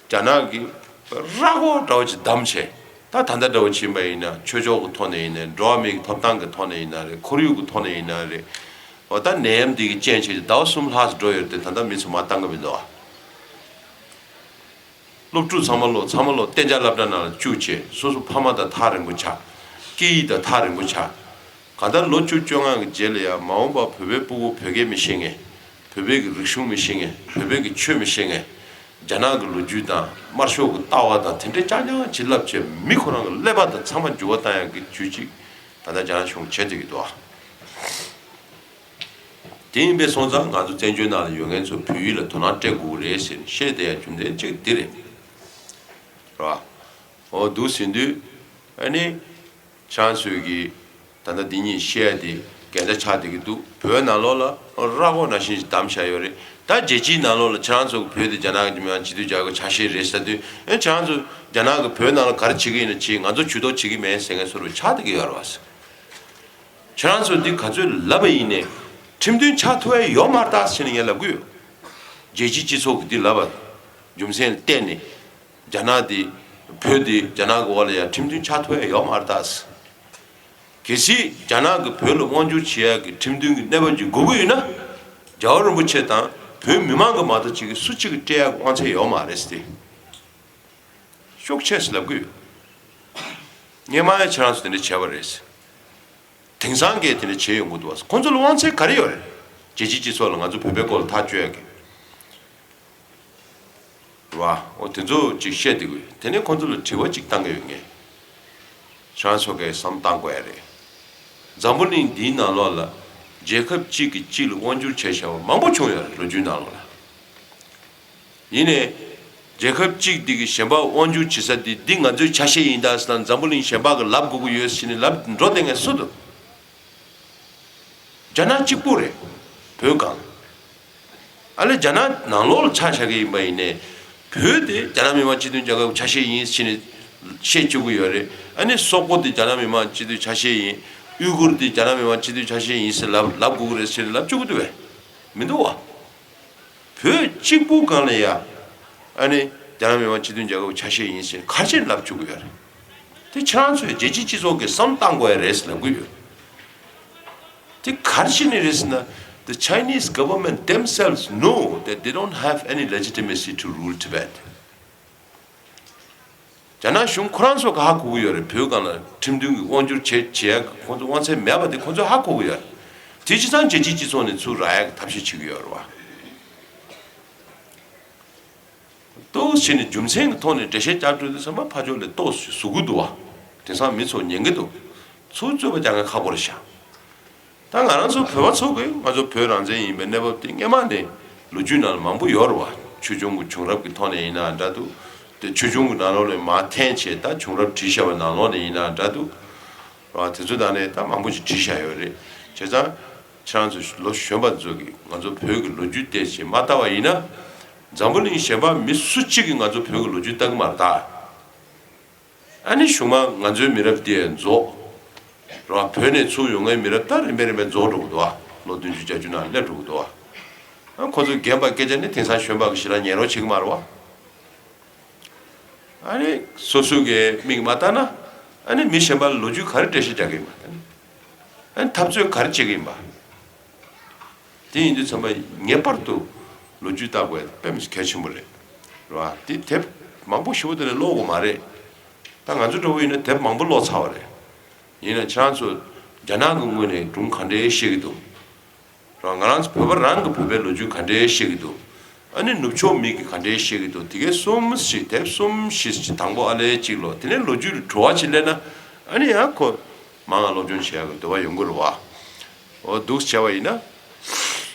རྒྱ་ནག་གིས་ར་སྐོར་འདྲ་བོ་ཅིག་བསྡམས་བྱས། ད་ད་ལྟ་འདྲ་བོ་ཕྱིན་པ་ཡིན་ན་ཆོས་ཕྱོགས་ཀྱི་ཐོག་ནས་ཡིན་ན། འགྲོ་བ་མིའི་ཐོབ་ཐང་གི་ཐོག་ནས་ཡིན་ན་རེད། ཁོར་ཡུག་གི་ཐོག་ནས་ཡིན་ན་རེད། འོ་ད་ནད་ཡམས་འདི་གི་རྐྱེན་བྱས་ཏེ་ཟླ་བ་གསུམ་ལྷག་ཙམ་འགྲོ་ཡོད་རེད་དེ། ད་ལྟ་མི་ཚོ་མ་བཏང་གི་མི་འདུག་ཨ། སློབ་ཕྲུག་ཚང་མ་ལོ་ཚང་མ་ལོ་གཏན་འཇགས་སློབ་གྲྭ་ནང་ལ་བཅུག་བྱས། སོ་སོ་ཕ་མ་དང་ཐག་རིང་པོ་ཆགས། སྐད་ཡིག་དང་ཐག་རིང་པོ་ཆགས། གང་ལྟར་ལོ་བཅུ་བཅོ་ལྔ་གི་རྗེས་ལ་ཡང་མ་འོངས་པ་བོད་པའི་སྤུ་གུ་བོད་སྐད་མི་ཤེས་མཁན། བོད་པའི་གི་རིག་གཞུང་མི་ཤེས་མཁན། བོད་པའི་གི་ཆོས་མི་ཤེས་མཁན། རྒྱ་ནག་གི་ལོ་རྒྱུས་དང་དམར་ཤོག་གི་ལྟ་བ་དང་དེ་འདྲའི་རྐྱང་རྐྱང་ཅིག་བསླབ་བྱས། མི་ཁོ་རང་གི་ཀླད་པ་དང་ཚང་མ་འགྱུར་བ་བཏང་ཡག་གི་རྒྱུ་ཅིག་ད་ལྟ་རྒྱ་ནག་གཞུང་བྱེད་བསྡད་ཀྱི་འདུག་ཨ། དེ་ཡིན་པས་སོང་ཙང་ང་ཚོ་བཙན་བྱོལ་ནང་ལ་ཡོད་མཁན་ཚོ་བོད་ཡིག་ལ་དོ་སྣང་སྤྲད་དགོས་རེད་ཟེར་བཤད་བསྡད་ཡ་རྒྱུ་མཚན་གཅིག་འདི་རེད། རེད་བ། འོ་འདུག་ཟེར་དུས། ཨ་ནི། ཁྱེད་རང་ཚོས་ཀྱིས་ད་ལྟ་འདི་གཉིས་བཤད་ཡ་དེ་འགལ་ཟླ་ཆགས་བསྡད་ཀྱི་འདུག། བོད་ནང་ལོགས་ལ་ར་སྐོར་ནང་བཞིན་ཞིག་བསྡམས་བཞག་ཡོད་རེད། ད་རྒྱལ་སྤྱིའི་ནང་ལོགས་ལ་ཁྱེད་རང་ཚོ་བོད་དེ་རྒྱ་ནག་གི་མི་དམངས་སྤྱི་མཐུན་རྒྱལ་ཁབ་ཆ་ཤས་རེད་ཟེར་དུས། ཨ་ཁྱེད་རང་ཚོ་རྒྱ་ནག་གིས་བོད་ནང་ལ་ག་རེ་བྱེད་ཀྱི་ཡིན་ན་བྱེད། ང་ཚོ་ཇུས་གཏོགས་བྱེད་ཀྱི་མེད་ཟེར་མཁན་བཟོ་འདྲ་ཆགས་བསྡད་ཀྱི་ཡོད་རེད་བ། ཁྱེད་རང་ཚོ་འདི་ག་ཚོད་ལབ་པ་ཡིན་ནའི་ཁྲིམས་མཐུན་ཆགས་ཐུབ་ཡ་ཡོད་མ་རེད་ད་ཟེར་ནས་ངས་ལབ་ཀྱི་ཡོད། རྒྱལ་སྤྱིའི་སྤྱི་ཚོགས་ཀྱིས་འདི་ལབ་པ་རྒྱུ་མཚན་ལ་བརྟེན་ནས། རྒྱ་ནག་འདི། བོད་འདི་རྒྱ་ནག་གི་འོག་ལ་ཡ་ཁྲིམས་མཐུན་ཆགས་ཐུབ་ཡ་ཡོད་མ་རེད་ད་ཟེར། གལ་སྲིད་རྒྱ་ནག་གིས་བོད་ལ་དབང་བསྒྱུར་བྱེད་ཡ་གི་ཁྲིམས་མཐུན་གྱི་གནས་བབ་ཅིག་དགོས་ཀྱི་ཡོད་ན། རྒྱལ་བ་རིན་པོ་ཆེ་དང་བོད་མི་མང་གིས་མ་གཏོགས་གཅིག་གིས་སུ་གཅིག་གིས་སྤྲད་ཡ་གི་དབང་ཚད་ཡོད་མ་རེད་ཟེར་ཏེ། ཤུགས་ཆེ་ཞེས་ལབ་ཀྱི་ཡོད། སྔོན་མ་ཡང་ཁྱེད་རང་ཚོ་དེ་འདྲ་བྱས་པ་རེད། དེང་སང་གིས་དེ་འདྲ་བྱས་ཡོང་གི་འདུག་བ། ཁོང་ཚོ་ལ་དབང་ཚད་ག་རེ་ཡོད་རེད། རྒྱལ་སྤྱིའི་སྤྱི་ཚོགས་ལ་ང་ཚོ་བོད་པའི་སྐོར་ལ་ཐག་གཅོད་ཡ་གི། རེད་བ། འོ་དེ་ཚོ་ཅིག་བཤད་བསྡད་ཀྱི་ཡོད། དེ་ནས་ཁོང་ཚོ་ལ་དྲི་བ་ཅིག་བཏང་གི་ཡོད་ངས། ཁྱེད་རང་ཚོ་གིས་བསམ་བཏང་དགོས་ཡ་རེད། འཛམ་བུ་གླིང་འདིའི་ནང་ལོགས་ལ་རྒྱལ་ཁབ་གཅིག་གིས་གཅིག་ལ་དབང་བསྒྱུར་བྱས་བཞག་པ་མང་པོ་བྱུང་ཡོད་རེད། ལོ་རྒྱུས་ནང་ལོགས་ལ། ཡིན་ནའི། རྒྱལ་ཁབ་གཅིག་འདི་གིས་གཞན་པ་དབང་བསྒྱུར་བྱེད་ས་འདི་འདི་ང་ཚོའི་ཆ་ཤས་ཡིན་ད་ཟེར་ན་འཛམ་བུ་གླིང་གཞན་པ་གིས་ལབ་དགོས་ཀྱི་ཡོད་ཟེར་ནས་ལབ་འགྲོ་བསྡད་མཁན་སུ་འདུག། རྒྱ་ནག་གཅིག་པུ་རེད། བོད་སྒང་། ཨ་ལས་རྒྱ་ནག་ནང་ལོགས་ལ་ཆ་བཞག་གི་ཡིན་པ་ཡིན་ནའི། བོད་དེ་རྒྱ་ནག་མི་དམངས་སྤྱི་མཐུན་རྒྱལ་ཁབ་ཆ་ཤས་ཡིན་ཟེར་ནས་བཤད་བཅུག་གི་ཡོད་རེད། ཨ་ནི་སོག་པོ་དེ་རྒྱ་ནག་མི་དམངས་སྤྱི་མཐུན་ཆ་ཤས་ཡིན། ཨུས་གུར་དེ་རྒྱ་ནག་མི་དམངས་སྤྱི་མཐུན་ཆ་ཤས་ཡིན་ཟེར་ལབ་ལབ་དགོས་ཀྱི་རེད་ཟེར་ནས་ལབ་བཅུག་གི་འདུག་བས། མི་འདུག་བ། བོད་གཅིག་པུ་སྒང་ལ་ཡ། ཨ་ནི་རྒྱ་ནག་མི་དམངས་སྤྱི་མཐུན་རྒྱལ་ཁབ་ཆ་ཤས་ཡིན་ཟེར་ག་རེ་བྱས་ནས་ལབ་བཅུག་གི་ཡོད་རེད། དེ་ཁྱེད་རང་ཚོས་རྒྱལ་སྤྱིའི་སྤྱི་ཚོགས་ཀྱིས་བསམ་བཏང་དགོས་ཡ་རེད་ཟེར་ལབ་གི་ཡོད། དེ་ག་རེ་བྱས་ནས་རེད་ཟེར་ན། The Chinese government themselves know that they don't have any legitimacy to rule Tibet. རྒྱ་ནག་གཞུང་ཁོ་རང་ཚོ་ག་ཧ་གོ་གི་ཡོད་རེད། བོད་སྒང་ལ་ཁྲིམས་མཐུན་གྱི་དབང་བསྒྱུར་བྱེད་བྱེད་ཡ་གི་ཁོང་ཚོ་དབང་ཚད་མེད་པ་དེ་ཁོང་ཚོས་ཧ་གོ་གི་ཡོད་རེད། དེ་བྱས་ཙང་རྒྱལ་སྤྱིའི་སྤྱི་ཚོགས་ནས་ཚུར་རག་ཡ་གི་ཐབས་ཤེས་བྱེད་ཀྱི་ཡོད་རེད་བ། ཏོག་ཙམ་བྱས་ནས་རྒྱུ་མཚན་གྱི་ཐོག་ནས་འགྲེལ་བཤད་རྒྱག་འགྲོ་དུས་ཙམ་པ་ཕར་ཕྱོགས་ལ་ཏོག་ཙམ་ཟུག་གི་འདུག་བ། དེང་སང་མི་ཚོ་ཉན་གྱི་འདུག། ཚུར་རྩོད་པ་རྒྱག་མཁན་ཁག་པོ་རེད་ཤག། ད་ང་རང་ཚོ་བོད་པ་ཚོ་གིས་ང་ཚོ་བོད་རང་བཙན་ཡིན་པའི་གནས་བབ་དེ་སྔོན་མ་ནས་ལོ་རྒྱུས་ནང་ལ་མང་པོ་ཡོད་རེད་བ། ཆོས་འབྱུང་གི་བྱུང་རབས་ཀྱི་ཐོག་ནས་ཡིན་ན་འདྲ་འདུག། དེ་ཆོས་འབྱུང་གི་ནང་ལོགས་ལ་མར་འཐེན་བྱས་ད་བྱུང་རབས་བྲིས་བཞག་པའི་ནང་ལོགས་ནས་ཡིན་ན་འདྲ་འདུག་ར། དེ་ཚོ་དང་ནས་ད་མང་པོ་ཞིག་བྲིས་བཞག་ཡོད་རེད། བྱས་ཙང་ཁྱེད་རང་ཚོ་ལོ་གཞོན་པ་ཚོ་གིས་ང་ཚོ་བོད་ཀྱི་ལོ་རྒྱུས་བལྟས་བྱས་མ་ལྟ་བ་ཡིན་ན། འཛམ་བུ་གླིང་གཞན་པ་མི་སུ་གཅིག་གིས་ང་ཚོ་བོད་ཀྱི་ལོ་རྒྱུས་ལྟ་གི་མ་རེད་ད། ཨ་ནི་གཞུག་མ་ང་ཚོའི་མི་རབས་འདི་ཡང་རྫོགས། རེད་བ། བོད་ནས་ཚུར་ཡོང་མཁན་མི་རབས་ད་རིམ་པས་རིམ་པས་རྫོགས་འགྲོ་གི་འདུག་བ། ལོ་བདུན་ཅུ་བརྒྱད་ཅུ་ནང་སླེབས་འགྲོ་གི་འདུག་བ། ཨ་ཁོ་ཚོས་རྒན་པ་སྐད་ཆ་ནི་དེང་སང་གཞོན་པ་གི་ཞེ་དྲག་ཉན་རོགས་བྱེད་ཀྱི་མ་རེད་བ། ཨ་ནི་སོ་སོ་གི་མིག་མ་བལྟ་ན། ཨ་ནི་མི་གཞན་པ་ལ་ལོ་རྒྱུས་ག་རེ་འགྲེལ་བཤད་རྒྱག་གི་ཡིན་པ། ཨ་ནི་འཐབ་རྩོད་ག་རེ་བྱེད་ཀྱི་ཡིན་པ། དེ་ཡིན་དུས་ཙམ་པ་ངེས་པར་དུ་ལོ་རྒྱུས་ལྟ་དགོས་དཔེ་མི་སྲིད་གལ་ཆེན་པོ་རེད། རེད་བ། དེ་དེབ་མང་པོ་ཞེ་པོ་དེ་ལས་ཀློག་དགོས་མ་རེད། ད་ང་ཚོ་འདྲ་བོ་ཡིན་ན་དེབ་མང་པོ་ཀློག་ཚར་བ་རེད། ཡིན་ན་ཁྱེད་རང་ཚོ་རྒྱ་ནག་གི་ངོས་ནས་སྒྲུང་ག་འདྲས་བཤད་ཀྱི་འདུག་རེད་བ། ང་རང་ཚོ་བོད་པ་རང་གི་བོད་པའི་ལོ་རྒྱུས་ག་འདྲས་བཤད་ཀྱི་འདུག་ཨ་ནི་ནུབ་ཕྱོགས་མི་གིས་ག་འདྲས་བཤད་ཀྱི་འདུག་དེ་གའི་གསུམ་ཞིག་དེབ་གསུམ་བཞི་ཞིག་དང་པོ་ཨ་ལས་གཅིག་ཀློག་དེ་ནས་ལོ་རྒྱུས་ལ་བྲོ་བ་ཞིག་སླེབས་ན། ཨ་ནི་ཡང་ཁོ་མང་ང་སློབ་སྦྱོང་བྱེད་ཡག་གི་འདོད་པ་ཡོང་གི་རེད་བ། འོ་འདུག་བྱས་པ་ཡིན་ན།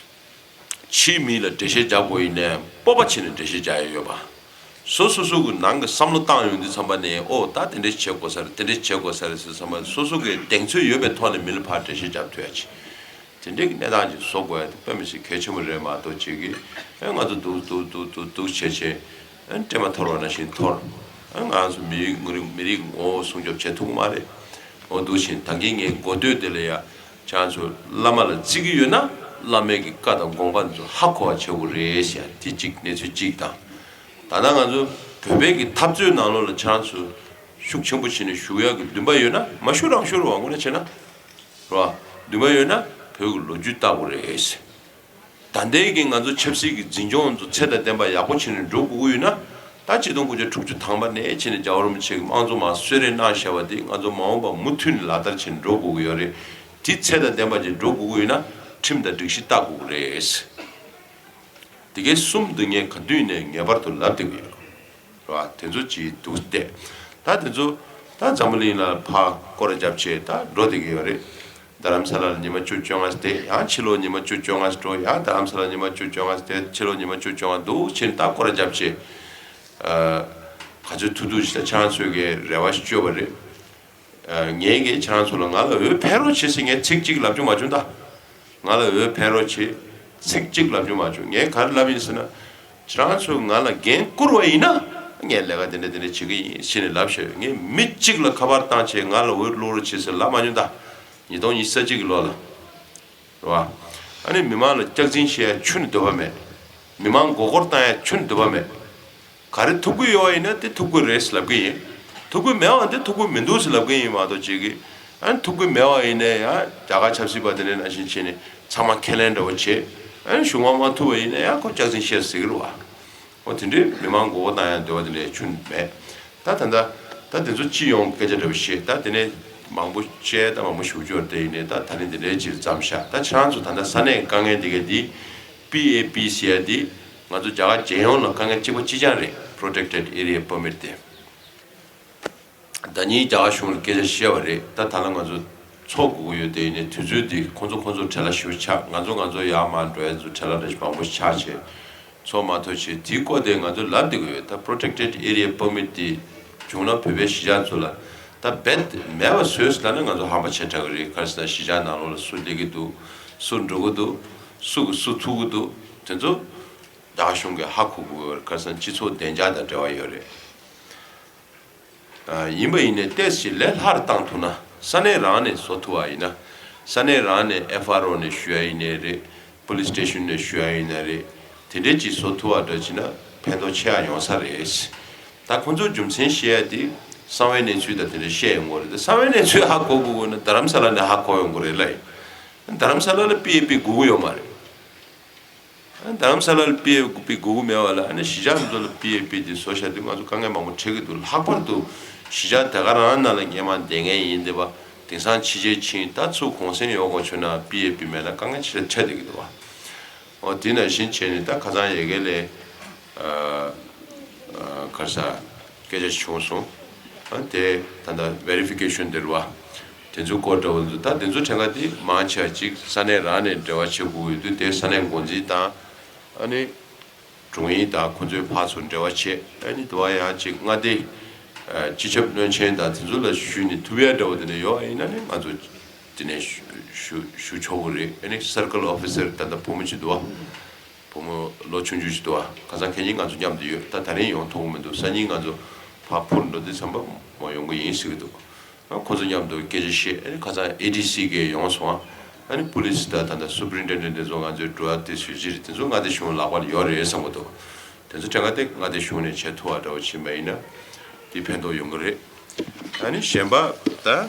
ཕྱིའི་མི་ལ་འགྲེལ་བཤད་རྒྱག་དགོས་ཡིན་ནའི་སྤོབས་པ་བྱས་ནས་འགྲེལ་བཤད་རྒྱག་ཡ་ཡོད་པ། སོ་སོ་སོ་གི་ནང་གི་བསམ་བློ་བཏང་ཡོང་དུས་ཙམ་པ་ནས་ཨོ་ད་དེ་འདྲས་བྱེད་དགོས་ས་རེད། དེ་འདྲས་བྱེད་དགོས་ས་རེད་ཟེར་ཙམ་པ་སོ་སོ་གི་གདེང་ཚོད་ཡོད་པའི་ཐོག་ནས་མི་ལ་ཕར་འགྲེལ་བཤད་རྒྱབ་ཐུབ་ཡ་ཅིག་དེ་འདྲས་ཀྱི་གནས་སྟངས་ཅིག་བཟོ་དགོས་ཡ་དེ་དཔེ་མི་སྲིད་གལ་ཆེན་པོ་རེད་མ་གཏོགས་ཅིག་གིས་ཨེ་ང་ཚོ་འདུག་འདུག་འདུག་འདུག་འདུག་བྱས་བྱས་ཨེ་སྲན་མ་འཐོར་བ་ནང་བཞིན་འཐོར། ཨེ་ང་ཚོ་མི་རིགས་མི་རིགས་མི་རིགས་ངོ་བོ་སྲུང་སྐྱོབ་བྱེད་ཐུབ་ཀྱི་མ་རེད། འོ་འདུག་བཞིན་ད་གིན་ངས་འགོ་སྟོད་དེ་ལ་ཡ། ཁྱེད་རང་ཚོ་བླ་མ་ལ་བརྩི་གི་ཡོད་ན་བླ་མའི་གི་བཀའ་དང་དགོངས་པ་ཚོ་ཧ་གོ་བ་བྱེད་དགོས་རེད་ཟེར་ཡ་དེ་གཅིག་གནས་ཚུལ་གཅིག་དང་། ད་ལྟ་ང་ཚོ་བོད་པའི་གི་འཐབ་རྩོད་ནང་ལོགས་ལ་ཁྱེད་རང་ཚོ་ཤུགས་ཆེན་པོ་བྱས་ནས་ཞུགས་ཡག་གི་འདུན་པ་ཡོད་ན་མ་ཞུགས་རང་ཞུགས་རོགས་དངོས་གནས་བྱས་ན། རེད་བ། འདུན་པ་ཡོད་ན་བོད་ཀྱི་ལོ་རྒྱུས་ལྟ་དགོས་རེད་ཟེར། ད་ལྟའི་གི་ང་ཚོ་ཆབ་སྲིད་ཀྱི་འཛིན་སྐྱོང་ཚོ་ཚད་དང་ལྡན་པ་ཡག་པོ་བྱས་ནས་འགྲོ་དགོས་ཀྱི་ཡོད་ན། ད་ཆིག་སྟོང་དགུ་བརྒྱ་དྲུག་ཅུ་ཐམ་པ་ནས་བྱས་ནས་རྒྱལ་བ་རིན་པོ་ཆེ་གིས་དམངས་གཙོ་མར་གསོལ་རས་གནང་བཞག་པ་དེ་ང་ཚོ་མ་འོངས་པ་མུ་མཐུད་ནས་ལག་བསྟར་བྱས་ནས་འགྲོ་དགོས་ཀྱི་ཡོད་རེད། དེ་ཚད་དང་ལྡན་པ་ཅིག་འགྲོ་དགོས་ཀྱི་ཡོད་ན་ཁྲིམས་དང་སྒྲིག་གཞི་ལྟ་དགོས་ཀྱི་རེད། དེ་གའི་གསུམ་འདི་ངས་ག་དུས་ནས་ངེས་པར་དུ་ལབ་བསྡད་ཀྱི་ཡོད། རེད་བ། དེ་ཚོ་ཅིག་འདུག་སྟེ། ད་དེ་ཚོ་ད་འཛམ་བུ་གླིང་ལ་ཕར་སྐོར་ར་བརྒྱབ་བྱས་ད་འགྲོ་བསྡད་ཀྱི་ཡོད་རེད། རྡ་རམ་ས་ལ་ལ་ཉི་མ་བཅུ་བཅོ་ལྔ་བསྡད་ཡང་ཕྱི་ལོགས་ཉི་མ་བཅུ་བཅོ་ལྔ་འགྲོ་ཡང་རྡ་རམ་ས་ལ་ཉི་མ་བཅུ་བཅོ་ལྔ་བསྡད་ཕྱི་ལོགས་ཉི་མ་བཅུ་བཅོ་ལྔ་འདུག་བྱས་ནས་ད་སྐོར་ར་བརྒྱབ་བྱས། ག་ཚོད་ཐུབ་ཐུབ་ཞིག་ད་ཁྱེད་རང་ཚོས་ཀྱི་རེ་བ་ཞིག་བཅོལ་བ་རེད། ངས་ཀྱིས་ཁྱེད་རང་ཚོ་ལ་ང་ལ་འོས་འཕེན་རོགས་བྱེད་ཟེར་ངས་ཚིག་གཅིག་ལབ་རྒྱུ་མ་བྱུང་ད། ང་ལ་འོས་འཕེན་རོགས་བྱེད། ཚིག་གཅིག་ལབ་རྒྱུ་མ་བྱུང་། ངས་ག་རེ་ལབ་ཡིན་ཟེར་ན། ཁྱེད་རང་ཚོས་ང་ལ་འགན་བསྐུར་བ་ཡིན་ན། ངས་ལས་ཀ་དེ་འདྲ་དེ་འདྲ་བྱེད་ཀྱི་ཡིན་ཟེར་ནས་ལབ་བཞག་ཡོད། ངས་མི་གཅིག་ལ་ཁ་པར་བཏང་བྱས་ང་ལ་འོས་བླུག་རོགས་བྱེད་ཟེར་ལབ་མ་བྱུང་ད། ཉིས་སྟོང་ཉི་ཤུ་རྩ་གཅིག་གི་ལོ་ལ། རེད་བ། ཨ་ནི་མི་མང་ལ་སྐྱག་རྫུན་བཤད་ཡ་ཁྱོན་ནས་འདོད་པ་མེད། མི་མང་མགོ་སྐོར་བཏང་ཡ་ཁྱོན་ནས་འདོད་པ་མེད། ག་རེ་ཐུབ་ཀྱི་ཡོད་པ་ཡིན་ན་དེ་ཐུབ་ཀྱི་རེད་ཟེར་ལབ་ཀྱི་ཡིན། ཐུབ་ཀྱི་མེད་པ་དེ་ཐུབ་ཀྱི་མི་འདུག་ཟེར་ལབ་ཀྱི་ཡིན་མ་གཏོགས་ཅིག་གིས་ཨ་ནི་ཐུབ་ཀྱི་མེད་པ་ཡིན་ནའི་ཡང་རྒྱ་གར་ཆབ་སྲིད་པ་དེ་འདྲ་ནང་བཞིན་བྱས་ནས་ཚང་མ་ཁས་ལེན་འདྲ་བོ་བྱས། ཨ་ནི་གཞུང་མ་མ་ཐུབ་པ་ཡིན་ན་ཡང་ཁོ་སྐྱག་རྫུན་བཤད་ཟེར་གྱི་རེད་བ། འོ་དེ་འདྲའི་མི་མང་མགོ་སྐོར་བཏང་ཡ་འདོད་པ་དེ་འདྲའི་ཁྱོན་མེད། ད་ད་ལྟ་ད་དེ་ཚོ་སྤྱི་ཡོངས་སྐད་ཆ་འདྲ་བོ་བཤད་ད་དེ་ནས་མང་པོ་བཤད་ད་མང་པོ་ཞུ་རྒྱུ་དེ་ཡིན་ནས་ད་ད་ནི་དེ་འདྲའི་ཕྱིར་ཙམ་བཞག་ད་ཁྱེད་རང་ཚོ་ད་ལྟ་ས་གནས་དཀའ་ངལ་དེ་ག་དེ་པི་ཨེ་པི་ཟེར་ཡ་དེ་ང་ཚོ་རྒྱ་གར་རྒྱལ་ཡོངས་ལ་དཀའ་ངལ་གཅིག་པ་གཅིག་རྐྱང་རེད། Protected Area Permit དེ། ཟླ་ཉིན་རྒྱ་གར་གཞུང་ལ་སྐད་ཆ་བཤད་པ་རེད། ད་ད་ལ་ང་ཚོ་ཚོགས་དགོས་ཀྱི་ཡོད་དེ་ཡིན་ནའི་དུས་ཚོད་འདི་ཁོང་ཚོ་ཁོང་ཚོ་བྲེལ་བ་ཞེ་པོ་ཆགས། ང་ཚོ་ང་ཚོ་ཡར་མར་འགྲོ་ཡ་ཚོ་བྲེལ་བ་འདྲ་ཞིག་མང་པོ་ཞིག་ཆགས་བྱས་ཚོགས་མ་ཐུབ་བྱས་དེའི་སྐོར་དེ་ང་ཚོ་ལབ་བསྡད་ཀྱི་ཡོད། ད་Protected Area Permit དེ་བྱུང་ན་བོད་པའི་གཞིས་ཆགས་ཚོ་ལ་ད་རྦད་མེད་པ་བཟོས་ཟེར་ལབ་ན་ང་ཚོ་ཧམ་པ་བྱས་དྲགས་ཀྱི་རེད། ག་རེ་ཟེར་ན་གཞིས་ཆགས་ནང་ལོགས་ལ་སུ་སླེབས་ཀྱི་འདུག་སུ་འགྲོ་གི་འདུག་སུ་གིས་སུ་ཐུག་གི་འདུག་དེ་ཚོ་རྒྱ་གཞུང་གིས་ཧ་གོ་དགོས་ཀྱི་ཡོད་རེད། ག་རེ་ཟེར་ན་སྤྱི་ཚོགས་བདེ་འཇགས་དང་འབྲེལ་བ་ཡོད་རེད། ཡིན་པ་ཡིན་ནའི་ཏོག་ཙམ་ལས་སླ་རུ་བཏང་ཐུབ་ན་ས་གནས་རང་ནས་བཟོ་ཐུབ་པ་ཡིན་ན། ས་གནས་རང་ནས་ཨེཕ་ཨར་ཨོ་ནས་ཞུ་ཡ་ཡིན་ནའི་རེད། Police Station ནས་ཞུ་ཡ་ཡིན་ནའི་རེད། དེ་འདྲས་ཅིག་བཟོ་ཐུབ་པ་འདྲ་བྱས་ན་ཕན་ཐོགས་ཆེ་ཡ་ཡོང་ས་རེད། ད་ཁོང་ཚོ་རྒྱུ་མཚན་བཤད་ཡ་དེ་གསང་བའི་གནས་ཚུལ་དང་དེ་འདྲས་བཤད་ཡོང་གི་རེད། ད་གསང་བའི་གནས་ཚུལ་ཧ་གོ་དགོས་དགོས་ན་རྡ་རམ་ས་ལ་ནས་ཧ་གོ་ཡོང་གི་རེད་ལ་ཡིན། རྡ་རམ་ས་ལ་ལ་པི་ཨེ་པི་དགོས་ཀྱི་ཡོད་མ་རེད། རྡ་རམ་ས་ལ་ལ་པི་ཨེ་པི་དགོས་ཀྱི་མེད་པ་ལ་ཨ་ནི་གཞིས་ཆགས་མི་ཚོ་ལ་པི་ཨེ་པི་དེ་བཟོ་བཞག་དུས་ང་ཚོ་དཀའ་ངལ་མང་པོ་འཕྲད་ཀྱི་འདུག་ལྷག་པར་དུ་གཞིས་ཆགས་དེ་ག་རང་ནང་ལ་སྔོན་མ་བསྡད་མཁན་ཡིན་བསྡད་པ་དེང་སང་ཕྱི་རྒྱལ་ཕྱིན་ད་ཚུར་གུང་སེང་ཡོང་དགོས་བྱུང་ན་པི་ཨེ་པི་མེད་ན་དཀའ་ངལ་ཆེ་ཆེ་བསྡད་ཀྱི་འདུག་བ། འོ་དེ་ནང་བཞིན་བྱས་ནས་ད་ཁ་སང་ཡ་གི་ལས། ག་རེ་ཟ། སྐད་ཆ་ཞིག་བྱུང་སོང་། ཨ་དེ་ད་ལྟ་verification དེ་རེད་བ། དེ་ཚོའི་སྐོར་འདྲ་བོ་འདུག་ད་དེ་ཚོ་ཕྲན་ཁ་དེ་མང་ཆེ་བ་ཅིག་ས་གནས་རང་ནས་འབྲེལ་བ་བྱེད་དགོས་ཀྱི་འདུག་དེ་ས་གནས་འགོ་འཛིན་དང་། ཨ་ནི། དྲུང་ཡིག་དང་ཁོང་ཚོའི་ཕར་ཚུར་འབྲེལ་བ་བྱས། ཨ་ནི་དེ་བ་ཡང་ཅིག་མངའ་སྡེ་སྤྱི་ཁྱབ་བློན་ཆེན་དང་དེ་ཚོ་ལ་ཞུས་ནས་ཐུབ་ཡ་འདྲ་བོ་དེ་འདྲ་ཡོད་ཡིན་ན་ནི་ང་ཚོ་དེ་ནས་ཞུ་ཞུ་ཞུ་ཆོག་གི་རེད། ཨ་ནི་circle officer ད་ལྟ་བུ་མོ་ཅིག་འདུག་བ། བུ་མོ་ལོ་ཆུང་ཆུང་ཞིག་འདུག་བ། ཁ་སང་ཁེ་ཉིན་ང་ཚོ་མཉམ་དུ་ཡོད། ད་ད་རིང་ཡོང་ཐུབ་ཀྱི་མི་འདུག་སང་ཉིན་ང་ཚོ་ཕར་འཕུར་འགྲོ་དུས་ཙམ་པ་མོ་ཡོང་གི་ཡིན་ཟེར་གྱི་འདུག་ཁོ་ཚོ་མཉམ་དུ་སྐད་ཆ་བཤད། ཨ་ནི་ཁ་སང་ཨེ་ཌི་སི་གིས་ཡོང་སོང་། ཨ་ནི་པུ་ལི་སི་དང་ད་ལྟ་སུ་པ་རིན་ཊེན་ཌེན་ཊི་དེ་ཚོ་ང་ཚོའི་འགྲོ་བ་དེ་ཟུར་ཕྱིར་དེ་ཚོ་མངའ་སྡེ་གཞུང་ལག་པར་ཡོད་རེད་བསམ་གྱི་འདུག་དེ་ཚོ་དྲན་ག་དེ་མངའ་སྡེ་གཞུང་ནས་བྱེད་ཐུབ་པ་འདྲ་བོ་ཕྱིན་པ་ཡིན་ན་དེ་ཕན་ཐོགས་ཡོང་གི་རེད། ཨ་ནི་གཞན་པ་ད་ཨ།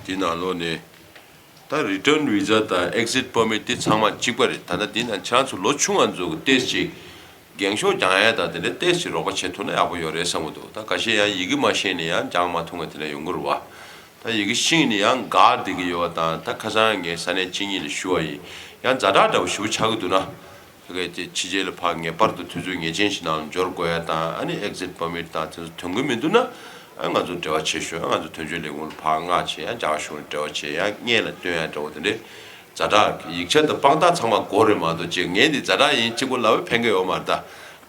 འདི་ནང་ལོགས་ནས་ད་return visa དང་exit permit དེ་ཚང་མ་གཅིག་པ་རེད། ད་ལྟ་འདི་ནང་ཁྱེད་རང་ཚོ་ལོ་ཆུང་བ་ཚོ་གི་ཏོག་ཙམ་འགེངས་ཤོག་རྒྱག་ཡ་དང་དེ་འདྲ་ཏོག་ཙམ་རོགས་པ་བྱེད་ཐུབ་ན་ཡག་པོ་ཡོད་རེད་བསམ་གྱི་འདུག་ད་ཁ་ཤས་ཡང་ཡི་གེ་མ་ཤེས་ནས་ཡང་སྦྱང་མ་ཐུབ་མཁན་དེ་འདྲ་ཡོང་གི་རེད་བ། ད་ཡི་གེ་ཤེས་ནས་ཡང་འགག་བསྡད་ཀྱི་ཡོད་པ་དང་། ད་ཁ་སང་ངས་ས་གནས་གཅིག་གཉིས་ལ་ཞུ་བ་ཡིན། ཡང་ཛ་དྲག་འདྲ་བོ་ཞེ་པོ་ཆགས་ཀྱི་འདུག་ན། ཕ་གིའི་ཕྱི་རྒྱལ་ལ་ཕར་ངེས་པར་དུ་དུས་ཚོད་ངེས་ཅན་ཞིག་ནང་ལ་འབྱོར་དགོས་ཡ་དང་། ཨ་ནི་exit permit དང་དེ་ཚོ་ཐོན་གི་མི་འདུག་ན། ཨ་ང་ཚོ་འབྲེལ་བ་བྱེད་ཤོག་ཨ་ང་ཚོ་དོན་གཅོད་ལས་ཁུངས་ལ་ཕར་མངགས་བྱས། ཡང་རྒྱ་གར་གཞུང་ལ་འབྲེལ་བ་བྱས། ཡང་སྔོན་ལ་སྟོན་ཡ་འདྲ་བོ་དེ་འདྲས་ཛ་དྲག་གི་ཡིག་ཆ་དང་དཔང་རྟགས་ཚང་མ་དགོས་རེད་མ་གཏོགས། ཅིག་ངས་འདི་ཛ་དྲག་ཡིན་གཅིག་པོ་ལབ་པས་ཕན་གི་ཡོད་མ་རེད། ད་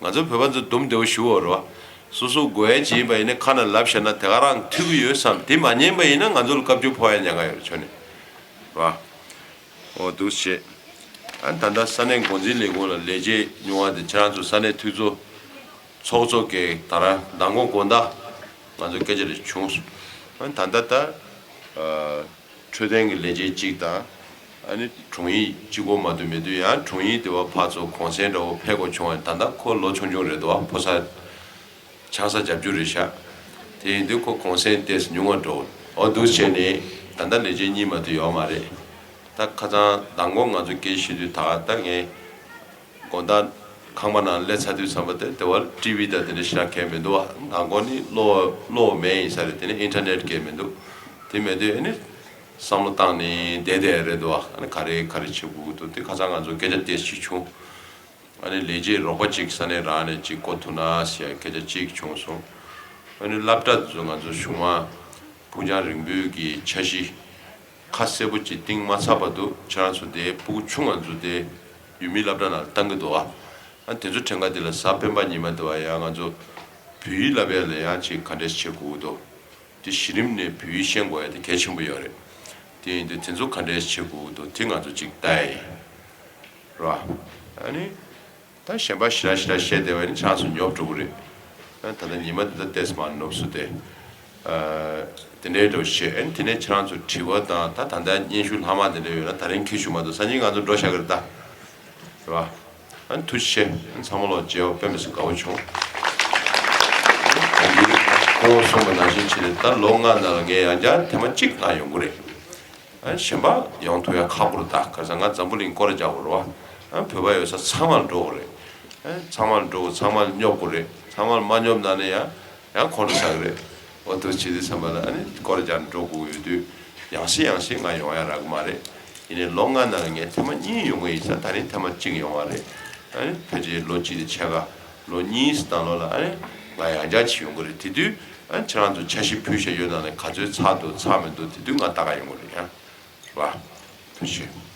ང་ཚོ་བོད་པ་ཚོ་དུམ་བདེ་བོ་ཞུ་བ་རེད་བ། སོ་སོ་དགོས་ཡ་ཅིག་ཡིན་པ་ཡིན་ན་ཁ་ནས་ལབ་བཞག་ན་དེ་ག་རང་འཐུས་གི་ཡོད་བསམ། དེ་མ་ཉན་པ་ཡིན་ན་ང་ཚོ་ལ་བཀའ་བཀྱོན་ཕོག་ཡ་ཉེན་ཁ་ཡོད་རེད་ཆོས་ནས་རེད་བ། འོ་འདུག་བྱས། ཨ་ད་ལྟ་ས་གནས་འགོ་འཛིན་ལས་ཁུངས་ལ་ལས་བྱེད་ཉུང་བ་དེ་ཁྱེད་རང་ཚོ་ས་གནས་འཐུས་ཚོགས་ཚོགས་གཙོ་གིས་ད་ར་མདང་དགོང་དགོང་དག་ང་ཚོ་སྐད་ཆ་རེ་བྱུང་སོང་། ཨ་ད་ལྟ་ད་ཨ་འཕྲོད་བསྟེན་གྱི་ལས་བྱེད་གཅིག་དང་། ཨ་ནི་དྲུང་ཡིག་གཅིག་པོ་མ་གཏོགས་མེད་དུས། ཡང་དྲུང་ཡིག་དེ་བ་ཕར་ཚུར་གུང་སེང་འདྲ་བོ་ཕེབས་དགོས་བྱུང་བ། ད་ལྟ་ཁོ་ལོ་ཆུང་ཆུང་རེད་འདུག་བ། ཕོ་གསར་ཆང་ས་བརྒྱད་ཅུ་རེད་ཤག་དེ་ཡིན་དུས་ཁོ་གུང་སེང་ཏོག་ཙམ་ཉུང་བ་འགྲོ། འོ་འདུག་བྱས་ནས་ད་ལྟ་ལས་བྱེད་གཉིས་མ་གཏོགས་ཡོད་མ་རེད། ད་ཁ་སང་མདང་དགོང་ང་ཚོ་སྐད་ཆ་བཤད་དུས་ད་ད་ངས་དགོང་དག་ཁང་པ་ནང་སླེབས་ཚར་དུས་ཙམ་པ་དེ་དེ་བར་ཊི་ཝི་དང་དེ་འདྲ་ཞེ་དྲག་གང་ཡང་མི་འདུག་བ། མདང་དགོང་ནི་གློག་གློག་མེད་ཡིན་ས་རེད། དེ་ནས་ཨིན་ཊར་ནེཊ་གང་ཡང་མི་འདུག་དེ་མེད་དུས་ཨ་ནི་བསམ་བློ་བཏང་ནས་བསྡད་བསྡད་རེད་འདུག་བ། ཨ་ནི་ག་རེ་ག་རེ་བྱེད་དགོས་ཀྱི་འདུག་དེ་ཁ་སང་ང་ཚོ་སྐད་ཆ་ཏོག་ཙམ་བྱུང་། ཨ་ནི་ལས་བྱེད་རོགས་པ་གཅིག་ས་གནས་རང་ནས་གཅིག་བསྐོ་ཐུབ་ན་ཟེར་ཡ་སྐད་ཆ་གཅིག་བྱུང་སོང་། ཨ་ནི་སློབ་གྲྭ་དེ་ཚོ་ང་ཚོ་གཞུང་མང་ཕུགས་རྒྱང་རིང་པོའི་གི་འཆར་གཞི་ཁ་གསལ་པོ་གཅིག་བཏིང་མ་ཚར་བར་དུ་ཁྱེད་རང་ཚོ་དེ་ཕྲུ་གུ་ཆུང་བ་ཚོ་དེ་ཡུལ་མིའི་སློབ་གྲྭ་ནང་བཏང་གི་འདུག་ཨ། ཨ་དེ་ཚོ་ཁྲིམས་ཁང་དེ་ལ་གཟའ་སྤེན་པ་ཉི་མ་དེ་བ་ཡང་ང་ཚོ་བོད་ཡིག་བསླབ་ཡ་ལ་ཡང་ཅིག་ག་འདྲས་བྱེད་དགོས་ཀྱི་འདུག་དེ་གཞི་རིམ་ནས་བོད་ཡིག་ཤེས་དགོས་ཡ་དེ་གལ་ཆེན་པོ་ཡོད་རེད། དེ་ཡིན་དུས་དེ་ཚོ་ག་འདྲས་བྱེད་དགོས་ཀྱི་འདུག་དེ་ང་ཚོ་ཅིག་ལྟ་ཡ་ཡིན། རེད་བ། ཨ་ནི། ད་གཞན་པ་ཞེ་དྲག་ཞེ་དྲག་བཤད་བསྡད་པ་ཡིན་ན་ཁྱེད་རང་ཚོ་ཉོབ་འགྲོ་གི་རེད། ཨ་ད་ལྟ་ཉི་མ་འདི་ལྟར་ཏོག་ཙམ་མར་ནུབ་སོང་སྟེ། ཨ་དེ་འདྲའི་འདྲ་བོ་བཤད། ཨ་ནི་དེ་ནས་ཁྱེད་རང་ཚོ་དྲི་བ་དང་ད་ད་ལྟ་སྙན་ཞུ་ལྷག་མ་དེ་འདྲ་ཡོད་ན་ད་རིང་འཁྱེར་ཞུ་མ་གཏོགས་སང་ཉིན་ང་ཚོ་འགྲོ་བཞག་གི་རེད་ད། རེད་བ། ཨ་ནི་ཐུགས་རྗེ་ཆེ། ཨ་ནི་ཚང་མ་ལོ་མཇལ་བ་དཔེ་མི་སྲིད་དགའ་བོ་བྱུང་། ད་འདི་ཁོང་གསུངས་པ་ནང་བཞིན་བྱས་ནས་ད་ལོ་ལྔ་ནང་ལ་ངས་ཡང་བསྐྱར་ཐེངས་མ་གཅིག་ང་ཡོང་གི་རེད། ཨ་གཞན་པ་ཡོང་ཐུབ་ཡ་ཁག་པོ་རེད་ད། ག་ས་ང་འཛམ་བུ་གླིང་སྐོར་རྒྱག་དགོས་རེད་བ། ཨ་བོད་པ་ཡོད་ས་ཚང་མར་འགྲོ་དགོས་རེད། ཨ་ཚང་མར་འགྲོ་དགོས། ཚང་མར་སྙོབ་དགོས་རེད། ཚང་མར་མ་སྙོབ་ན་ནི་ཡང་ཡང་ཁོང་ཁྲོ་ཟ་གི་རེད། འོ་དེ་བྱེད་དུས་ཙམ་པ་ལ་ཨ་ནི་སྐོར་རྒྱག་འགྲོ་དགོས་ཡོད་དུས་ཡང་སེ་ཡང་སེ་ང་ཡོང་ཡ་རག་གི་མ་རེད། ཡིན་ནའི་ལོ་ལྔ་ནང་ལ་ངས་ཐེངས་མ་གཉིས་ཡོང་གི་ཡིན་ཙང་ད་རིང་ཐེངས་མ་གཅིག་ཡོང་བ་རེད། ཨ་ནི་ཕལ་ཆེར་ལོ་གཅིག་དང་ཕྱེད་ཀ་ལོ་གཉིས་སུ་བཏང་ལོ་ལ་ཨ་ནི་ང་ཡང་བསྐྱར་ཅིག་ཡོང་གི་རེད། དེ་དུས་ཨ་ནི་ཁྱེད་རང་ཚོ་འཆར་གཞི་ཕུལ་བཞག་ཡོད་ན་ནི་ག་ཚོད་ཚར་འདུག་ཚར་མི་འདུག་དེ་དུས་ང་ལྟ་ག་ཡོང་གི་རེད་ཡ། རེད་བ། ཐུགས་རྗེ་ཆེ།